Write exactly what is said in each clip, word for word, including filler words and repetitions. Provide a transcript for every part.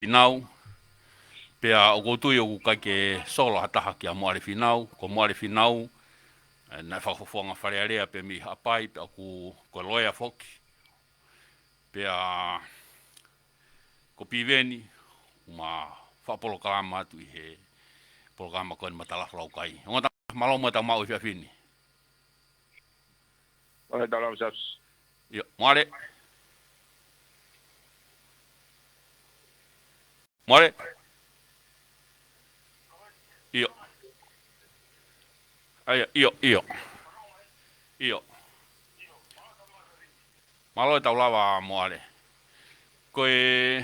Finau, pea ʻoku ou tui ʻoku ʻikai ke solo ha taha kia Moʻale Finau, ko Moʻale Finau, ē, naʻe fakafofonga Fale Alea pē mei Haʻapai, pea ʻoku ko e loea foki. Pea ko Piveni, ʻoku ma fakapolokalama atu ʻi he polokalama ko eni Matalafa Laukai. Ongo ta-, mālō mo e tau maʻu efiafi ni. Mālō e tau lau, Siaosi. ʻIo, Moʻale. Moʻale. ʻIo. ʻAia, ʻio, ʻio. ʻIo. Mālō e tau lava, Moʻale. Ko e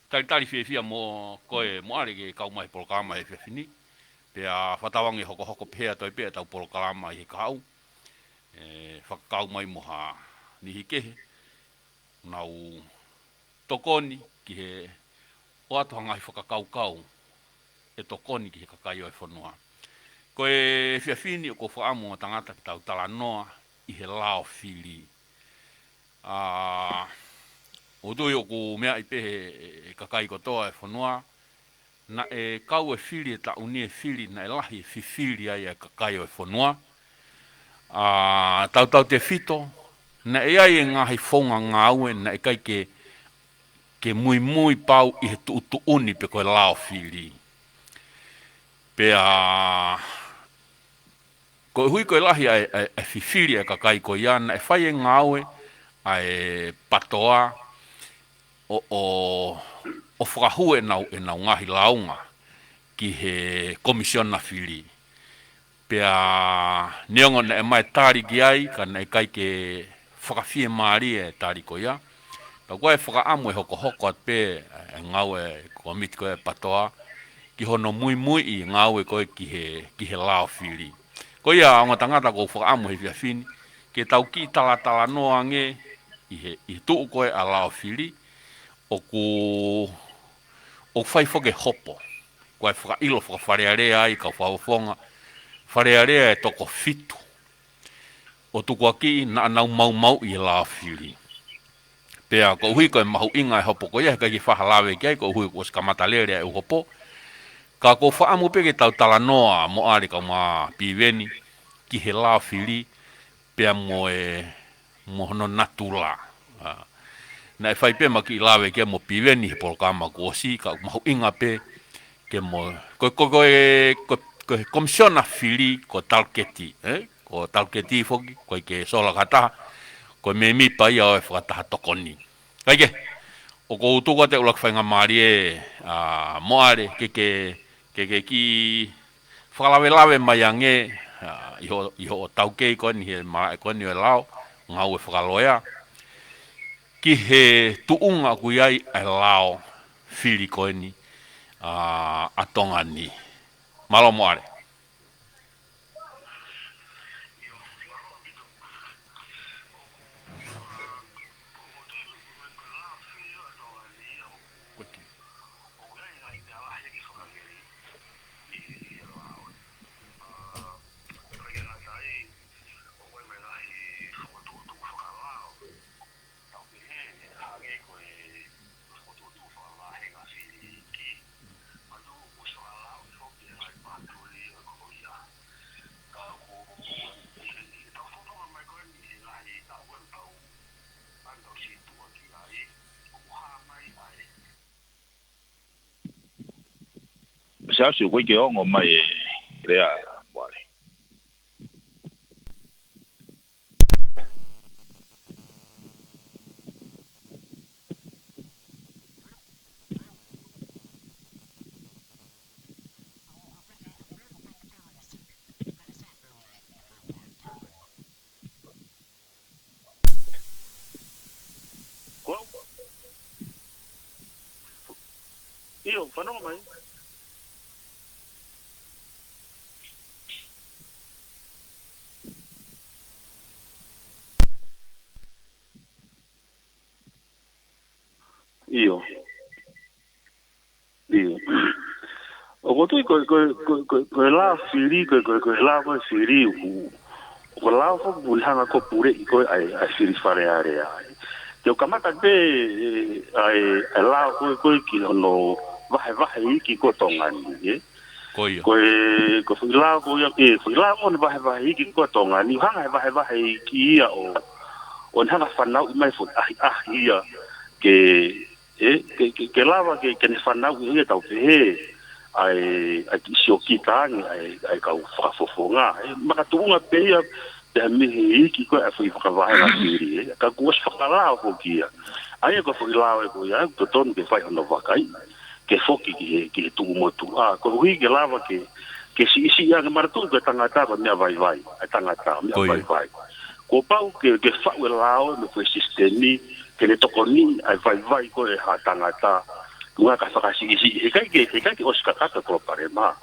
talitali fiefia mo koe, Moʻale, ke kau mai he polokalama he efiafi ni. Pea fakatauange hokohoko pehē ʻa e toe pē ʻetau polokalama ʻi he kahaʻu. ʻE fakakau mai mo ha niʻihi kehe. Nau tokoni ki he ʻoatu ha ngaahi fakakaukau ʻe tokoni ki he kakai ʻo e fonua. Ko e efiafi ni ʻoku ou fakaʻamu, ongo tangata, ke tau talanoa ʻi he lao fili. ʻA, ʻoku ou tui ʻoku meaʻi pē ʻe he, ʻe he kakai kotoa ʻo e fonua, naʻe kau e fili ʻi he taʻu ni, e fili, naʻe lahi e fifili ai ʻa e kakai ʻo e fonua. ʻA, tautautefito, naʻe ʻi ai e ngaahi founga ngāue naʻe ʻikai ke, ke muimui pau ʻi he tuʻutuʻuni pe ko e lao fili. Pea koeʻuhi ko e lahi ʻa e, ʻa e, ʻa e fifili ʻa e kakai ko ia, naʻe fai e ngāue ʻa e PATOA ʻo, ʻo, ʻo fakahū ʻenau, ʻenau ngaahi lāunga ki he Komisiona Fili. Pea neongo naʻe ʻomai e tali ki ai, ka naʻe ʻikai ke fakafiemālie e tali ko ia. Pea ʻoku ʻi ai e fakaʻamu ʻe hokohoko atu pē e ngāue ʻa e kōmiti ko ia ʻa e PATOA ki hono muimuiʻi e ngāue ko ē ki he, ki he lao fili. Ko ia, ongo tangata, ʻoku ou fakaʻamu he efiafi ni ke tau kiʻi talatalanoa ange ʻi he, ʻi he tuʻu ko ē ʻa e lao fili, ʻoku, ʻoku fai foki e hopo. Ko e fakaʻilo faka-Fale Alea ai, kau fakafofonga Fale Alea ʻe toko fitu ʻo tukuakiʻi naʻa nau maumauʻi e lao fili. Pea koeʻuhi ko e mahuʻinga e hopo ko ia, he ʻikai ke fai ha lave ki ai, koeʻuhi kuo ʻosi kamata lele ʻa e ʻū hopo. Ka ʻoku ou fakaʻamu pē ke tau talanoa, Moʻale kae ʻumaʻā Piveni, ki he lao fili, pea mo e, mo hono natula. ʻA, naʻe fai pē ʻema kiʻi lave ki ai mo Piveni he polokalama kuo ʻosi, ka ʻoku mahuʻinga pē ke mo, ko, ko, ko e, ko, ko e Komisiona Fili ko Taluketi, ē? Ko Taluketi foki, ʻoku ʻikai ke sola ki ha taha, ko e mēmipa ia ʻo e Fakataha Tokoni. Kae kehe, ʻoku ou tuku atu e ʻuluaki faingamālie, ʻa, Moʻale, ke, ke, ke, ke kiʻi fakalavelave mai ange, ʻa, ʻi hoʻo, ʻi hoʻo taukei ko eni he malaʻe ko eni ʻo e lao, ngāue fakaloea, ki he tuʻunga ʻoku ʻi ai ʻa e lao fili ko eni, ʻa, ʻa Tonga ni. Mālō, Moʻale. Siaosi, ʻoku ʻikai ke ongo mai e lea, Moʻale. Ko au. ʻIo, fanongo mai. ʻIo. ʻIo. ʻOku ou tui ko, ko, ko, ko, ko e lao fili, ko, ko, ko e lao ko e fili ʻoku, ko e lao ko e ʻoku ne hanga ʻo puleʻi ko ē ʻa e, ʻa e fili Fale Alea ai. Te u kamata pē, ʻe, ʻa e, ʻa e lao ko ē, ko ē ki hono vahevahe iiki ko Tonga ni, ē? Ko ia. Ko e, ko e foʻi lao ko ia, ē, foʻi lao ko ē vahevahe iiki ko Tonga ni, hanga he vahevahe iiki ia ʻo, ʻo ne hanga fanauʻi mai foʻi ʻahiʻahi ia ke, ē, ke, ke, ke lava ke, ke ne fanauʻi ia tau pehē, ʻa e, ʻa e kiʻi siokita ange, ʻa e, ʻa e kau fakafofonga, ē, makatuʻunga pē ia, pea mei he iiki ko ē ʻa e foʻi fakavahenga fili, ē. Ka kuo ʻosi fakalao foki ia. ʻA ia ko e foʻi lao ē ko ia, ʻoku totonu ke fai hono vakai, ke foki ki he, ki he tuʻu motuʻa. Koeʻuhi ke lava ke, ke siʻisiʻi ange, manatuʻi ko e tangata ko e meʻa vaivai, ʻa e tangata, meʻa Ko ia. vaivai. Kuo pau ke, ke faʻu e lao ē mo e foʻi sisitemi, ke ne tokoniʻi ʻa e vaivai ko ē ʻa e tangata, tuʻunga kae fakasiʻisiʻi. Heʻikai ke, heʻikai ke ʻosi kakato e palopalema.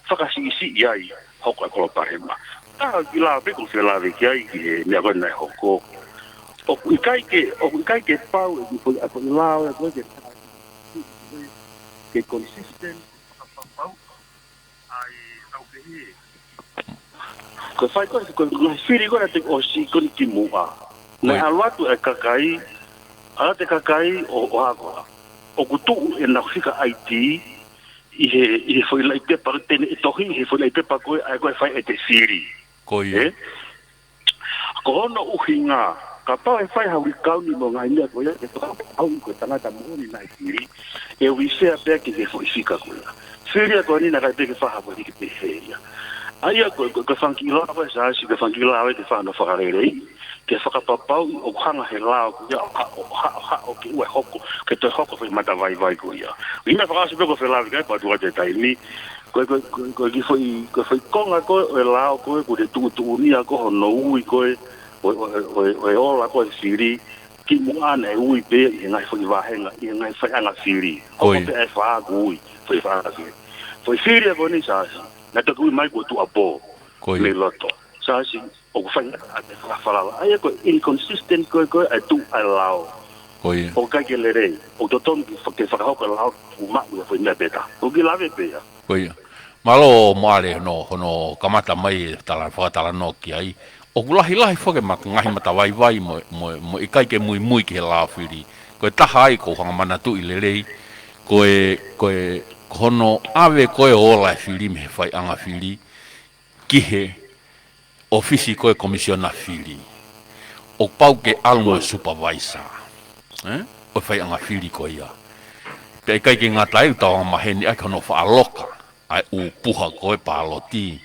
Fakasiʻisiʻi ai, hoko e palopalema. Taha e kiʻi lao pē ʻoku ou fie lave ki ai ki he meʻa ko ē naʻe hoko. ʻOku ʻikai ke, ʻoku ʻikai ke pau e kiʻi foʻi, ʻa e foʻi lao ē ko ē ke, ke consistent, fakapapau, ʻa e tau pehē. Ko e fai ko ē, ko e ngaahi fili ko ē naʻe toki ʻosi ko eni kimuʻa. Naʻe Oi. ʻalu atu e kakai, ʻalu atu e kakai ʻo, ʻo hā koā. ʻOku tuʻu ʻenau fika ʻAiti, ʻi he, ʻi he foʻi laʻi pepa, te ne tohi ʻi he foʻi laʻi pepa ko ē, ʻa ē ko ē fai ʻe he fili. Ko ia. Ē? Ko hono ʻuhinga, kapau ʻe fai ha uikauni mo e ngaahi meʻa ko ia, ke fakapapauʻi ko e tangata moʻoni naʻe fili, ʻe uifea pē ki he foʻi fika ko ia. Fili ia ko eni naʻe ʻikai pē ke fai ha foʻi hiki pehē ia. ʻA ia ko, ko, ko e fanga kiʻi lao ē Siaosi, ko e fanga kiʻi lao ē ke fai hono fakalelei, ke fakapapauʻi ʻoku hanga he lao ko ia, ʻo ha, ʻo ha, ʻo ha, ʻo ke ʻoua ʻe hoko, ke toe hoko foʻi matavaivai ko ia. ʻI he meʻa fakaʻosi pē ʻoku ou fie lave ki ai, pea tuʻu atu e taimi, ko e, ko e, ko e, ko e kiʻi foʻi, ko e foʻi konga ko ē ʻo e lao ko ē, ʻoku ne tuʻutuʻuni ʻa ko hono ui ko ē, ʻo, ʻo, ʻo, ʻo e ola ko ē fili, kimuʻa naʻe ui pē ʻi he ngaahi foʻi vahenga, ʻi he ngaahi faiʻanga fili. Ko Hoko ia. pē ʻa e fā ʻoku ui, foʻi faiʻanga fili. Foʻi fili ʻa ko eni Siaosi, naʻe toki ui mai kuo tuʻapō. Ko ia. Mei loto. Siaosi, ʻoku faingataʻa ke fakafalala. ʻA ia ko e inconsistent ko ē, ko ē, ʻa e tuʻu ʻa e lao. Ko ia. ʻOku ʻikai ke lelei. ʻOku totonu ke fa-, ke fakahoko e lao, ʻo maʻu e foʻi meʻa pē taha. ʻOku kiʻi lave pē ia. Ko ia. Mālō Moale hono, hono kamata mai e tala, fakatalanoa ki ai. ʻOku lahilahi foki e ma-, ngaahi matavaivai mo, mo, mo e ʻikai ke muimui ki he lao fili. Ko e taha ai ʻoku ou hanga manatuʻi lelei. Ko e, ko e, ko hono ʻave ko ē ola e fili mei he faiʻanga fili ki he ʻōfisi ko ē Komisiona Fili. ʻOku pau ke ʻalu mo e supervisor, ē? ʻO e faiʻanga fili ko ia. Pea ʻikai ke ngata ai, ʻoku tau angamaheni ai ki hono faʻa loka ʻa e ʻū puha ko ē pāloti.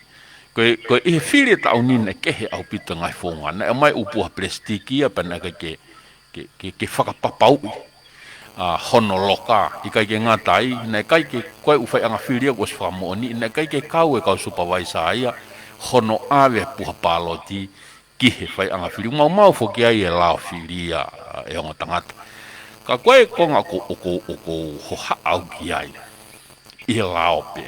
Ko e, ko e ʻi he fili ʻo e taʻu ni naʻe kehe ʻaupito e ngaahi founga. Naʻe ʻomai ʻū puha pelesitiki ia pea naʻe ʻikai ke ke, ke, ke fakapapauʻi, ʻa, hono loka, ʻikai ke ngata ai, naʻe ʻikai ke, ko e ʻū faiʻanga fili ia kuo ʻosi fakamoʻoniʻi, naʻe ʻikai ke kau e kau supervisor ia, hono ʻave puha pāloti ki he faiʻanga fili. Maumau foki ai e lao fili ia, ʻa, e ongo tangata. Ka ko e konga ʻoku, ʻoku, ʻoku ou hohaʻa au ki ai ʻi he lao pē.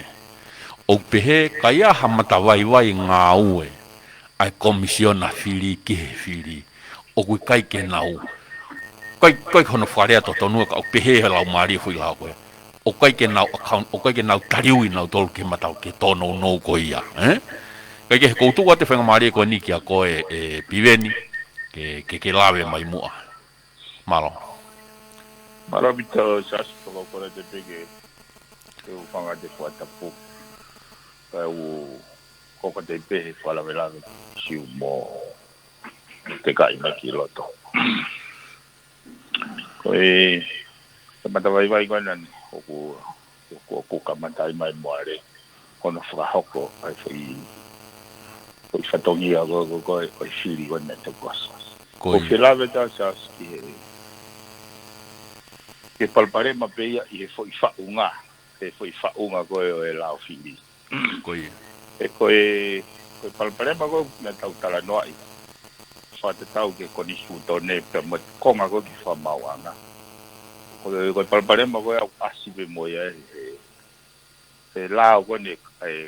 ʻOku pehē, ka ʻi ai ha matavaivai ngāue ʻa e Komisiona Fili ki he fili, ʻoku ʻikai ke nau, ʻikai, ʻikai hono fakalea totonu ka ʻoku pehē he laumālie foʻi lao ko ē. ʻOku ʻikai ke nau account, ʻoku ʻikai ke nau taliui nautolu ke mata ke tōnounou ko ia, ē? Kae kehe, ʻoku ou tuku atu e faingamālie ko eni kia koe, ē, Piveni, ke, ke, ke lave mai muʻa. Mālō. Mālō ʻaupito, Siaosi, tokoukolete pē ke, ke u fanga te fuatapu. Ka u koko te pē he fakalavelave, Siu mo te kaina ki loto. Ko e, ko e matavaivai ko ena ʻoku, ʻoku, ʻoku kamata ai mai Moale, ko hono fakahoko ʻa e foʻi, foʻi fatongia ko, ko, ko, ko e fili ko ena te kosa. Ko ʻOku ia. fie lave atu Siaosi ki he, ki he palopalema pē ia ʻi he foʻi faʻunga, he foʻi faʻunga ko ē ʻo e lao fili. Ko ia. ʻE ko e, ko e palopalema ko ē naʻa tau talanoaʻi. Fakatatau ki he konisitūtone pea mo e konga ko ē ki he fakamaauʻanga. Ko e, ko e palopalema ko ē ʻoku ʻasi pē mo ia ʻi he, he lao ko eni ʻa e,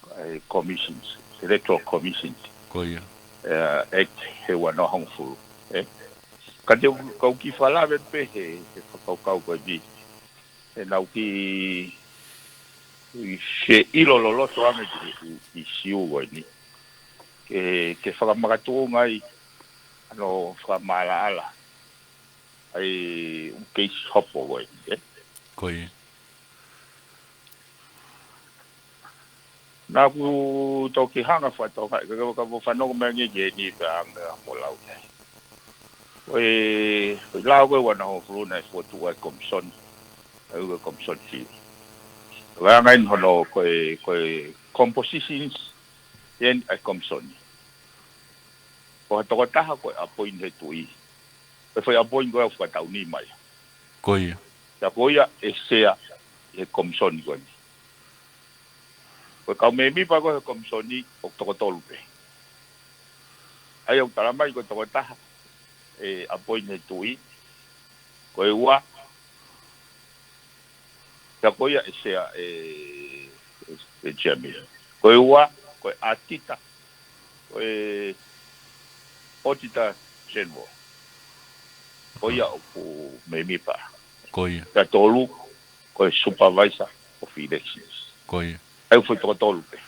ʻa e commissions, electoral commissions. Ko ia. ʻE, Act he ua noa hongofulu, ē? Ka te u, ka u kiʻi fakalave pē he, he fakakaukau ko eni. ʻE nau kiʻi, kiʻi fie ʻilo loloto ange ki, ki, ki Siu ko eni. Ke, ke fakamakatuʻunga ai, ʻa hono fakamaʻalaʻala. ʻa e ʻū keisi hopo ko ē, ē? Ko ia. Naʻa ku toki hanga fakatokangaʻi, ka, ka, ka mo fanongo mai ange ki heni pea anga mo lau nei. Ko e, ko e lao ko ē ʻoku na hōfulu naʻe fokotuʻu ai e komisoni, ʻa e ʻū komisoni fili. Ko e anga eni hono, ko e, ko e compositions eni ʻa e komisoni. Ko ha tokotaha ko e appoint he tuʻi. Ko e foʻi appoint ko ē ʻoku fakataʻu ni mai. Ko ia. Pea ko ia ʻe sea he komisoni ko eni. Ko e kau mēmipa ko ē he komisoni ʻoku toko tolu pē. ʻA ia ʻoku tala mai ko e tokotaha ʻe appoint he tuʻi. Ko e ua, pea ko ia ʻe sea ʻe, ʻe, ʻe chairman. Ko e ua, ko e ʻatita, ko e Auditor General. Ko ia ʻoku mēmipa. Ko ia. Pea tolu, ko e Supervisor of Elections. Ko ia. ʻA ia ʻoku foʻi toko tolu pē.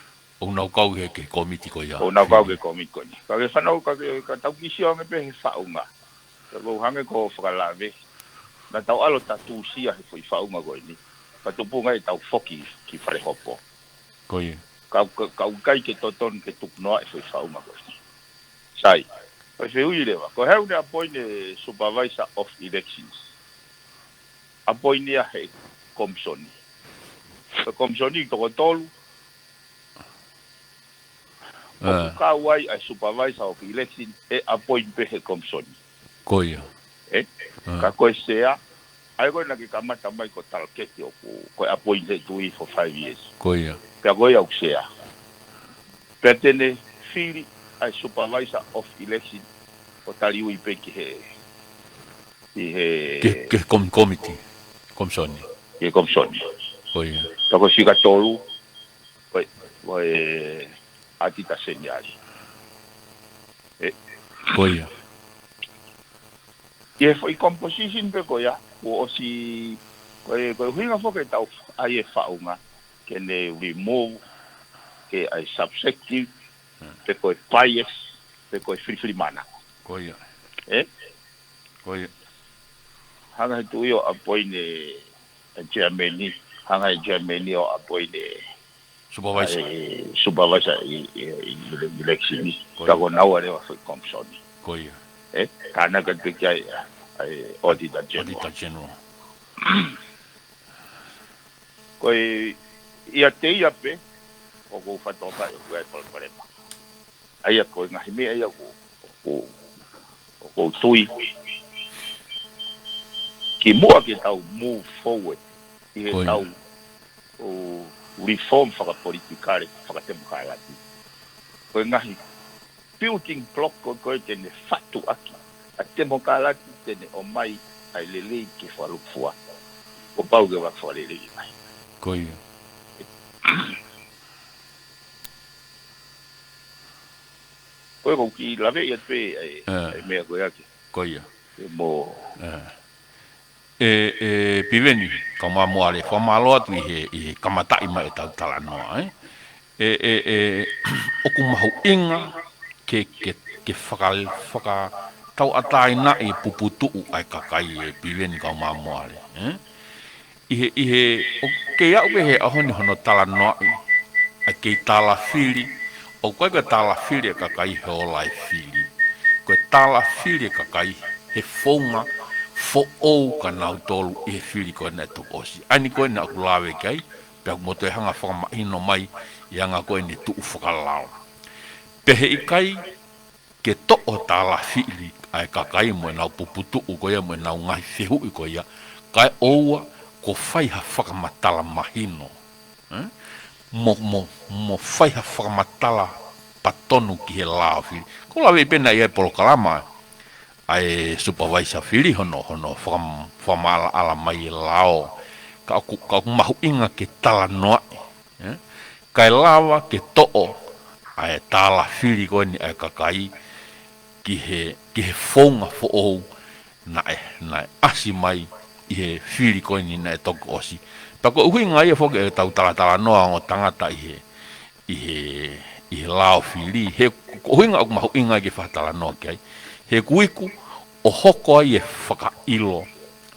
ʻOku nau kau he, he komiti ko ia. ʻOku nau kau he komiti ko eni. Ka ke fanau, ka ke, ka tau kiʻi sio ange pē he faʻunga. Ka ʻoku hangē ko e fakalave. Naʻa tau ʻalu ʻo tatusia he foʻi faʻunga ko eni. Ka tupunga ʻe tau foki ki fale hopo. Ko ia. Ka, ka, ka ʻoku ʻikai ke totonu ke tuku noa e foʻi faʻunga ko eni. Sai. Ko e fehuʻi leva. Ko e hā e ʻū ne appoint e Supervisor of Elections. Appoint ia he komisoni. Ko e komisoni toko tolu. ʻOku kau ai ʻa e Supervisor of Election ʻe appoint pē he komisoni. Ko ia. Ē? Ka ko e sea, ʻa ia ko ē naʻa ke kamata mai ko e talakete ʻoku, ko e appoint he tuʻi for five years. Ko ia. Pea ko ia ʻoku sea. Pea te ne fili ʻa e Supervisor of Election ʻo taliui pē ki he, ki he Ke, ke kom-, komiti, komisoni. Ki he komisoni. Ko ia. Pea ko e fika tolu, ko e, ko e ʻatita seniale. Ē. Ko ia. ʻI he foʻi composition pē ko ia, kuo ʻosi, ko e, ko e ʻuhinga foki ʻetau ʻai e faʻunga, ke ne remove, ke ʻai subjective, pe ko e bias, pe ko e filifilimānako. Ko ia. Ē? Ko ia. Hanga he tuʻi ʻo appoint e, e chairman ni, hanga he chairman ni ʻo appoint e Supervisor. E supervisor ʻi, ʻi, ʻi, ʻi election ni. Ko ia. Ka ko naua leva foʻi komisoni. Ko ia. Ē, ka naʻa ke piki ai, ʻa e Auditor General. Auditor General. Ko e, ʻiate ia pē, ʻoku ou fakatokangaʻi ʻoku ʻi ai e palopalema. ʻA ia ko e ngaahi meʻa ia ʻoku, ʻoku, ʻoku ou tui. Kimuʻa ke tau move forward ʻi he Ko ia. tau ʻo reform fakapolitikale, fakatemokalati. Ko e ngaahi building block ko, ko ē te ne fatu ʻaki ʻa e temokalati te ne ʻomai ʻa e lelei ke fakalūkufua. Kuo pau ke fakalelei mai. Ko ia. Ko e ʻoku ou kiʻi lave ia pē ʻa e, ʻa e meʻa ko ia ke. Ko ia. Ke mo. ʻE, ʻe, Piveni, kau Māmoale, fakamālō atu ʻi he, ʻi he kamataʻi mai ʻetau talanoa, ē. ʻE, ʻe, ʻe, ʻoku mahuʻinga ke, ke, ke faka-, fakatauʻatāinaʻi e puputuʻu ʻa e kakai ē Piveni kau Māmoale, ē. ʻI he, ʻi he, ʻoku kei aʻu pē he ʻaho ni hono talanoaʻi ʻa e kei tālafili, ʻoku ʻikai ko e tālafili e kakai he ola e fili. Ko e tālafili e kakai he founga foʻou kia nautolu ʻi he fili ko ē naʻe toki ʻosi. ʻA eni ko ē naʻa ku lave ki ai, pea ʻoku mo toe hanga fakamahino mai ʻi he anga ko ē ʻene tuʻu fakalao. Pea he ʻikai ke toʻo tālafili ʻa e kakai mo ʻenau puputuʻu ko ia mo ʻenau ngaahi fehuʻi ko ia, kae ʻoua kuo fai ha fakamatala mahino. Ē? Mo, mo, mo fai ha fakamatala pea tonu ki he lao fili. Ko e lave pē naʻe ʻi ai e polokalama ʻa e supervisor fili hono, hono fakam-, fakamaʻalaʻala mai e lao. Ka ʻoku, ka ʻoku mahuʻinga ke talanoaʻi. Ē? Kae lava ke toʻo ʻa e tālafili ko eni ʻa e kakai ki he, ki he founga foʻou naʻe, naʻe ʻasi mai ʻi he fili ko eni naʻe toki ʻosi. Pea ko e ʻuhinga ia foki ʻetau talatalanoa ongo tangata ʻi he, ʻi he, ʻi he lao fili. He ko e ʻuhinga ʻoku mahuʻinga ke fakatalanoa ki ai. He ʻoku iku, ʻo hoko ai e fakaʻilo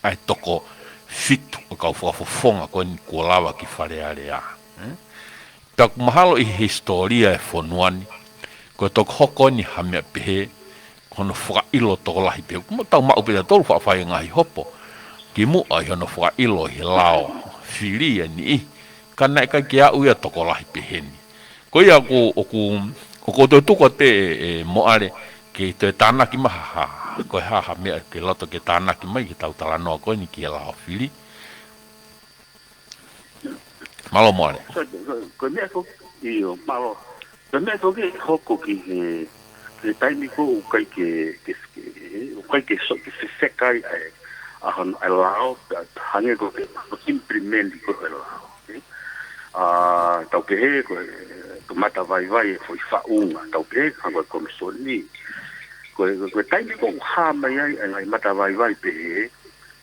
ʻa e toko fitu ʻo e kau fakafofonga ko eni kuo lava ki Fale Alea. Ē? Pea ʻoku mahalo ʻi he hisitōlia e fonua ni, ko e toki hoko eni ha meʻa pehē, ko hono fakaʻilo tokolahi pē. ʻOku tau maʻu pē ʻe tautolu faʻa fai e ngaahi hopo kimuʻa ʻi hono fakaʻilo ʻi he lao fili ʻa e niʻihi. Ka naʻe ʻikai ke aʻu ia tokolahi peheni. Ko ia ʻoku, ʻoku, ʻoku ou toe tuku atu ē, ē, Moʻale, ke toe tānaki mai ha, ha, ko e hā ha meʻa ke loto ke tānaki mai ki heʻetau talanoa ko eni ki he lao fili. Mālō Moʻale. Ko, ko, ko e meʻa ko, ʻio, mālō. Ko e meʻa ko ē ʻoku hoko ki he, ki he taimi ko ē ʻoku ʻikai ke, ke, ke, ʻoku ʻikai ke so, ke seseka ai ʻa e, ʻa hon-, ʻa e lao, ka hangē ko e implement ko ē ʻo e lao. Ē? ʻA, tau pehē ko e, ko e matavaivai e foʻi faʻunga, tau pehē hangē ko e komisoni. Ko e, ko e taimi ko ē ʻoku hā mai ai ʻa e ngaahi matavaivai pehē,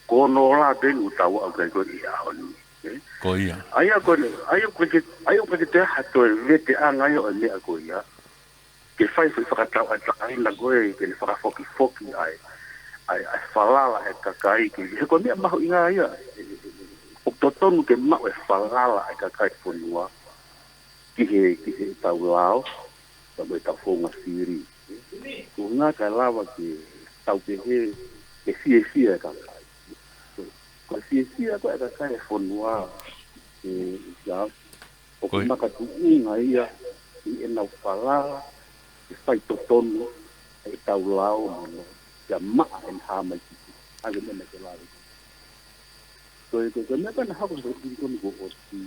ko hono ola pē eni ʻoku tau aʻu ki ai ko ē ʻi he ʻaho ni. Ē? Ko ia. ʻA ia ko eni, ʻa ia ʻoku ʻikai ke, ʻa ia ʻoku ʻikai ke toe ʻi ai ha toe veteʻanga ia ʻo e meʻa ko ia. Ke fai foʻi fakatauʻatāina ko ē, ke ne fakafokifoki ʻa e, ʻa e, ʻa e falala ʻa e kakai ke, he ko e meʻa mahuʻinga ia. ʻOku totonu ke maʻu e falala ʻa e kakai e fonua ki he, ki heʻetau lao, pea mo ʻetau founga fili. Ko e ʻuhinga kae lava ke tau pehē, ke fiefia e kakai. Ko e fiefia ko ē e kakai e fonua, ē, ia, ʻoku makatuʻunga ia ʻi heʻenau falala ke fai totonu ʻetau lao mo hono, ia maʻa ʻene hā mai ki tuʻa. ʻA ia ko e meʻa naʻa ke lave. Ko e, ko e, ko e meʻa ko ē naʻe hoko he fili ko eni kuo ʻosi.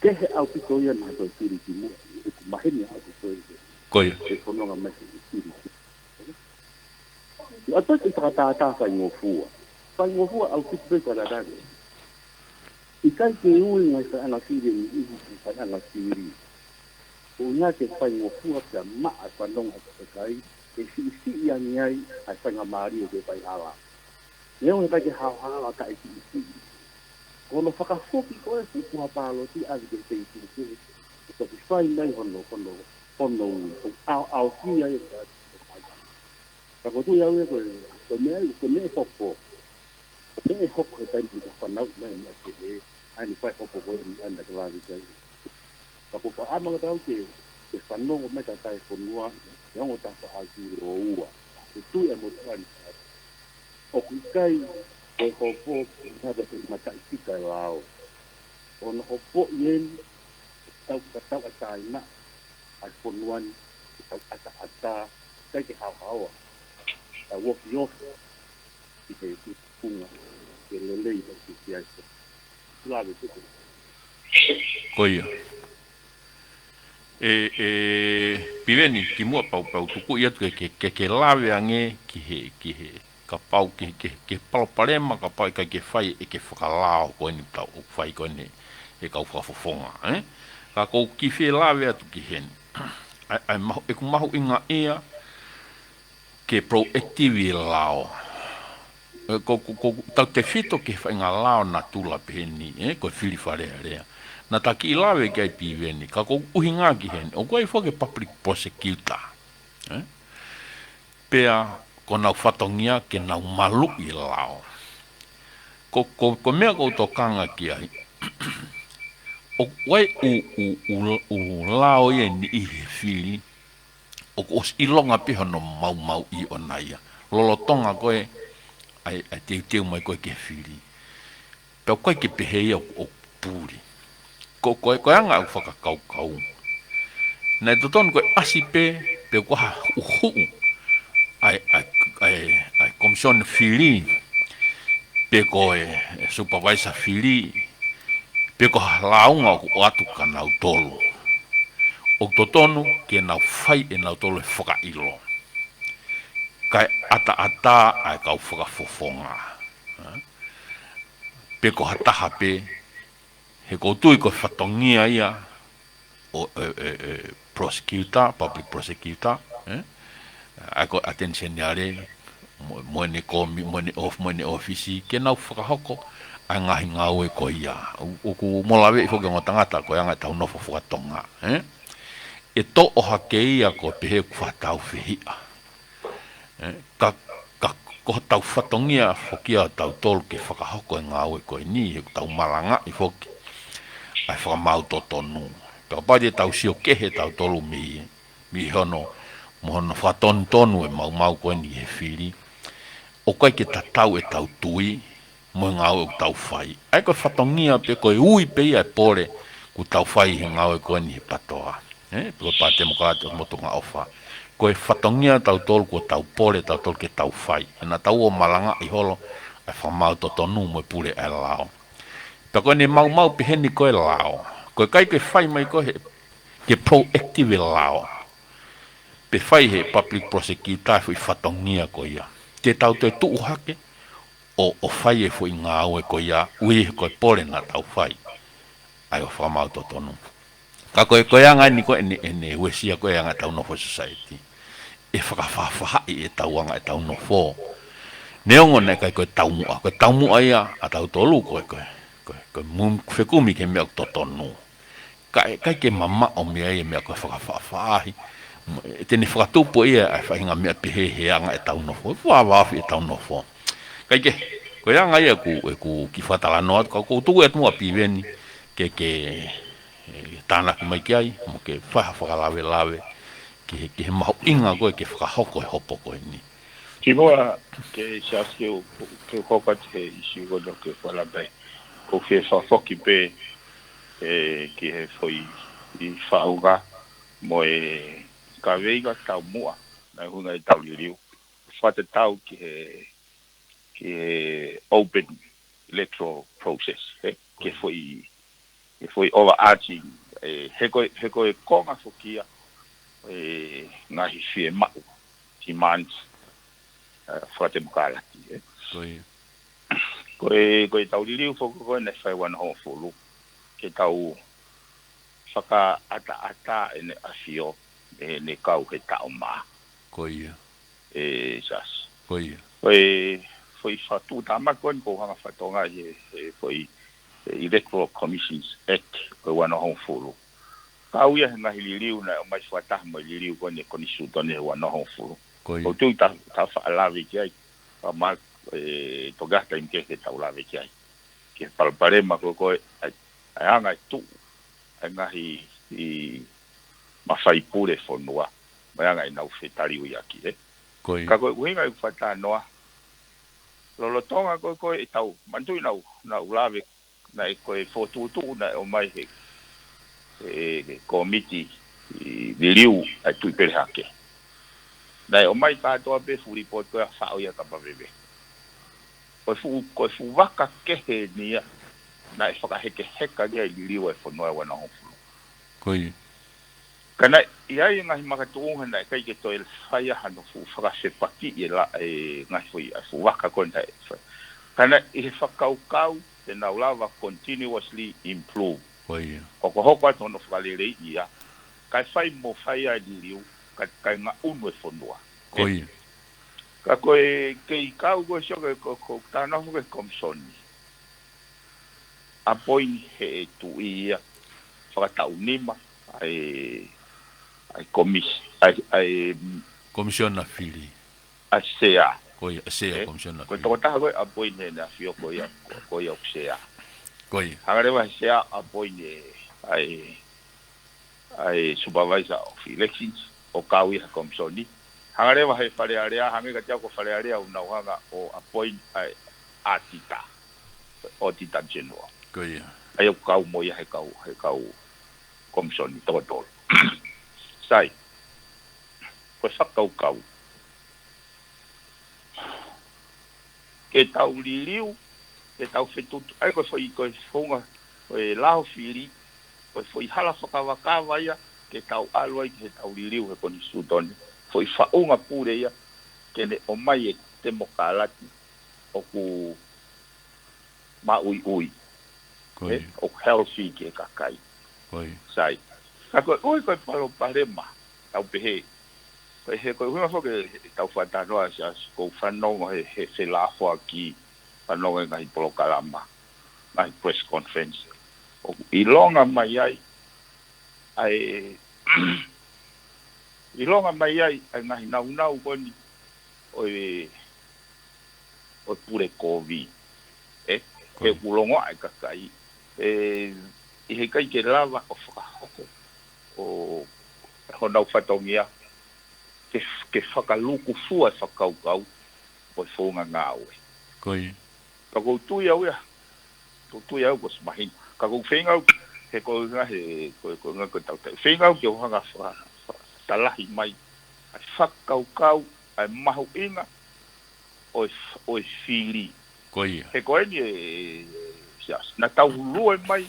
Kehe ʻaupito ia naʻa toe fili kimuʻa, ʻoku maheni ʻaupito ia. Ko ia. ʻE fononga mai he fili. ʻA ia ko e fakatātā faingofua. Faingofua ʻaupito pē fakatātā. ʻIkai ke ui ngaahi faiʻanga fili ʻe niʻihi ko e faiʻanga fili. Ko e ʻuhinga ke faingofua pea maʻa e fanongo ʻa e kakai, ʻe siʻisiʻi ange ai ʻa e faingamālie ke fai hala. Neongo ʻikai ke haohaoa kae siʻisiʻi. Ko hono fakafoki ko ē e fuʻu puha pāloti ʻave ki he feituʻu kehe, ʻe toki fai mai hono, hono, hono ʻaoʻaofi ai e ka. Ka ko e tui au ia ko e, ko e meʻa, ko e meʻa ʻe hoko. Ko e meʻa ʻe hoko he taimi ʻoku fanauʻi mai e meʻa kehe, ʻa eni fai hopo ko eni ʻa ena ke lave ki ai. Ka ko e fakaʻamu ange ʻetau ke, ke fanongo mai e kakai e fonua, ʻi he ongo tafaʻaki ʻe ua. Ke tui ʻa e motuʻa ni ʻoku ʻikai ko e hopo, ʻi he ngaahi mataʻitika e lao. ʻO hono hopo ʻi heni, tau fakatauʻatāina ʻa e fonua ni, tau ʻataʻatā, ʻikai ke haohaoa. Tau ofiofi, ʻi he, ʻi he funga, ke lelei, ʻi he, ʻi he, ʻi he, lave tuku. Ko ia. ʻE, ʻe, Piveni, kimuʻa pea u, pea u tukuʻi atu ke, ke, ke, ke lave ange ki he, ki he, kapau ke, ke, ke palopalema, kapau ʻe ʻikai ke fai ʻe he fakalao ko eni ʻoku tau fai ko eni he kau fakafofonga, ē? Ka ʻoku ou kiʻi fie lave atu ki heni. ʻA e, ʻa e mahu-, ʻoku mahuʻinga ia ke proactive e lao. ʻE, ko, ko, ko, tautefito ki he faʻahinga lao natula peheni, ē, ko e fili Fale Alea. Naʻa ta kiʻi lave ki ai Piveni, ka ko e ʻuhinga ki heni, ʻoku ʻi ai foki e public prosecutor, ē? Pea ko honau fatongia ke nau maluʻi e lao. Ko, ko, ko e meʻa ʻoku ou tokanga ki ai. ʻOku ʻi ai e ʻū, ʻū, ʻū, ʻū lao ia ʻe niʻihi he fili, ʻoku ʻosi ʻilonga pē hono maumauʻi ʻona ia. Lolotonga ko ē, ʻa e, ʻa e teuteu mai ko ē ki he fili. Pea ʻoku ʻikai ke pehē ia ʻoku, ʻoku puli. Ko, ko e, ko e anga ʻeku fakakaukau. Naʻe totonu ko e ʻasi pē, pe ko ha huʻuhuʻu ʻa e, ʻa e, ʻa e, ʻa e Komisiona Fili, pe ko e, e Supervisor Fili, pe ko ha lāunga ʻoku ʻoatu kia nautolu. ʻOku totonu ke nau fai ʻe nautolu e fakaʻilo. Kae ʻataʻatā ʻa e kau fakafofonga. Pe ko ha taha pē, he ʻoku ou tui ko e fatongia ia ʻo e, e, e, prosecutor, public prosecutor, ē? ʻA ia ko e ʻAteni Seniale, mo, mo ʻene komi-, mo ʻene ʻof-, mo ʻene ʻōfisi, ke nau fakahoko ʻa e ngaahi ngāue ko ia. ʻO, ʻoku mo laveʻi foki e ongo tangata ko e anga ʻetau nofo fakatonga, ē? ʻE toʻo hake ia ko e pehē ʻoku fakatau fehiʻa. Ē, ka, ko hotau fatongia foki ia ʻo tautolu ke fakahoko e ngāue ko eni, he ʻoku tau malangaʻi foki ʻa e fakamaau totonu. Pea kapau te tau sio kehe tautolu mei, mei hono, mo hono fakatonutonu e maumau ko eni he fili, ʻoku ʻikai ke tatau ʻetau tui mo e ngāue ʻoku tau fai. ʻA ia ko e fatongia pē, ko e ui pē ia e pole kuo tau fai he ngāue ko eni he PATOA, ē, pe ko e Pāti Temokalati ʻo e Motuʻa ʻOfa. Ko e fatongia tautolu kuo tau pole tautolu ke tau fai. He naʻa tau ō ʻo malangaʻi holo ʻa e fakamaau totonu mo e pule ʻa e lao. Pea ko ʻene maumau pehē ni ko e lao, ko e ʻikai ke fai mai ko ē he, ke proactive e lao, pe fai he public prosecutor e foʻi fatongia ko ia. Te tau toe tuʻu hake ʻo, ʻo fai e foʻi ngāue ko ia, ui he ko e pole naʻa tau fai ʻa e fakamaau totonu. Ka ko e, ko e anga eni ko ē ʻene, ʻene uesia ko e anga ʻetau nofo society. ʻE fakafaʻafaʻahi ʻetau anga ʻetau nofo. Neongo naʻe ʻikai ko e taumuʻa, ko e taumuʻa ia ʻa tautolu ko e, ko e, ko e, ko e mum-, fekumi ki he meʻa ʻoku totonu. Ka ʻe ʻikai ke mamaʻo mei ai e meʻa ko e fakafaʻafaʻahi. Mo, ʻe te ne fakatupu ia ʻa e faʻahinga meʻa pehē he anga ʻetau nofo. Vāvāfi ʻetau nofo. Kae kehe, ko e anga ia ʻeku, ʻeku kiʻi fakatalanoa atu, ka ʻoku ou tuku atu muʻa Piveni, ke, ke, ʻe, tānaki mai ki ai, mo ke fai ha fakalavelave, ki he, ki he mahuʻinga ko ē ke fakahoko e hopo ko eni. Kimuʻa ke Siasi ke u, ke u hoko atu he ʻīsiu ko ē ke u fai lave ai. ʻOku ou fie fakafoki pē, ē, ki he foʻi ʻi faunga mo e kaveinga taumuʻa, naʻe hū ai ʻetau liliu. Fakatatau ki he, ki he open electoral process, ē? Ki he foʻi, ki he foʻi overarching, ē, he ko e, he ko e konga foki ia, ē, ngaahi fiemaʻu, demands, ē, fakatemokalati, ē? Ko ia. Ko e, ko ʻetau liliu foki ko ē naʻe fai ua noa hongofulu, ke tau fakaʻataʻatā ʻEne ʻAfio, ʻEne kau he taʻo mā. Ko ia. ʻE Siasi. Ko ia. Ko e foʻi fakatuʻutāmaki ko eni ʻoku ou hanga ʻo fakatokangaʻi he, he foʻi, he Electoral Commissions Act ʻo e ua noa hongofulu. Kau ia he ngaahi liliu naʻe ʻomai fakataha mo e liliu ko eni ʻa e Konisitūtone he ua noa hongofulu. Ko ia. ʻOku ou tui ta, ta faʻa lave ki ai, pea mahalo, ē, toki ʻi ai ha taimi kehe ke tau lave ki ai. Ki he palopalema ko ē, ko e, ʻa e, ʻa e anga e tuʻu ʻa e ngaahi ʻi mafai pule fonua, mo e anga ʻenau fetaliuiaki, ē. Ko ia. Ka ko e ʻuhinga ʻeku fakatalanoa, lolotonga ko ē, ko ē ʻetau, manatuʻi naʻa ku, naʻa ku lave, naʻe ko e fokotuʻutuʻu naʻe ʻomai he, he kōmiti ʻi liliu ʻa e Tuʻi Pelehake. Naʻe ʻomai kātoa pē fuʻu lipooti ko ia faʻo ia kapa veve. Ko e fuʻu, ko e fuʻu vaka kehe eni ia, naʻe fakahekeheka ki ai e liliu ʻa e fonua ʻi he ua noa hongofulu. Ko ia. Ka naʻe ʻi ai e ngaahi makatuʻunga naʻe ʻikai ke toe fai ai hano fuʻu fakafepakiʻi e la, e ngaahi foʻi, ʻa e fuʻu vaka ko ē naʻe fai. Ka naʻe ʻi he fakakaukau te nau lava continuously improve. Ko ia. Hokohoko atu hono fakaleleiʻi ia. Kae fai mo fai ai e liliu, ka, kae ngaʻunu e fonua. Ko ia. Ka ko e kei kau ko ē Siasi ko, ko, ko e talanoa ko ē he komisoni. Appoint he ʻe tuʻi ia fakataʻu nima ʻa e, ʻa e komis-, ʻa e, ʻa e, mm, Komisiona fili. ʻA e sea. Ko ia, sea, ē? Komisiona fili. Ko e tokotaha ko ē appoint he ʻEne ʻAfio ko ia, ko, ko ia ʻoku sea. Ko ia. Hanga leva he sea appoint e, ʻa e, ʻa e Supervisor of Elections, ʻo kau ia he komisoni. Hanga leva he Fale Alea, hangē kiate au ko Fale Alea ʻoku nau hanga ʻo appoint ʻa e ʻaotita, Auditor General. Ko ia. ʻA ia ʻoku kau mo ia he kau, he kau komisoni toko tolu. Sai, ko e fakakaukau ke tau liliu, ke tau fetutu, ʻa ia ko e foʻi, ko e founga, ko e lao fili, ko e foʻi hala fakavakava ia, ke tau ʻalu ai ki heʻetau liliu he konisitūtone, foʻi faʻunga pule ia, ke ne ʻomai e temokalati ʻoku maʻuiʻui. Ko ia. Ē, ʻoku healthy ki he kakai. Ko ia. Sai. Ka ko e ʻuhi ko e palopalema, tau pehē. Ko e he, ko e ʻuhinga foki ʻetau fakatalanoa Siasi, ʻoku ou fanongo he, he felāfoaki, fanongo he ngaahi polokalama, ngaahi press conference. ʻOku ʻilonga mai ai, ʻa e, ʻilonga mai ai, ʻa e ngaahi naunau ko eni, ʻo e, ʻo e pule kovi. ʻE, he ʻoku longoaʻa e kakai. ʻE, ʻi he ʻikai ke lava ʻo fakahoko ʻo honau fatongia ke, ke fakalūkufua e fakakaukau ʻo e founga ngāue. Ka ʻoku ou tui au ia, ʻoku ou tui au ko e mahino. Ka ʻoku ou feinga au, he ko e ngaahi, ko e, ko e ngaahi ko e tau te. Feinga au ke u hanga fa, fa, talahi mai ʻa e fakakaukau, ʻa e mahuʻinga ʻo e, ʻo e fili. He ko eni e, sia, naʻa tau lue mai,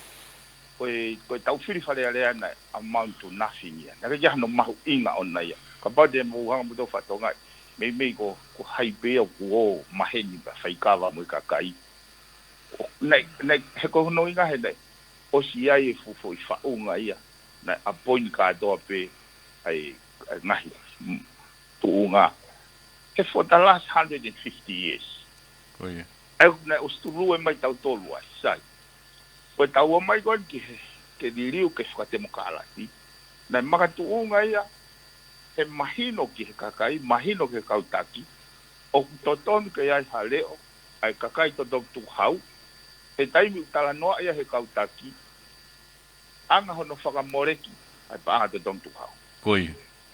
ko e, ko e tau fili Fale Alea naʻe amount to nothing ia. Naʻe ʻikai ke ʻi ai hano mahuʻinga ʻona ia. Kapau te mou hanga mo tau fatongia, meimei ko, ko hai pē ia ʻoku ō maheni pea faikava mo e kakai. ʻO, naʻe, naʻe, he ko hono ʻuhinga he naʻe ʻosi ʻi ai e fuʻu foʻi faʻunga ia, naʻe appoint kātoa pē ʻa e, ʻa e ngaahi, mm, tuʻunga. He for the last hundred and fifty years. ʻE, naʻe ʻosi tau lue mai tautolu ai, sai. Ko e tau ō mai ko eni ki he, ke liliu ke fakatemokalati. Naʻe makatuʻunga ia, he mahino ki he kakai, mahino ki he kau taki, ʻoku totonu ke ʻi ai ha leʻo ʻa e kakai totongi tukuhau, he taimi ʻoku talanoa ia he kau taki, anga hono fakamoleki ʻa e paʻanga totongi tukuhau.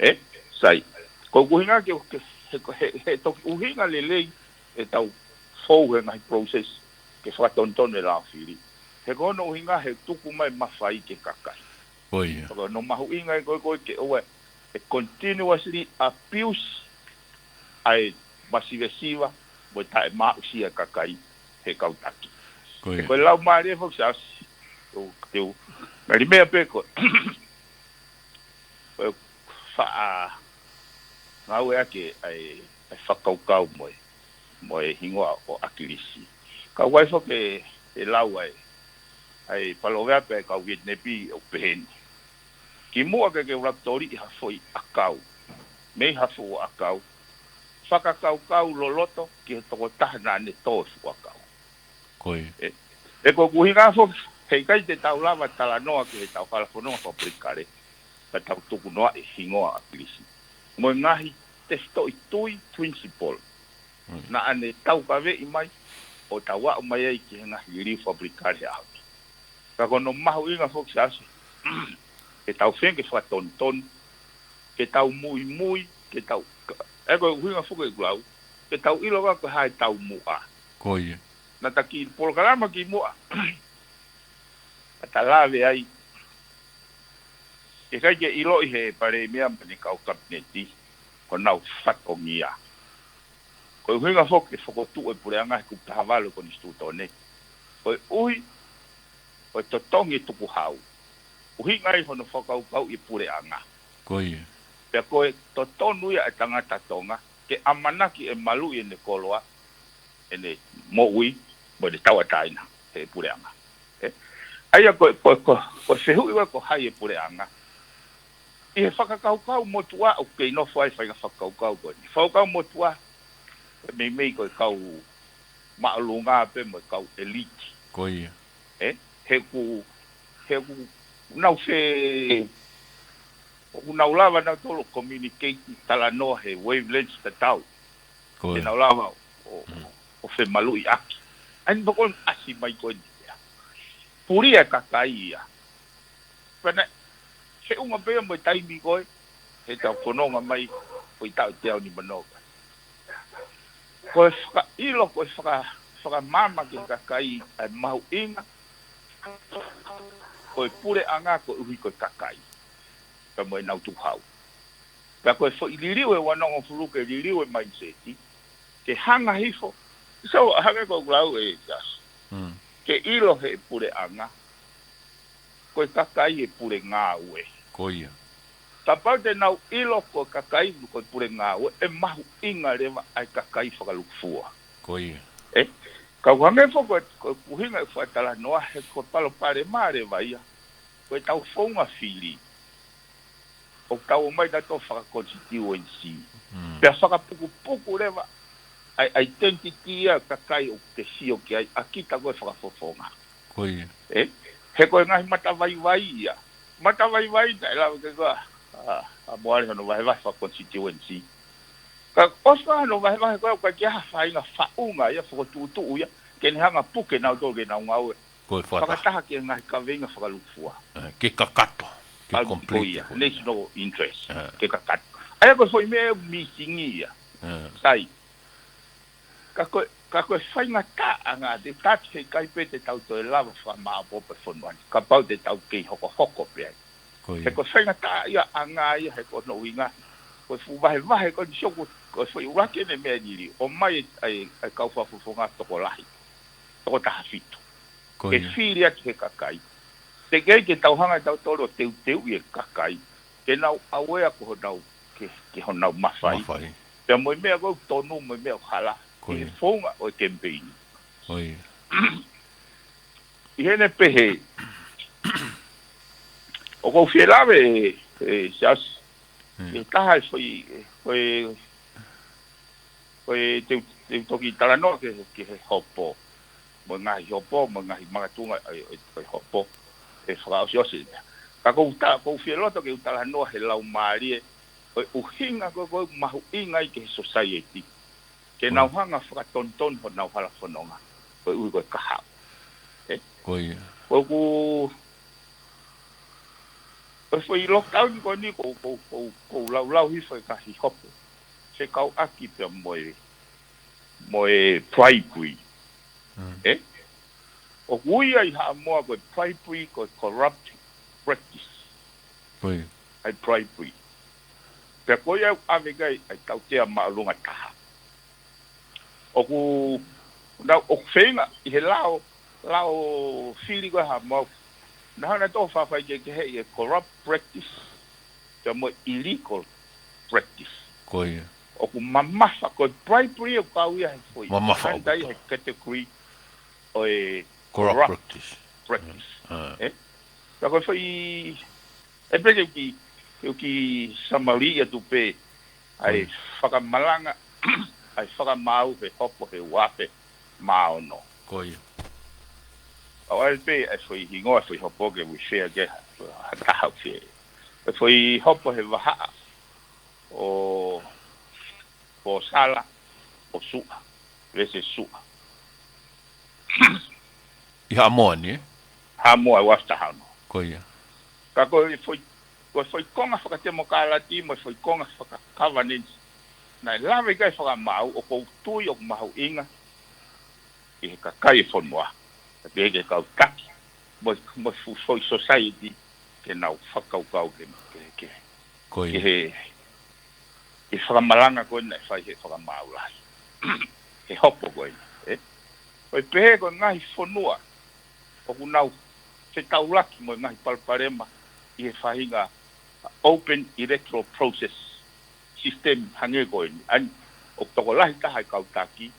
ʻE, sai. Ko ʻeku ʻuhinga ke, ke, he, he, he toki ʻuhinga lelei e tau fou he ngaahi process ke fakatonutonu e lao fili. He ko hono ʻuhinga he tuku mai mafai ke kakai. Ko ia. Ko hono mahuʻinga e ko e ko e ke ʻoua e continuously abuse ʻa e masivesiva mo e taʻemaʻusia e kakai he kau taki. Ko ia. Ko e lau mālie foki Siaosi. Teu, teu. Ngali meʻa pē ko e, ko e faʻa ngāueʻaki ʻa e, ʻa e fakakaukau mo e, mo e hingoa ʻo ʻAkilisi. Ka ʻoku ʻi ai foki e, e lau ʻa e, ʻa e paloveape ʻa e kau Vietnam ʻoku pehē ni. Kimuʻa ke ke ulakitori ʻi ha foʻi ʻakau, mei ha fuʻu ʻakau, fakakaukau loloto ki he tokotaha naʻa ne tō e fuʻu ʻakau. ʻE, ʻe ko ʻeku ʻuhinga foki, he ʻikai te tau lava talanoa ki he tau hala fononga fakapolitikale, ka tau tuku noa e hingoa ʻAkilisi. Mo e ngaahi tefitoʻi tui principle naʻa ne taukaveʻi mai, ʻo tau aʻu mai ai ki he ngaahi liliu fakapolitikale he ʻaho ni. Ka ko hono mahuʻinga foki Siaosi, ke tau feinga ke fakatonutonu, ke tau muimui, ke tau, ʻe ko e ʻuhinga foki ʻeku lau, ke tau ʻilo ka ko e hā e taumuʻa. Naʻa ta kiʻi polokalama kimuʻa, naʻa ta lave ai, ke ʻikai ke ʻiloʻi he palēmia mo ʻene kau kapineti, ko honau fatongia. Ko e ʻuhinga foki ke fokotuʻu e puleʻanga he kupu taha valu e konisitūtone. Koeʻuhi, ko e totongi e tukuhau. ʻUhinga ia hono fakakaukauʻi e puleʻanga. Pea ko e totonu ia e tangata Tonga, ke ʻamanaki ʻe maluʻi ʻene koloa, ʻene moʻui, mo ʻene tauʻatāina, he puleʻanga. ʻE? ʻA ia ko, ko, ko, ko e fehuʻi ua ko hai e puleʻanga. ʻI he fakakaukau motuʻa ʻoku kei nofo ai faʻahinga fakakaukau ko eni. Fakakaukau motuʻa, meimei ko e kau māʻolunga pē mo e kau elite. ʻE? He ʻoku, he ʻoku nau fe, ʻoku nau lava nautolu ʻo communicate talanoa he wavelength tatau. Ke nau lava ʻo, ʻo, ʻo femaluʻiʻaki. ʻA ia ko e ʻasi mai ko eni ia. Pulia e kakai ia. Pea naʻe, he ʻunga pē ia mo e taimi ko ē, he tau fononga mai, ko e taʻu ʻe teau nimanoa. Ko e fakaʻilo, ko e faka, fakamaama ki he kakai, ʻa e mahuʻinga, ko e puleʻanga, koeʻuhi ko e kakai. Pea mo ʻenau tukuhau. Pea ko e foʻi liliu e uanongofulu ke liliu e mindset, ke hanga hifo. So, hangē ko ʻeku lau ē Siaosi. Ke ʻilo he puleʻanga, ko e kakai e pule ngāue. Kapau te nau ʻilo ko e kakai ko e pule ngāue, ʻe mahuʻinga leva ʻa e kakai fakalūkufua. ʻE? Ka ʻoku hangē foki ko e, ko e ʻuhinga e fakatalanoa he ko e palopalema leva ia. Ko e tau founga fili. ʻOku tau ō mai tautolu fakakonstituensi. Pea fakapukupuku leva, ʻa e identity ia kakai ʻoku te sio ki ai ʻa kita ko e fakafofonga. ʻE? He ko e ngaahi matavaivai ia. Matavaivai naʻe lava ke ko a, a, a moale hono vahevahe fakakonstituensi. Ka ʻosi ko ē hono vahevahe ko ē, ʻoku ʻikai ke ʻi ai ha faʻahinga faʻunga ia, fokotuʻutuʻu ia ke ne hanga ʻo puke nautolu ke nau ngāue Ko e fakataha. fakataha ki he ngaahi kaveinga fakalūkufua. Eh, ke kakato, ke ʻA, complete ko ia, ko ia. National interest, Eh. ke kakato. ʻA ia ko e foʻi meʻa ʻoku missing ia. Eh. Sai. Ka ko e, ka ko e faingataʻa ngā te tatu he ʻikai pē te tau toe lava fakamāʻopoʻopo e fonua ni. Kapau te tau kei hokohoko pē ai. Ko ia. He ko e faingataʻaʻia ʻanga ia he ko hono ʻuhinga. Ko e fuʻu vahevahe ko eni sio ko, ko e foʻi ʻuluaki ʻene meʻa ʻe liliu. ʻOmai e, e, e kau fakafofonga tokolahi. Toko taha fitu. Ko Ke ia. fili atu he kakai. Teʻeki ai ke tau hanga ʻe tautolu ʻo teuteuʻi e kakai. Ke nau aware ko honau, ke, ke honau mafai. Mafai. Pea mo e meʻa ʻoku tonu, mo e meʻa ʻoku hala. Ko Ke ia. founga ʻo e kemipeini. Ko ia. ʻI heʻene pehē. ʻOku ou fie lave, e, e, Siasi. Hmm. Ke taha e foʻi, e, foʻi, foʻi te, te toki talanoa ki he, ki he hopo. Mo e ngaahi hopo, mo e ngaahi makatuʻunga, e, e, e hopo. E fakaʻosiʻosi. Ka ʻoku ou ta, ʻoku ou fie loto ke u talanoa he laumālie. ʻO e ʻuhinga ko, ko e mahuʻinga ia ki he society. Ke Ko ia. nau hanga fakatonutonu honau hala fononga. Ko e ui ko e kahaʻu. E? Ko ia. ʻOku, ʻo e foʻi lockdown ko eni ko, ko, ko, ko laulau hifo e ngaahi hopo. Fekauʻaki pea mo e, mo e bribery. Mm. E? ʻOku ui ia ʻi Haʻamoa ko e bribery, ko e corrupt practice. Ko ia. ʻA e bribery. Pea ko ia ʻoku ʻave ki ai ʻa e tautea māʻolunga taha. ʻOku, nau, ʻoku feinga ʻi he lao, lao fili ko ē Haʻamoa. Naʻa nau toe fāfai kehekeheʻi e corrupt practice. Pea mo e illegal practice. Ko ia. ʻOku mamafa, ko e bribery ʻoku kau ia he foʻi. Mamafa ʻoku Hangē ia he category ʻo e Corrupt corrupt practice. practice. Ah. E? Ka ko e foʻi, e pē ke u ki, ke u ki summary atu pē, ʻa e Ko ia. fakamalanga, ʻa e fakamaau he hopo he uafe mā ono. Ko ia. ʻA ia pē, ʻa e foʻi hingoa, foʻi hopo ke u share ki ai, ha taha ʻoku fie. E foʻi hopo he vahaʻa ʻo, ʻo Sala, ʻo Suʻa, versus Suʻa. ʻI Haʻamoa ni, e? Haʻamoa, uafe taha ono. Ko ia. Ka ko e foʻi, ko e foʻi konga fakatemokalati, mo e foʻi konga fakagovernance. Naʻe lave ki ai e fakamaau, ʻoku ou tui ʻoku mahuʻinga ʻi he kakai e fonua. Ka ke, ke kau taki, mo, mo fu-, foʻi society, ke nau fakakaukau ke, ke, ke, Ko ke ia. he, ke fakamalanga ko ē naʻe fai he fakamaau lahi. He hopo ko ē, e? Ko e pehē ko e ngaahi fonua, ʻoku nau fetaulaki mo e ngaahi palopalema ʻi he faʻahinga open electoral process system hangē ko eni. ʻA eni, ʻoku tokolahi taha e kau taki,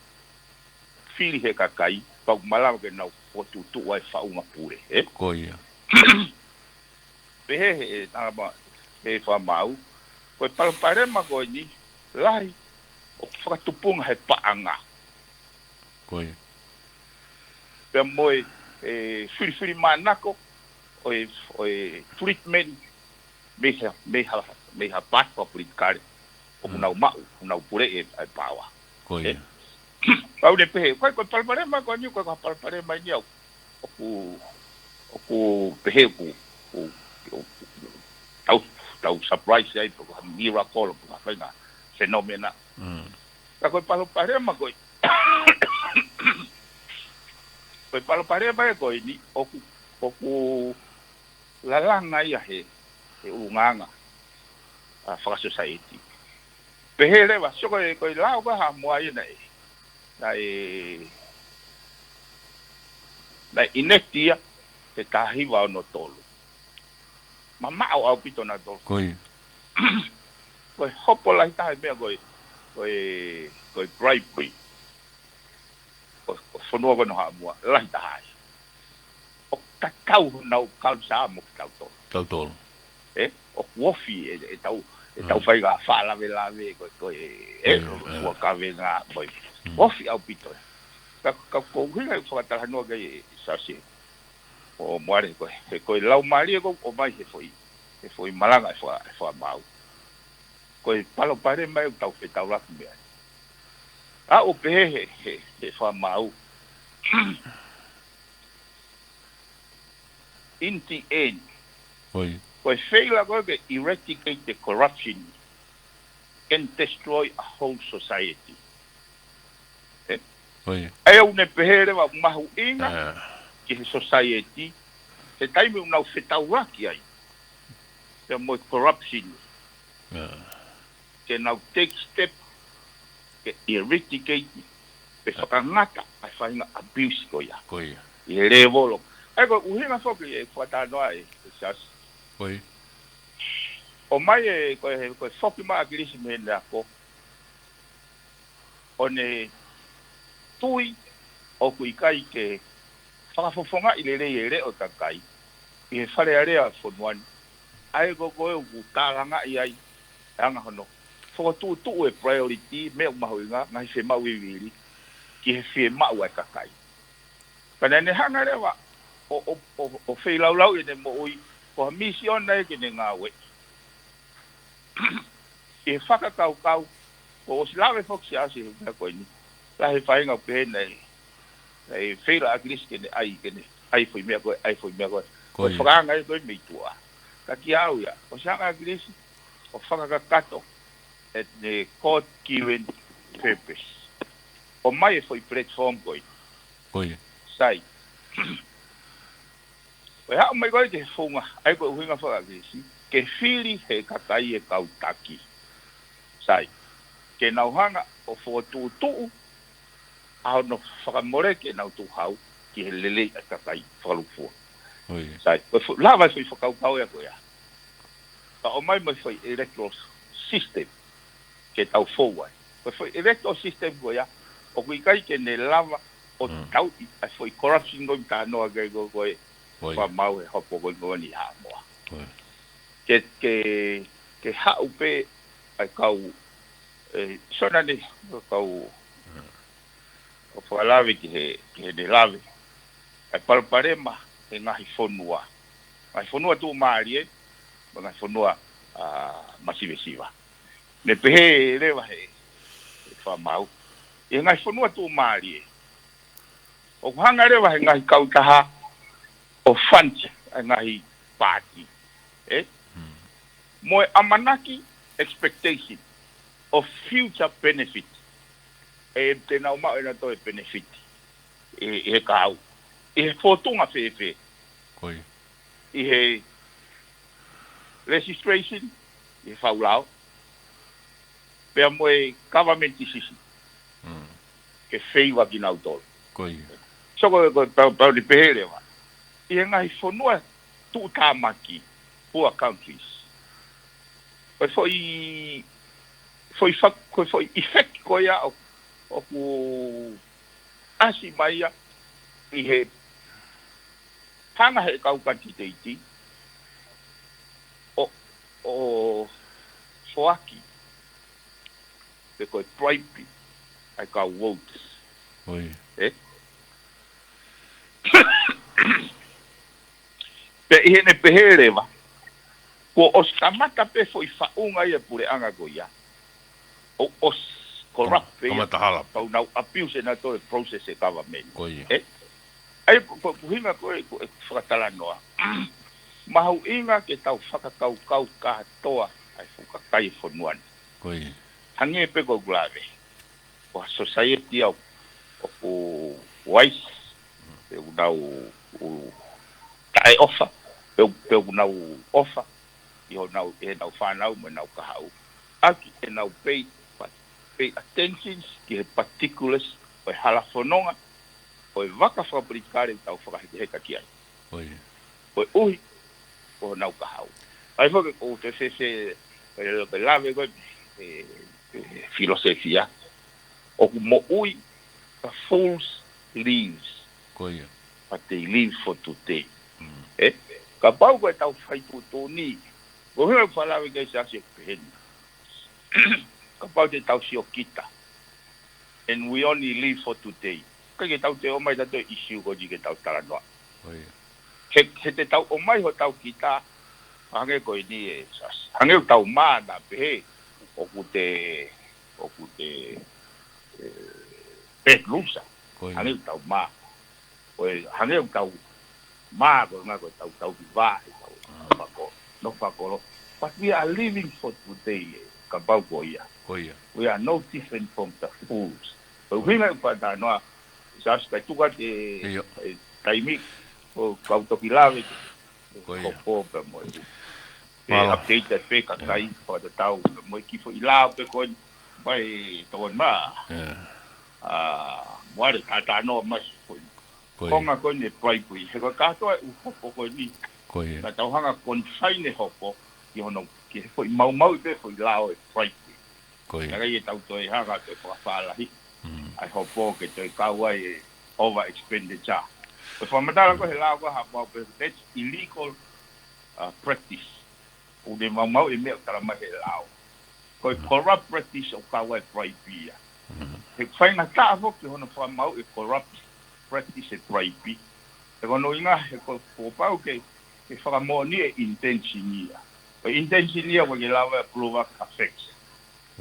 fili he kakai, pea ʻoku malava ke nau fokotuʻutuʻu ai e faʻunga pule, e? Ko ia. Pehē he, e, tangata, he fakamaau, ko e palopalema ko eni, lahi, ʻoku fakatupunga he paʻanga. Ko ia. Pea mo e, e, filifilimānako, ʻo e, ʻo e treatment, mei ha, mei ha, mei ha paati fakapolitikale, ʻoku Mm. nau maʻu, ʻoku nau puleʻi e, e paoa. Ko E? ia. Pau ne pehē, ko e, ko e palopalema ko eni, ko e, ko e palopalema eni ʻoku, ʻoku, ʻoku pehē ʻoku, ʻoku, ʻoku, tau, tau surprise ai, ko e miracle, ko e faʻahinga phenomena. Mm. Ka ko e palopalema ko ē, ko e palopalema ē ko eni, ʻoku, ʻoku lalanga ia he, he ʻulungaanga, a, fakasosaieti. Pehē leva, sio ko e, ko e lao ko ē Haʻamoa ia naʻe, naʻe, naʻe enact ia he taha hiva ono tolu. Mamaʻo ʻaupito nautolu. Ko ia. Ko e hopo lahi taha e meʻa ko e, ko e, ko e bribery. Ko, ko e fonua ko ē ʻo Haʻamoa, lahi taha ai. ʻOku tatau honau culture mo kitautolu. Tautolu. E, ʻoku ofi e, e tau, e tau Mm. fai ngā fakalavelave, ko, ko e, e, Ko ia, ko e e. fua kavenga, ko e. Mm. Ofi ʻaupito e. Ka, ka ko e ʻuhinga e fakatalanoa ki ai e Siasi ʻo Moale ko e, he ko e laumālie ko ē ʻoku ʻomai he foʻi, he foʻi malanga e faka-, e fakamaau. Ko e palopalema ʻoku tau fetaulaki mei ai. ʻA ʻoku pehē he, he, he fakamaau. In the end, ʻoi, ko e feila ko ē ke eradicate the corruption can destroy a whole society. Eh? ʻOi. ʻA ia ʻoku ne pehē leva ʻoku mahuʻinga, ah, ki he society, he taimi ʻoku nau fetaulaki ai pea mo e corruption. Ah. Ke nau take step ke eradicate pe, ah, fakangata ʻa e faʻahinga abuse ko ia. Ko ia. ʻI he lēvolo. ʻA ia ko e ʻuhinga foki e fakatalanoa ē, ʻe Siaosi. ʻOi. ʻOmai e, ko e, ko e foki mai ʻa ʻAkilisi mei heʻene ako, ʻo ne tui ʻoku ʻikai ke fakafofongaʻi lelei e leʻo ʻo e kakai ʻi he Fale Alea ʻo e fonua ni. ʻA ia ko ē ʻoku tālangaʻi ai e anga hono fokotuʻutuʻu e priority, meʻa ʻoku mahuʻinga, ngaahi fiemaʻu vivili, ki he fiemaʻu ʻa e kakai. Ka naʻa ne hanga leva ʻo, ʻo, ʻo, ʻo feilaulau ʻene moʻui, ko ha misiona ia ke ne ngāueʻi. ʻI he fakakaukau, kuo ʻosi lave foki Siaosi he meʻa ko eni. Lahi e faʻahinga pehē naʻe, naʻe feila ʻa ʻAkilisi ke ne ʻai, ke ne ʻai foʻi meʻa ko ē, ʻai foʻi meʻa ko ē. Ko e, ko ia, fakaanga ia ko ē mei tuʻa. Ka kiate au ia, ʻosi hanga ʻa ʻAkilisi ʻo fakakakato ʻene God-given purpose. ʻOmai e foʻi platform ko ē. Ko ia. Sai. Ko e haʻu mai ko ē ki he funga, ʻa ia ko e ʻuhinga fakaʻAkilisi, ke fili he kakai e kau taki. Sai. Ke nau hanga ʻo fokotuʻutuʻu ʻa hono fakamoleki ʻenau tukuhau ki he lelei ʻa e kakai fakalūkufua. ʻOi. Sai. Ko e fu-, lava e foʻi fakakaukau ia ko ia. Ka ʻomai mo e foʻi electoral system ke tau fou ai. Ko e foʻi electoral system ko ia, ʻoku ʻikai ke ne lava ʻo, mm, tauʻi ʻa e foʻi corruption ko ē ʻoku talanoa ki ai ko ē, ko ē, ʻoi, fakamaau he hopo ko ē ko eni ʻi Haʻamoa. ʻOi. Ke, ke, ke haʻu pē ʻa e kau, e, sona ni, kau, mm, ʻo fakalave ki he, ki heʻene lave ʻa e palopalema he ngaahi fonua. Ngaahi fonua tuʻumālie, mo e ngaahi fonua, ā, masivesiva. Ne pehē leva he, he fakamaau, ʻi he ngaahi fonua tuʻumālie, ʻoku hanga leva he ngaahi kautaha ʻo fund ʻa e ngaahi paati. Eh? Hmm. Mo e ʻamanaki, expectation of future benefit. ʻE te nau maʻu ʻenautolu e benefit ʻi, ʻi he kahaʻu. ʻI he fōtunga fēfē. Ko ia. ʻI he registration, ʻi he faulao, pea mo e government decision. Mm. Ke feiva kinautolu. Ko ia. So ko, ko, pau, pau ni pehē leva. ʻI he ngaahi fonua tuʻutāmaki, poor countries. Ko e foʻi, foʻi fak-, ko e foʻi effect ko ia ʻo, ʻoku ʻasi mai ia ʻi he hanga he kau kanititeiti ʻo, ʻo foaki pe ko e bribe ʻa e kau voters. Oi. Eh? Pea ʻi heʻene pehē leva, kuo ʻosi kamata pē foʻi faʻunga ia puleʻanga ko ia. ʻO, ʻosi corrupt pē ia. Kamata hala pē. Pau nau abuse ʻenautolu e process e government. Ko ia. Eh? ʻA ia ko, ko, ʻuhinga ko ē, ko e fakatalanoa. Mahuʻinga ke tau fakakaukau kātoa ʻa e fuʻu kakai e fonua ni. Ko ia. Hangē pē ko ʻeku lave. Ko ha society au ʻoku wise, pe ʻoku nau, ʻoku taʻeʻofa, pe ʻoku, pe ʻoku nau ʻofa ʻi honau, ʻenau fānau mo ʻenau kahaʻu. ʻAki ʻenau pay, pay attentions ki he particulars ʻo e hala fononga ʻo e vaka fakapolitikale ʻoku tau fakahekeheka ki ai. Ko ia. Koeʻuhi ko honau kahaʻu. ʻA ia foki ʻoku te fēfē, ʻe, ʻe lave ko ē, e, e filōsefia. ʻOku moʻui, the fools lives. Ko ia. But they live for today. Mm. Eh? Kapau ko ʻetau fai tuʻutuʻuni. Ko e ʻuhinga ʻoku ou fakalave ki ai Siaosi ʻoku pehē ni. Kapau te tau sio kita. And we only live for today. ʻIkai ke tau toe ʻomai ʻetautolu e issue ko eni ke tau talanoa. Ko ia. He, he te tau ʻomai hotau kita, hangē ko eni ē Siaosi. Hangē ʻoku tau mānava pehē. ʻoku te, ʻoku te, ē, bad loser. Ko ia. Hangē ʻoku tau mā. Ko e, hangē ʻoku tau mā, ko e ngā ko e tau tau ki vā, e tau, ah, fakakolo, no fakakolo. But we are living for today, ē, kapau ko ia. Ko ia. We are no different from the fools. Ko e ʻuhinga ʻoku faʻatānoa, sa sikai tuka te, ʻio, e taimi, ʻoku ou toki lave, ko ia, hopo pē mo e. Mālō. Update pē kakai, fakatatau mo e kiʻi foʻi lao pē ko eni, mai tokoni mā. ʻIo. ʻA, mo e tātānoa mai ko eni. Ko ia. Konga ko eni e bribery. He ko e kātoa e ʻū hopo ko eni. Ko ia. Naʻa tau hanga confine e hopo, ki hono, ki he foʻi maumau pē foʻi lao e bribery. Ko ia. Ka ʻikai ke tau toe hanga toe fakafālahi. Mm. ʻA e hopo ke toe kau ai e over expenditure. Ko e fakamatala ko ē he lao ko ē Haʻapai pē, that's illegal, uh, practice. ʻOku ne maumau e meʻa ʻoku tala mai he lao. Ko e, mm, corrupt practice ʻoku kau ai e bribe ia. Mm. He faingataʻa foki hono fakamaau e corrupt practice e bribe. He ko hono ʻuhinga he ko, kuo pau ke, ke fakamoʻoni e intention ia. Ko e intention ia ʻoku ʻikai ke lava e prove ka facts.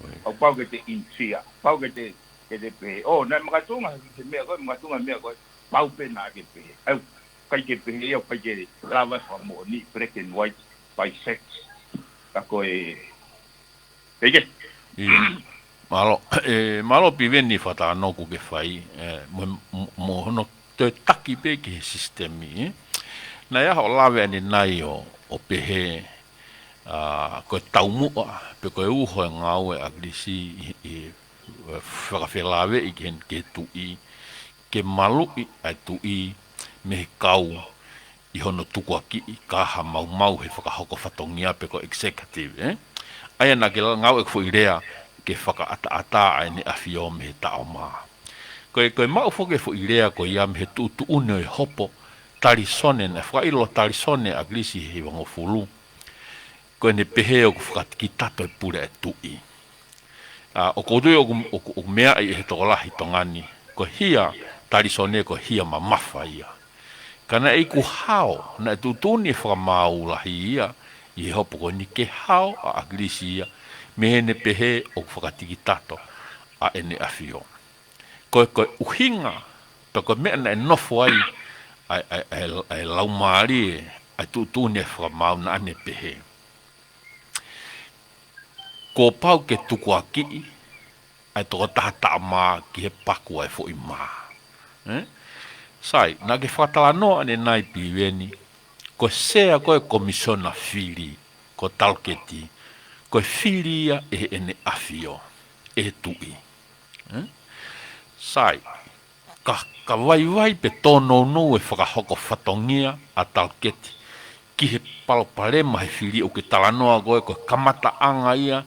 Right. Kuo pau ke te interfere, pau ke te, ke te pehē, oh, naʻe makatuʻunga he meʻa ko ē, makatuʻunga he meʻa ko ē, pau pē naʻa ke pehē. ʻOku ʻikai ke pehē ia, ʻoku ʻikai ke lava e fakamoʻoni, black and white, by facts. Ka ko e, pehē ke. ʻIo. Mālō, ē, mālō Piveni fakatātā ʻoku ke fai, ē, mo, mo, mo hono toe taki pē ki he sisitemi, ē. Naʻe ʻi ai haʻo lave ʻanenai ʻo, ʻo pehē, ʻa, ko e taumuʻa, pe ko e uho e ngāue ʻa ʻAkilisi ʻi, ʻi, ē, fakafelāveʻi ki he, ki he tuʻi, ke maluʻi ʻa e tuʻi mei he kau ʻi hono tukuakiʻi, ka ha maumau he fakahoko fatongia pe ko e executive, ē? ʻA ia naʻa ke la-, ngāueʻaki e foʻi lea ke fakaʻataʻatā ʻa ʻEne ʻAfio mei he taʻo mā. Ko e, ko e maʻu foki e foʻi lea ko ia mei he tuʻutuʻuni ʻo e hopo Talisone, naʻe fakaʻilo Talisone ʻa ʻAkilisi he hivangofulu. Ko ʻene pehē ʻoku fakatikitato e pule ʻa e tuʻi. ʻA, ʻoku ou tui ʻoku, ʻoku, ʻoku meaʻi ʻe he tokolahi Tonga ni, ko e hia Talisone ko e hia mamafa ia. Ka naʻe iku hao, naʻe tuʻutuʻuni e fakamaau lahi ia, ʻi he hopo ko eni ke hao ʻa ʻAkilisi ia, mei heʻene pehē ʻoku fakatikitato ʻa ʻEne ʻAfio. Ko e, ko e ʻuhinga, pe ko e meʻa naʻe nofo ai, ʻa e, ʻa e, ʻa e, ʻa e laumālie, ʻa e tuʻutuʻuni e fakamaau naʻa ne pehē. Kuo pau ke tukuakiʻi ʻa e tokotaha taʻo mā ki he paku ʻa e foʻi mā. Ē? Sai, naʻa ke fakatalanoa ʻanenai Piveni, ko e sea ko ē Komisiona fili, ko Taluketi, ko e fili ia ʻe ʻEne ʻAfio, ʻe he tuʻi. Ē? Sai, ka, ka vaivai pe tōnounou e fakahoko fatongia ʻa Taluketi ki he palopalema he fili ʻoku ke talanoa ko ē, ko e kamataʻanga ia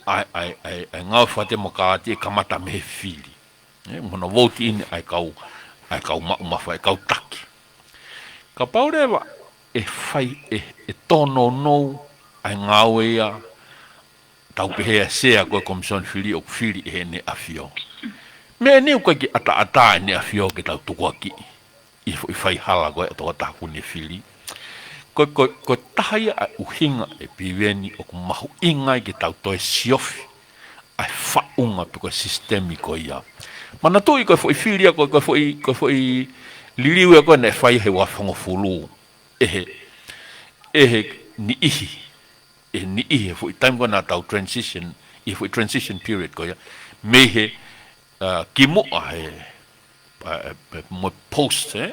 ʻa e, ʻa e, ʻa e, ʻa e ngāue fakatemokalati ʻe kamata mei he fili. Ē, mo hono vote in ʻa e kau, ʻa e kau maʻu mafa, ʻa e kau taki. Kapau leva ʻe fai, ʻe, ʻe tōnounou ʻa e ngāue ia, tau pehē ʻa e sea ko ē Komisiona fili ʻoku fili ʻe ʻEne ʻAfio. Meʻa eni ʻoku ʻikai ke ʻataʻatā ʻEne ʻAfio ke tau tukuakiʻi ʻi he foʻi faihala ko ē ʻa e tokotaha ʻoku ne fili. Ko, ko, ko e taha ia ʻa e ʻuhinga ʻe Piveni ʻoku mahuʻinga ai ke tau toe siofi ʻa e faʻunga pe ko e sisitemi ko ia. Manatuʻi ko e foʻi fili ia ko, ko e foʻi, ko e foʻi liliu ia ko ē naʻe fai he ua fangofulu. ʻE he, ʻe he niʻihi, ʻe he niʻihi he foʻi taimi ko ē naʻa tau transition, ʻi he foʻi transition period ko ia, mei he, ʻa, kimuʻa he, ʻa, ʻe, ʻe, mo e post, ē?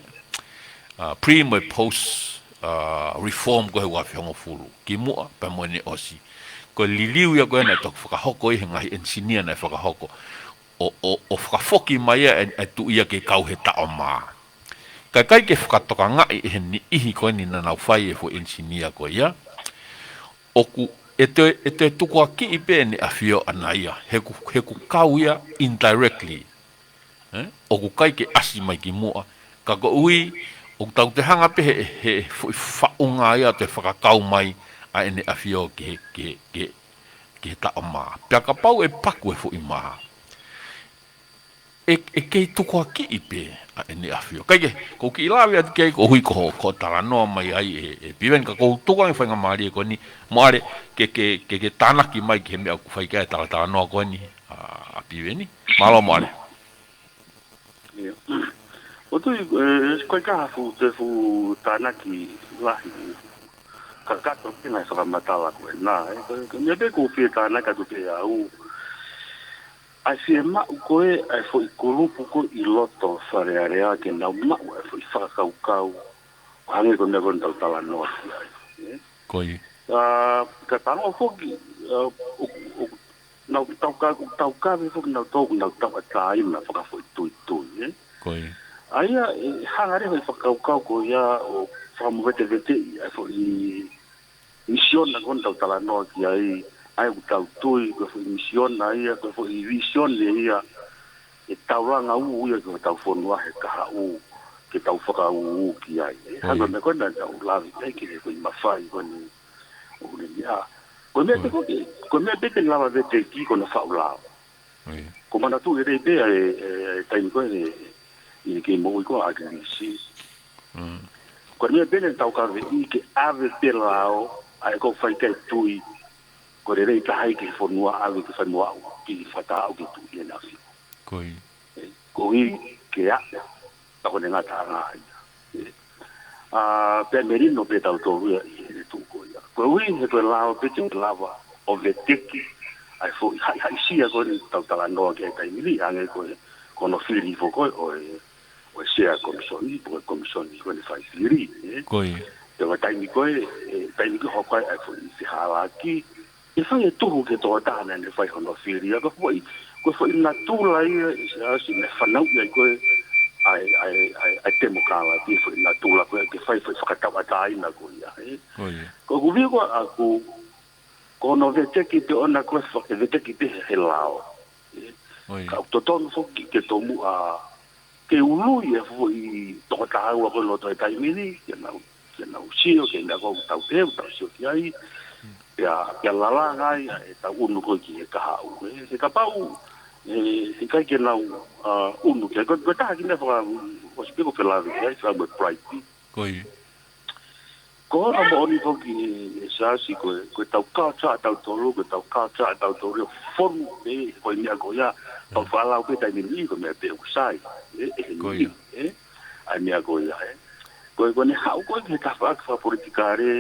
ʻA, pre mo e post, ʻa, reform ko ē he ua afe hongofulu. Kimuʻa, pea mo ʻene ʻosi. Ko e liliu ia ko ē naʻe toki fakahoko ʻi he ngaahi enisinia naʻe fakahoko. ʻO, ʻo, ʻo fakafoki mai ia ʻa e, ʻa e tuʻi ia ke kau he taʻo mā. Ka ʻikai ke fakatokangaʻi ʻe he niʻihi ko eni naʻa nau fai e foʻi enisinia ko ia. ʻOku ʻe toe, ʻe toe tukuakiʻi pē ʻEne ʻAfio ʻana ia, he ʻoku, he ʻoku kau ia indirectly. Ē? ʻOku ʻikai ke ʻasi mai kimuʻa. Ka koeʻuhi, ʻoku tau toe hanga pē he, he foʻi faʻunga ia ʻo toe fakakau mai ʻa ʻEne ʻAfio ki he, ki he, ki he, ki he taʻo mā. Pea kapau ʻe paku e foʻi mā. ʻE, ʻe kei tukuakiʻi pē ʻa ʻEne ʻAfio. Kae kehe, ʻoku ou kiʻi lave atu ki ai, koeʻuhi ko hoʻo, ko hoʻo talanoa mai ai ʻe, ʻe Piveni, ka ʻoku ou tuku ange faingamālie ko eni, Moʻale, ke, ke, ke, ke tānaki mai ki he meʻa ʻoku fai ki ai e talatalanoa ko eni, ʻa, ʻa Piveni. Mālō Moʻale. ʻIo. ʻOku ou tui, ē, ko e hā fuʻu, te fuʻu tānaki lahi. Ka, ka to pina e fakamatala ko ena, ē. Ko, ko, meʻa pē ʻoku ou fie tānaki atu pē au. ʻA e fiemaʻu ko ē, ʻa e foʻi kulupu ko ē ʻi loto Fale Alea ke nau maʻu ʻa e foʻi fakakaukau. ʻO hangē ko e meʻa ko eni ʻoku tau talanoa ki ai, ē. Ko ia. Ka, ka tango foki, ā, ʻo, ʻo, nau tauka-, taukaveʻi foki nautolu, nau tauʻatāina fakafoʻituitui, ē. Ko ia. ʻA ia, ʻe hanga leva ʻe he fakakaukau ko ia ʻo fakamoveteveteʻi ʻa e foʻi misiona ko eni ʻoku tau talanoa ki ai, ʻa ia ʻoku tau tui, ko e foʻi misiona ia, ko e foʻi visione ia, ʻe taulanga ʻū ia ki hotau fonua he kahaʻu, ke tau fakaūū ki ai. Ē, ko ia. Hangē ko e meʻa ko ena naʻa tau lave ki ai ki he foʻi mafai ko eni ʻoku ne meʻa. Ko e meʻa pē ko ē, ko e meʻa pē te ne lava veteki ko hono faʻu lao. Ko e manatu ʻe lelei pē ʻa e, e, e taimi ko ē ʻi he kei moʻui ko ē ʻa ʻAkilisi. Mm. Ko e meʻa pē naʻa ne taukaveʻi ke ʻave pē lao, ʻa ē ʻoku fai ki ai e tui, ko e lelei taha ia ki he fonua ʻave ke fai mo aʻu, ke fakataha aʻu ki he tuʻi ʻEne ʻAfio. Ko ia. Ē, koeʻuhi ke aʻu, ka ko ʻene ngataʻanga ia. Ē. ʻA, pea melino pē tautolu ia ʻi he tuʻu ko ia. Koeʻuhi he ko e lao pē te ne lava ʻo veteki ʻa e foʻi haʻihaʻisia ko eni ʻoku tau talanoa ki ai he taimi ni, hangē ko e, ko hono fili foki ko ē ʻo e, ʻo e sea komisoni, pe ko e komisoni ko eni fai fili, ē. Ko ia. Pea ko e taimi ko ē, ē, taimi ko ē hoko ai ʻa e foʻi fehālaaki, ʻe fai e tuhu ki he tokotaha naʻa ne fai hono fili, ʻa ko e foʻi, ko e foʻi natula ia ʻi Siaosi naʻe fanauʻi ai ko ē ʻa e, ʻa e, ʻa e, ʻa e temokalati, foʻi natula ko ē ke fai foʻi fakatauʻatāina ko ia, ē. Ko ia. Ko ʻeku view ko ē ʻaʻaku, ko hono veteki pē ʻona ko ē fa-, ʻe veteki pē he lao. Ē. Ko ia. Ka ʻoku totonu foki ke tomuʻa ke ului e foʻi tokotaha ua ko ē ʻi loto he taimi ni, ke nau, ke nau sio, ke nau kau tau teu, tau sio ki ai, pea, pea lalanga ai ʻa ʻetau ʻunu ko ē ki he kahaʻu. Ē, he kapau, ē, he ʻikai ke nau, ā, ʻunu ki ai, ko, ko e taha kiʻi meʻa faka-, ʻosi pē ko e felāveʻi ai, faka mo e pride. Ko ia. Ko hono moʻoni foki ē, ē Siaosi ko ē, ko ʻetau culture ʻatautolu, ko ʻetau culture ʻatautolu ʻo fonu pē, ko e meʻa ko ia, tau faʻa lau pē taimi ni, ko e meʻa pē ʻoku sai, ē, ʻe he niʻihi, ē, ʻa e meʻa ko ia, ē. Ko e, ko ʻene haʻu ko ē ki he tafaʻaki fakapolitikale,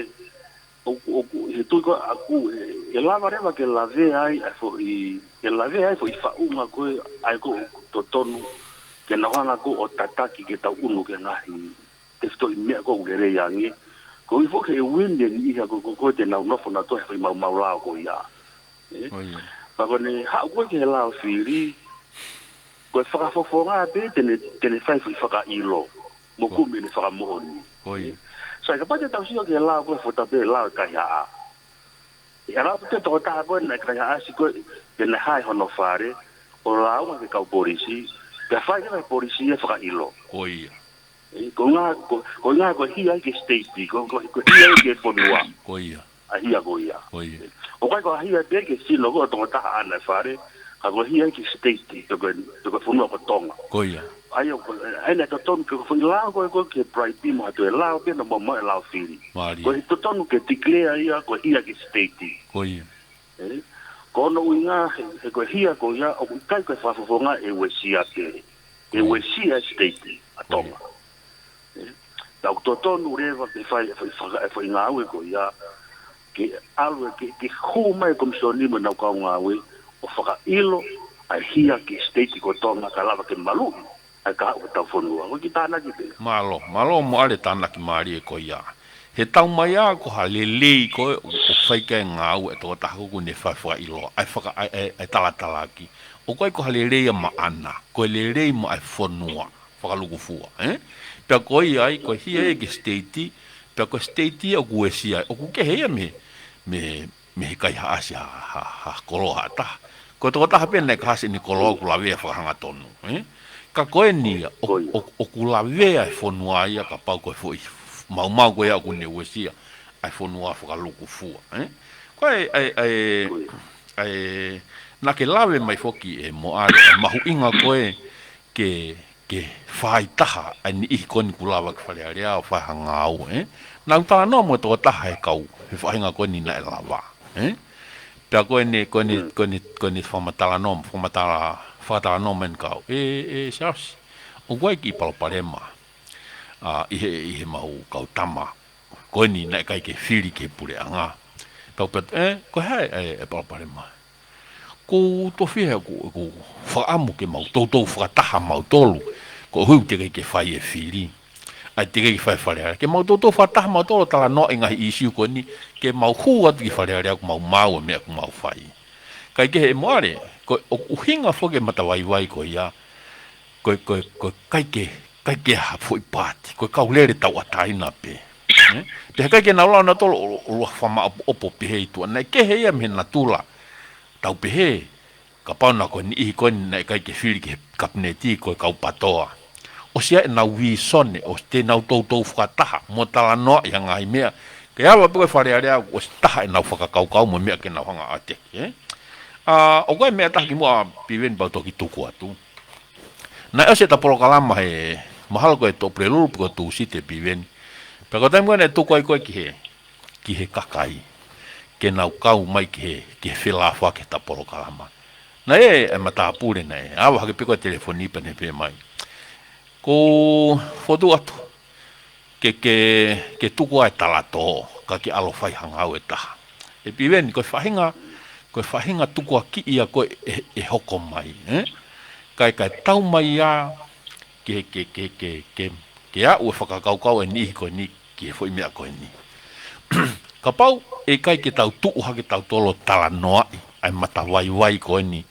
ʻoku, ʻoku, he tui ko ē ʻaʻaku, ē, ʻe lava leva ke lavea ai, ʻa e foʻi, ʻe lavea ai foʻi faʻunga ko ē, ʻa ē ʻoku totonu, ke nau hanga ko ē ʻo tataki ke tau ʻunu ki he ngaahi tefitoʻi meʻa ʻoku lelei ange. Koeʻuhi foki he uini e niʻihi ko ē, ko ē, ko ē te nau nofo nautolu he foʻi maumau lao ko ia. Ē? Ko ia. Pea ko ʻene haʻu ko ē ki he lao fili, ko e fakafofonga pē te ne, te ne fai foʻi fakaʻilo. Mo kumi ʻene fakamoʻoni. Ko ia. Sai kapau te tau sio ki he lao ko ē fota pē lao e kaihaʻa. ʻE ala atu e tokotaha ko ē naʻe kaihaʻasi ko ē, pea naʻe hā ʻi hono fale, ʻo lāunga ki he kau polisi, pea fai ki he polisi e fakaʻilo. Ko ia. Ē, ko e ʻuhinga, ko, ko e ʻuhinga ko e hia ia ki he state, ko, ko, ko e hia ia ki he fonua. Ko ia. ʻA e hia ko ia. Ko ia. ʻOku ʻikai ko e hia pē ki he sino ko ē ʻo e tokotaha ʻana ʻi fale, ka ko e hia ia ki he state, pe ko e, pe ko e fonua ko Tonga. Ko ia. ʻA ia, ko, ʻa ia naʻe totonu ke ko e foʻi lao ko ē, ko e ki he pride mo ha toe lao pē naʻa mo, mo e lao fili. Mālie. Ko e totonu ke declare ia, ko e hia ki he state. Ko ia. Ē? Ko hono ʻuhinga, he, he ko e hia ko ia, ʻoku ʻikai ko e fakafofonga e uesia pē. E uesia e state ʻa Tonga. Ē? Naʻa ʻoku totonu leva ke fai, fai, faka-, e foʻi ngāue ko ia, ke ʻalu e, ke, ke hū mai e komisoni mo ʻenau kau ngāue, ʻo fakaʻilo, ʻa e hia ki he state ko Tonga ka lava ke maluʻi ʻa e kahaʻu ʻo hotau fonua. Ko e kiʻi tānaki pē ia. Mālō, mālō Moʻale e tānaki mālie ko ia. He taumaiā ko ha lelei ko ē ʻoku fai ki ai e ngāue e tokotaha ko ē ʻoku ne fai fakaʻilo, ʻa e faka-, ʻa e, ʻa e, ʻa e talatalaki. ʻOku ʻikai ko ha lelei ia maʻana, ko e lelei maʻa e fonua, fakalūkufua, ē? Pea ko ia ai, ko e hia ia ki he state, pea ko e state ia ʻoku uesia, ʻoku kehe ia mei, mei, mei he kaihaʻasi ha, ha, ha koloa ha taha. Ko e tokotaha pē naʻe kaihaʻasi ʻene koloa ʻoku lavea fakahangatonu, ē? Ka ko eni ia, ʻo, ʻo, ʻoku lavea e fonua ia kapau ko e foʻi maumau ko ia ʻoku ne uesia ʻa e fonua fakalūkufua, ē? Ko e, ʻa e, ʻa e, ʻa e, naʻa ke lave mai foki ē Moʻale, ʻa e mahuʻinga ko ē, ke, ke fai taha ʻa e niʻihi ko eni kuo lava ke Fale Alea ʻo fai ha ngāue, ē? Naʻa ku talanoa mo e tokotaha he kau, he faʻahinga ko eni naʻe lava, ē? Pea ko eni, ko eni, ko eni, ko eni fakamatala nō, fakamatala, fakatalanoa mai eni kau. ʻE, ʻe, Siaosi, ʻoku ʻi ai e kiʻi palopalema, ʻa, ʻi he, ʻi he mau kau tama ko eni naʻe ʻikai ke fili ki he puleʻanga. Pea u pehē, ē, ko e hā e, e, e palopalema? Ko e tofi he ʻoku, ʻoku fakaʻamu ke mau toutou fakataha mautolu, koeʻuhi teʻeki ke fai e fili. ʻAi teʻeki ke fai Fale Alea. Ke mau toutou fakataha mautolu ʻo talanoa e ngaahi ʻīsiu ko eni, ke mau hū atu ki Fale Alea ʻoku mau maʻu e meʻa ʻoku mau fai. Kae kehe ʻe Moale, ko e ʻuhinga foki e matavaivai ko ia, ko e, ko e, ko e ʻikai ke, ʻikai ke ha foʻi paati, ko e kau lele tauʻatāina pē. Ē? Pea ʻikai ke nau lava nautolu ʻo, ʻo, ʻo fakamaʻopoʻopo pehē ʻi tuʻa. Naʻe kehe ia mei he natula. Tau pehē, kapau naʻe ko e niʻihi ko eni naʻe ʻikai ke fili ki he kapineti ko e kau PATOA. ʻOsi ʻa ʻenau vīsone, ʻosi te nau toutou fakataha, mo talanoaʻi ha ngaahi meʻa. Ke ava pē ko e Fale Alea, ʻosi taha ʻenau fakakaukau mo e meʻa ke nau hanga ʻo ʻateki, ē? ʻA, ʻoku ʻi ai e meʻa ʻe taha kimuʻa Piveni pea u toki tuku atu. Naʻe ʻosi ʻeta polokalama he mahalo ko e Tuʻapulelulu pe ko e Tūsite Piveni. Pea ko e taimi ko ē naʻe tuku ai koe ki he, ki he kakai. Ke nau kau mai ki he, ki he felāfaki ʻeta polokalama. Naʻe, e matāpule naʻe, ʻave hake pē ko e telefoni pea ne pehē mai. Ko e fotu atu. Ke, ke, ke tuku ʻa e talatō, ka ke ʻalu ʻo fai ha ngāue ʻe taha. ʻE Piveni, ko e faʻahinga, ko e faʻahinga tukuakiʻi ia ko ē ʻe, ʻe hoko mai, ē? Kae, kae tau mai ia ke, ke, ke, ke, ke, ke aʻu e fakakaukau e niʻihi ko eni ki he foʻi meʻa ko eni. Kapau ʻe ʻikai ke tau tuʻu hake tautolu ʻo talanoaʻi ʻa e matavaivai ko eni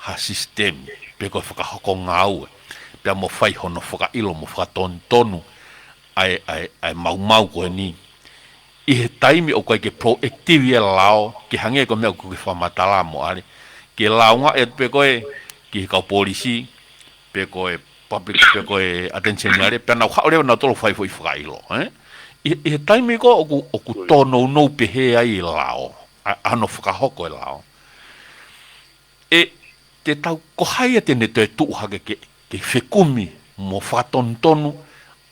ha sisitemi, pe ko e fakahoko ngāue, pea mo fai hono fakaʻilo mo fakatonutonu, ʻa e, ʻa e, ʻa e maumau ko eni. ʻI he taimi ʻoku ʻikai ke proactive e lao, ke hangē ko e meʻa ʻoku ke fakamatala Moale. Ke lāunga atu pē ko ē, ki he kau polisi, pe ko e public, pe ko e attention ʻa e, pea nau haʻu leva nautolu ʻo fai foʻi fakaʻilo, ē? ʻI, ʻi he taimi ko ē ʻoku, ʻoku tōnounou pehē ai e lao, ʻa, ʻa hono fakahoko e lao. ʻE, te tau ko hai ia te ne toe tuʻu hake ke, ke fekumi mo fakatonutonu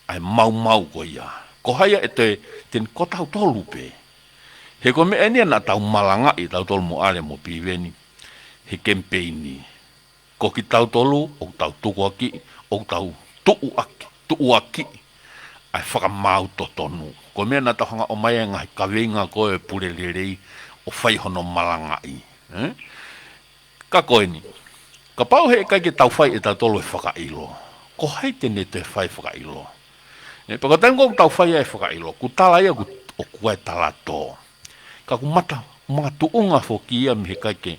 ʻa e maumau ko ia. Ko hai ia ʻe toe, te ne ko tautolu pē. He ko e meʻa eni ia naʻa tau malangaʻi tautolu Moale mo Piveni he kemipeini. Ko kitautolu, ʻoku tau tukuakiʻi, ʻoku tau tuʻuaki, tuʻuakiʻi ʻa e fakamaau totonu. Ko e meʻa naʻa tau hanga ʻo ʻomai e ngaahi kaveinga ko e pule lelei ʻo fai hono malangaʻi. Ē? Ka ko eni, kapau he ʻikai ke tau fai ʻe tautolu e fakaʻilo, ko hai te ne toe fai fakaʻilo? Ē, pea ko e taimi ko ē ʻoku tau fai ai e fakaʻilo, ʻoku tala ia ʻoku, ʻoku ʻi ai e talatō. Ka ʻoku mata, makatuʻunga foki ia mei he ʻikai ke,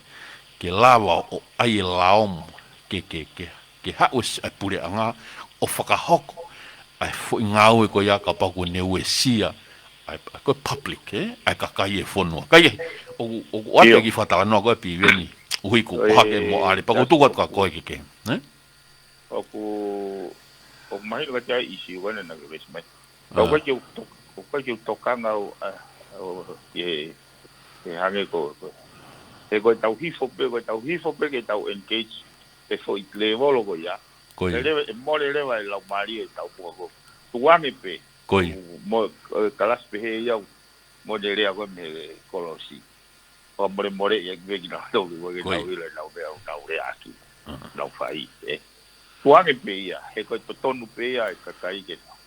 ke lava ʻo ʻai e lao mo, ke, ke, ke, ke haʻu e s-, e puleʻanga ʻo fakahoko ʻa e foʻi ngāue ko ia kapau ʻoku ne uesia ʻa e, ʻa e ko e public, ē? ʻA e kakai e fonua. Kae kehe, ʻoku, ʻoku ʻoatu ʻIo. e kiʻi fakatalanoa ko ē Piveni, ʻuhi ko ʻOe, ʻohake Moale, pea ʻoku tuku atu kia koe ke ke, ē? ʻOku, ʻoku mahino kiate au e ʻīsiu ko ena naʻa ke raise mai. Ka ʻoku ʻikai ke u tok-, ʻoku ʻikai ke u tokanga au, ʻa, ʻo, ke, ke hangē ko, ko. He ko e tau hifo pē, ko e tau hifo pē ke tau engage, he foʻi lēvolo ko ia. Ko ia. ʻE leva, ʻe mole leva e laumālie ʻetau puka ko. Tukuange pē. Ko ia. Mo, ʻe, kalasi pē he iau, mo ne lea ko ē mei he kolosi. Fakamolemole ia ki he kinautolu, ko e Ko ia. tau ila, nau mea, nau lea atu. Ah. Nau fai, ē. Tukuange pē ia, he ko e totonu pē ia e kakai ke nau.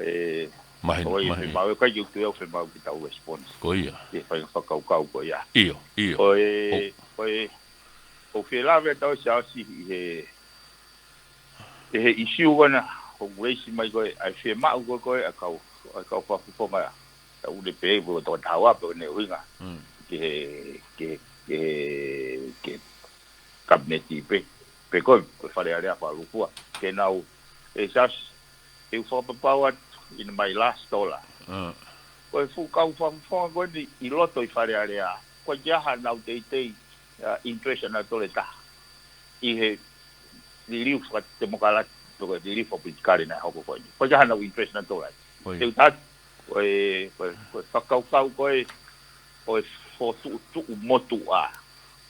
Ē, Mahino, ʻoku ʻikai mahino. femau, ʻikai ke u tui au femau ke tau response. Ko ia. Ke fai fakakaukau ko ia. ʻIo, ʻio. Ko e, ʻOu. ko e, ʻoku ou fie lave atu au Siaosi ʻi he, ʻi he ʻīsiu ko ena, ʻoku raise mai ko ē, ʻa e fiemaʻu ko ē, ko ē, ʻa e kau, ʻa e kau fakafofonga, ʻa ʻUne pē, ko e toko taha ua pē ʻo ne ʻuhinga. Mm. Ki he, ki he, ki he, ki he kapineti pē, pe ko e, ko e Fale Alea fakalukua. Ke nau, ʻe Siaosi, ʻe u fakapapau atu, in my last dollar. Mm. Ko e fuʻu kau fakafofonga ko eni ʻi loto ʻi Fale Alea, ko e ʻikai ke ʻi ai haʻanau teitei, ʻa, interest ʻanautolu ʻe taha. ʻI he liliu fakatemokalati, pe ko e liliu fakapolitikale naʻe hoko ko eni. Ko e ʻikai ke ʻi ai haʻanau interest ʻanautolu ai. Ko ia. Te u tala atu, ko e, ko e, ko e fakakaukau ko ē, ko e fokotuʻutuʻu motuʻa.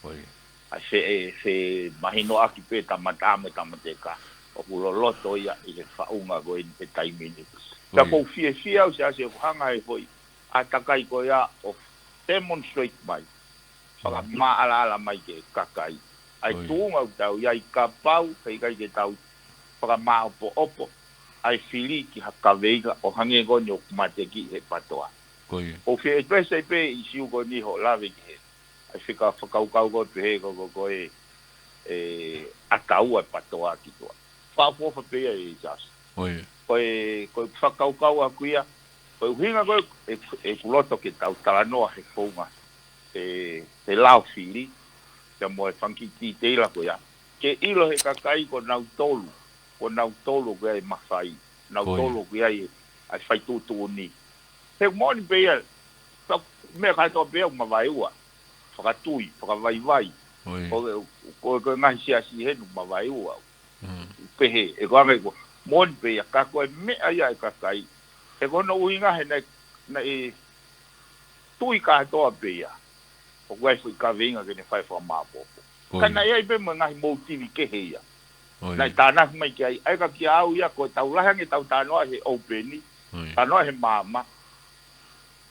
Ko ia. ʻA e fe, ʻe, femahinoʻaki pē tama tā mo e tama teka. ʻOku ʻoku loloto ia ʻi he faʻunga ko eni he taimi ni. Ka ʻoku ou fiefia au Siaosi ʻoku hanga he foʻi ʻātakai ko ia ʻo demonstrate mai, fakamaʻalaʻala mai ki he kakai ʻa e tuʻunga ʻoku tau ʻi ai, kapau he ʻikai ke tau fakamāʻopoʻopo ʻa e fili ki ha kaveinga ʻo hangē ko eni ʻoku matekiʻi he PATOA. ʻOku ou fie address ai pē ʻisiū ko eni hoʻo lave ki he ʻa e fika fakakaukau ko ē pehē ko, ko, ko e, e, ʻatā ʻa e PATOA ki tuʻa. Fakaʻofoʻofa pē ia ʻe Siaosi. Ko e, ko e fakakaukau ʻaʻaku ia, ko e ʻuhinga ko ē, ʻeku loto ke tau talanoa he founga, e, he lao fili, pea mo e fanga kiʻi tēlā ko ia. Ke ʻilo he kakai ko nautolu, ko nautolu ʻoku ʻi ai e mafai, nautolu ʻoku ʻi ai e, ʻa e fai tuʻutuʻuni. He moʻoni pē ia, ka meʻa kātoa pē ia ʻoku mavaeua, fakatui, fakavaivai. Ko, ko, ko e ngaahi siasi heni ʻoku mavaeua. Pehē, ʻe ko anga ʻe ko, moʻoni pē ia, ka ko e meʻa ia ʻa e kakai. He ko hono ʻuhinga he naʻe, naʻe tui kātoa pē ia ʻoku ʻi ai foʻi kaveinga ke ne fai fakamāʻopoʻopo. Ka naʻe ʻi ai pē mo e ngaahi motivi kehe ia. Naʻe tānaki mai ki ai, ʻa ia ka kia au ia ko e tau lahi ange tau talanoa he open, talanoa he maama.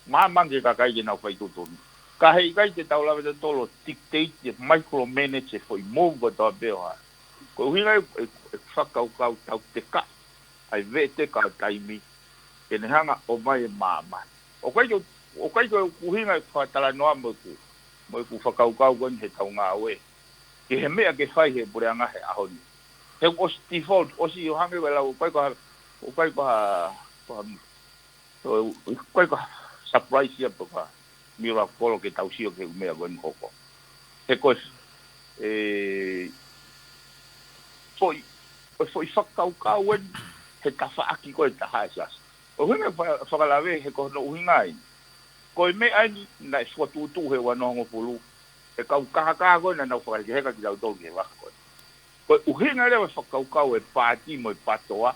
Maama ange kakai ke nau fai tuʻutuʻuni. Ka he ʻikai te tau lava tautolu ʻo dictate, micromanage e foʻi move kotoa pē ʻo hā. Ko e ʻuhinga e, e, e fakakaukau tau teka, ʻa e veʻeteka ʻo taimi, ke ne hanga ʻo mai e maama. ʻOku ʻikai ko, ʻoku ʻikai ko e ʻuhinga e fakatalanoa mo ʻeku, mo ʻeku fakakaukau ko eni he tau ngāue. Ke he meʻa ke fai he puleʻanga he ʻaho ni. He ʻosi default, ʻosi ʻo hangē ko e lau, ʻoku ʻikai ko ha, ʻoku ʻikai ko ha, ko ha, ʻoku ʻikai ko ha surprise ia pe ko ha miracle ke tau sio ki he ʻū meʻa ko eni hoko. He ko e, e, foʻi, ko e foʻi fakakaukau eni, he tafaʻaki ko ē ʻe taha ʻe Siaosi. ʻO huna fa-, fakalave he ko hono ʻuhinga eni. Ko e meʻa eni, naʻe fokotuʻutuʻu he ua noa hongofulu, he kau kākā ko ē naʻa nau fakahekeheka kitautolu ki he vaka ko ē. Ko e ʻuhinga leva e fakakaukau e paati mo e PATOA,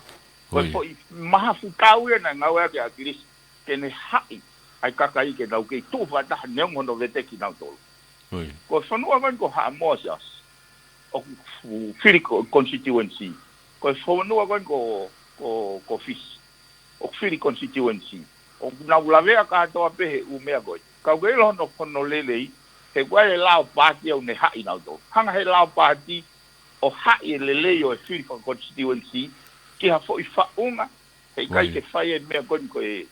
ko e foʻi mahafu tau ia naʻe ngāueʻaki ʻe ʻAkilisi, ke ne haʻi ʻa e kakai ke nau kei tuʻu fakataha neongo hono veteki kinautolu. Ko e fonua ko eni ko Haʻamoa Siaosi, ʻoku fu-, fili ko-, constituency. Ko e fonua ko eni ko, ko, ko Fisi, ʻoku fili constituency. ʻOku nau lavea kātoa pē he ʻū meʻa ko ē. Ka ʻoku ke ʻilo hono, hono lelei, he ʻoku ʻi ai e lao paati ʻoku ne haʻi nautolu. Hanga he lao paati ʻo haʻi e lelei ʻo e fili faka-constituency ki ha foʻi faʻunga, he ʻikai ke fai e meʻa ko eni ko e,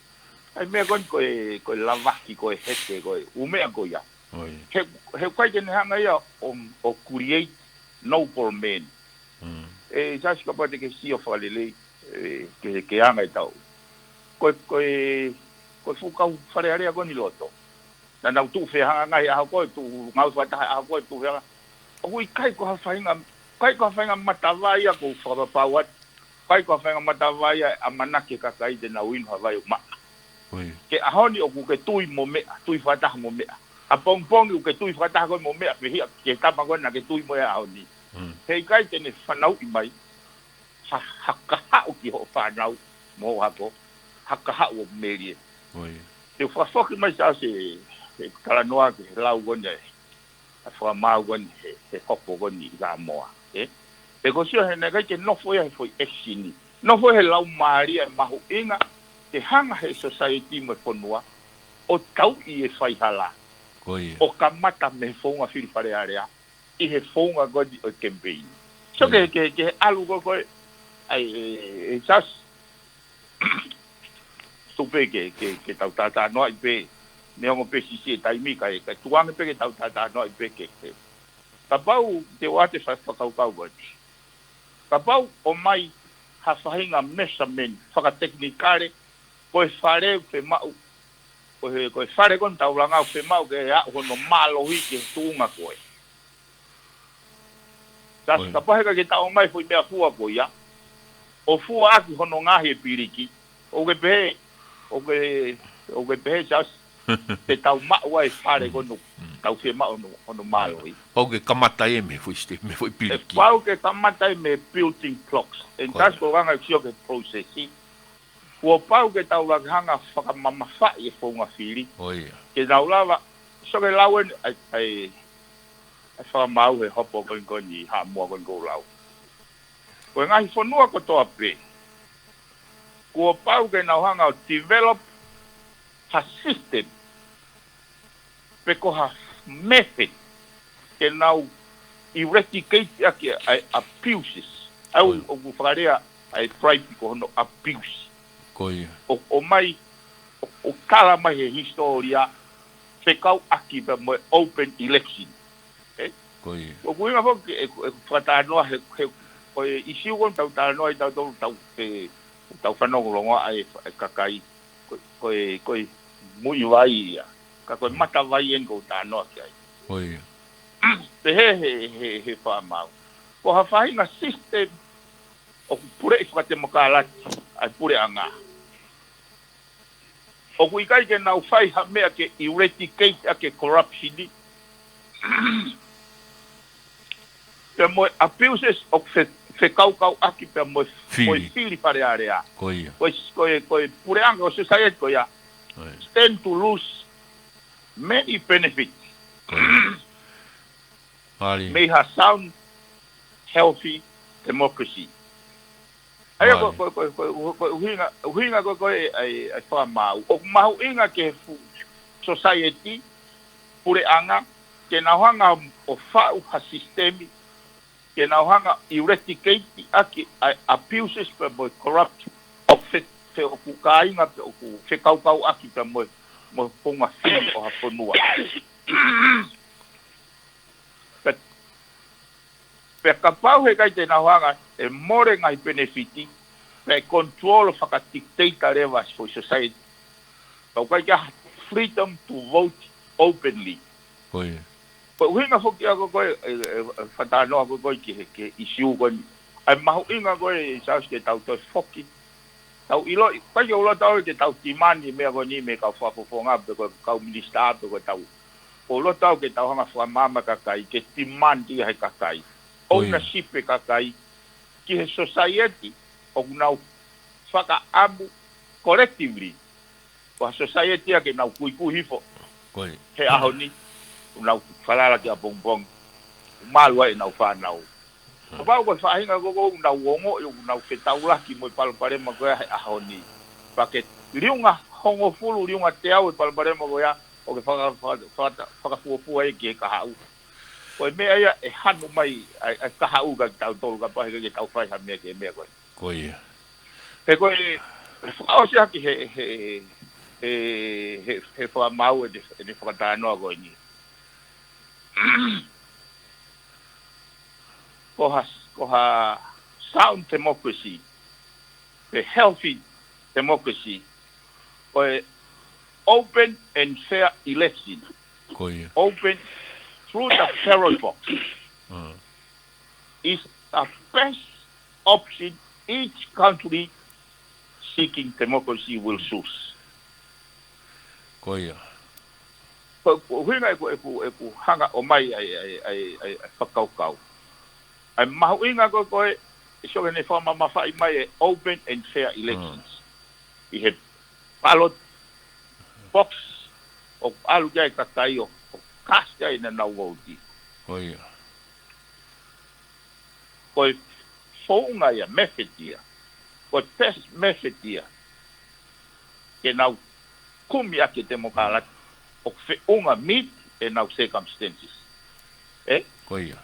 ʻa e meʻa ko eni ko e, ko e lavaki, ko e heke, ko e ʻū meʻa ko ia. He, he ʻikai ke ne hanga ia ʻo, ʻo create noble man. ʻE Siaosi kapau te ke sio fakalelei, e, ke, ke anga e tau. Ko e, ko e, ko e fuʻu kau Fale Alea ko eni loto. Naʻa nau tuʻu fehangahangai ʻaho ko ē, tuʻu ngāue fakataha ʻaho ko ē, tuʻu fehangahangai. ʻOku ʻikai ko ha faʻahinga, ʻikai ko ha faʻahinga matavai ia ʻoku ou fakapapau atu. ʻIkai ko ha faʻahinga matavai ia ʻe ʻamanaki e kakai te nau inu ha vai ʻoku maʻa. Ke ʻaho ni ʻoku ke tui mo meʻa, tui fakataha mo meʻa. ʻApongipongi ʻoku ke tui fakataha koe mo meʻa, pehē ki he tama ko ē naʻa ke tui mo ia he ʻaho ni. He ʻikai te ne fanauʻi mai ha, ha kahaʻu ki hoʻo fānau mo hoʻo ako, ha kahaʻu ʻoku melie. Te u fakafoki mai Siaosi he talanoa ki he lau ko eni ʻa e, ʻa e fakamaau ko eni he, he hopo ko eni ʻi Samoa, ē? He ko e sio he naʻe ʻikai ke nofo ia he foʻi action ni. Nofo he laumālie mahuʻinga, ke hanga he society mo e fonua ʻo tauʻi e faihala. ʻO kamata mei he founga fili Fale Alea, ʻi he founga ko eni ʻo e campaign. So ke, ke, ke ʻalu ko ē ko ē, ʻai, e, e, e, Siaosi. Tuku pē ke, ke, ke tau talanoaʻi pē, neongo pē siʻisiʻi e taimi ka, ka tuku ange pē ke tau talanoaʻi pē ke, ke. Kapau te u ʻoatu e fa-, fakakaukau ko eni. Kapau ʻomai ha faʻahinga measurement fakatekinikale, ko e fale ʻoku fiemaʻu, ko e, ko e fale ko eni taulanga ʻoku fiemaʻu ke aʻu hono mālohi ki he tuʻunga ko ē. Siaosi, kapau he ʻikai ke tau ʻomai foʻi meʻafua ko ia, ʻo fuaʻaki hono ngaohi e piliki, ʻoku ke pehē, ʻoku ke, ʻoku ke pehē Siaosi, te tau maʻu ai e fale ko eni ʻoku tau fiemaʻu hono, hono mālohi. Pau ke kamata ia mei he foʻi st-, mei he foʻi piliki. Pau ke kamata ia mei he building blocks. ʻE Siaosi, ko e anga e sio ki he process, kuo pau ke tau lava ke hanga fakamamafaʻi e founga fili. Ke tau lava, so ke lau eni, ʻai, ʻai, ʻai fakamaau he hopo ko eni ko eni Haʻamoa ko eni ʻoku ou lau. Ko e ngaahi fonua kotoa pē, kuo pau ke nau hanga ʻo develop ha system, pe ko ha method, ke nau eradicate ʻaki ʻa e abuses. Au, ʻoku fakalea ʻa e bribe ko hono abuse. Ko ia. ʻO, ʻo mai, ʻo, ʻo tala mai he hisitōlia, fekauʻaki pea mo e open election. Eh? Ko ia. ʻOku ʻuhinga foki, ʻeku, ʻeku fakatalanoa he, he, ko e ʻisiū ko eni ʻoku tau talanoa ai tautolu tau, he, tau fanongo longoaʻa e, e kakai. Ko, ko e, ko e muivai ia. Ka ko e matavai eni ʻoku ou talanoa ki ai. Ko ia. Pehē he, he, he fakamaau. Ko ha faʻahinga system ʻoku puleʻi fakatemokalati ʻa e puleʻanga. ʻOku ʻikai ke nau fai ha meʻa ke eradicate ʻaki e corruption ni. Pea mo e abuses ʻoku fe-, fekaukauʻaki pea mo e, mo e fili Fale Alea. Ko ia. Ko e, ko e, ko e puleʻanga ʻo e society ko ia. Ko ia. Stand to lose many benefits. Ko ia. Mei ha sound, healthy democracy. ʻA ia ko, ko, ko, ko, ko, ko e ʻuhinga, ʻuhinga ko, ko e, ʻa e, ʻa e fakamaau. ʻOku mahuʻinga ki he fuʻu society, puleʻanga, ke nau hanga ʻo faʻu ha sisitemi, ke nau hanga eradicate ʻaki ʻa e abuses pea mo e corrupt ʻoku fe-, fe-, ʻoku kāinga pea ʻoku fekaukauʻaki pea mo e, mo e konga fili ʻo ha fonua. Pea, pea kapau heʻikai te nau hanga ʻe mole ngaahi penefiti, pea ʻe control ʻo fakadictate leva ʻa e foʻi society. Pea ʻoku ʻikai ke ʻi ai ha freedom to vote openly. Ko ia. Ko e ʻuhinga foki ʻa ko, ko e, e, e, fakatalanoa ko, ko e ki he, ki he ʻisiū ko eni. ʻA e mahuʻinga ko e, ʻi Saus ke tau toe foki. Tau ʻiloʻi, ʻikai ke u loto au ke tau demand e meʻa ko eni mei he kau fakafofonga pe ko e kau minisitā pe ko e tau. ʻOku ou loto au ke tau hanga fakamaama kakai, ke demand ia he kakai. Ko ia. Ownership e kakai, ki he society, ʻoku nau fakaʻamu collectively. Ko ha society ia ke nau kuikui hifo. Ko ia. He ʻaho ni, ʻoku nau falala ki ʻapongipongi. Malu ai ʻenau fānau. Kapau ko e faʻahinga ko, ko ʻoku nau ongoʻi ʻoku nau fetaulaki mo e palopalema ko ia he ʻaho ni. Pea ke liunga hongofulu, liunga teau e palopalema ko ia, ʻo ke faka-, faka-, faka-, fakafuofua ia ki he kahaʻu. Ko e meʻa ia ʻe hanu mai ʻa e, ʻa e kahaʻu kia kitautolu kapau heʻikai ke tau fai ha meʻa ki he meʻa ko ē. Ko ia. He ko e, fakaʻosi ʻaki he, he, he, he, he fakamaau ʻene, ʻene fakatalanoa ko eni. Ko ha, ko ha sound democracy, a healthy democracy, ko e open and fair election. Ko ia. Open through the ballot box. Mm. Is the best option each country seeking democracy will choose. Ko ia. Ko, ko e ʻuhinga ʻeku, ʻeku, ʻeku hanga ʻo mai ʻa e, ʻa e, ʻa e, ʻa e, ʻa e fakakaukau. ʻA e mahuʻinga ko, ko e, ʻe sio ke ne fakamamafaʻi mai e open and fair elections. Mm. ʻI he ballot box ʻoku ʻalu ki ai e kakai ʻo, ʻo cast ai ʻenau vouti. Ko ia. Ko e founga ia, method ia. Ko e best method ia. Ke nau kumi ʻaki e temokalati ʻoku feʻunga meet ʻenau circumstances. Eh? Ko ia.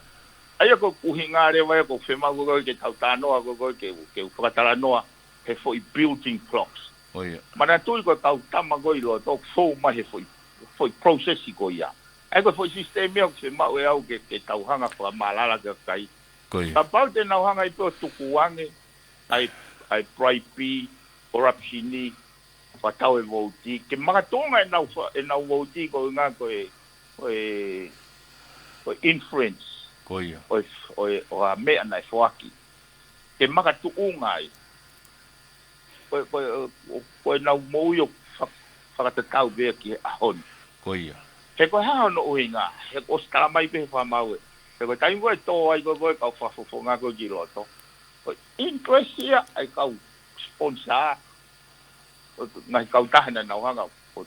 ʻA ia ko e ʻuhinga leva ia ʻoku fiemaʻu ko ē ke tau talanoa ko ē ke, ke fakatalanoa he foʻi building blocks. Ko ia. Manatuʻi ko e kau tama ko ē ʻi loto ʻoku fou mai he foʻi, foʻi process ko ia. ʻA ia ko e foʻi system ia ʻoku fiemaʻu ʻe au ke, ke tau hanga fakamaʻalaʻala ki ai e kakai. Ko ia. Kapau te nau hanga ʻi pē ʻo tukuange ʻa e, ʻa e bribe, corruption, fakatau e vouti, ke makatuʻunga ʻenau fa-, ʻenau vouti ko e ʻuhinga ko e, ko e, ko e influence. Ko ia. ʻO e, ʻo e, ʻo ha meʻa naʻe foaki. Ke makatuʻunga ai. Ko e, ko e, ko e, ko ʻenau moʻui ʻoku fa-, fakatatau pē ia ki he ʻaho ni. Ko ia. He ko e hā hono ʻuhinga, he ʻosi tala mai pē he fakamaau ē. He ko e taimi ko ē ʻe tō ai ko ē, ko ē kau fakafofonga ko ē ki loto. Ko e interest ia ʻa e kau sponsor, ʻo e ngaahi kautaha naʻa nau hanga ʻo,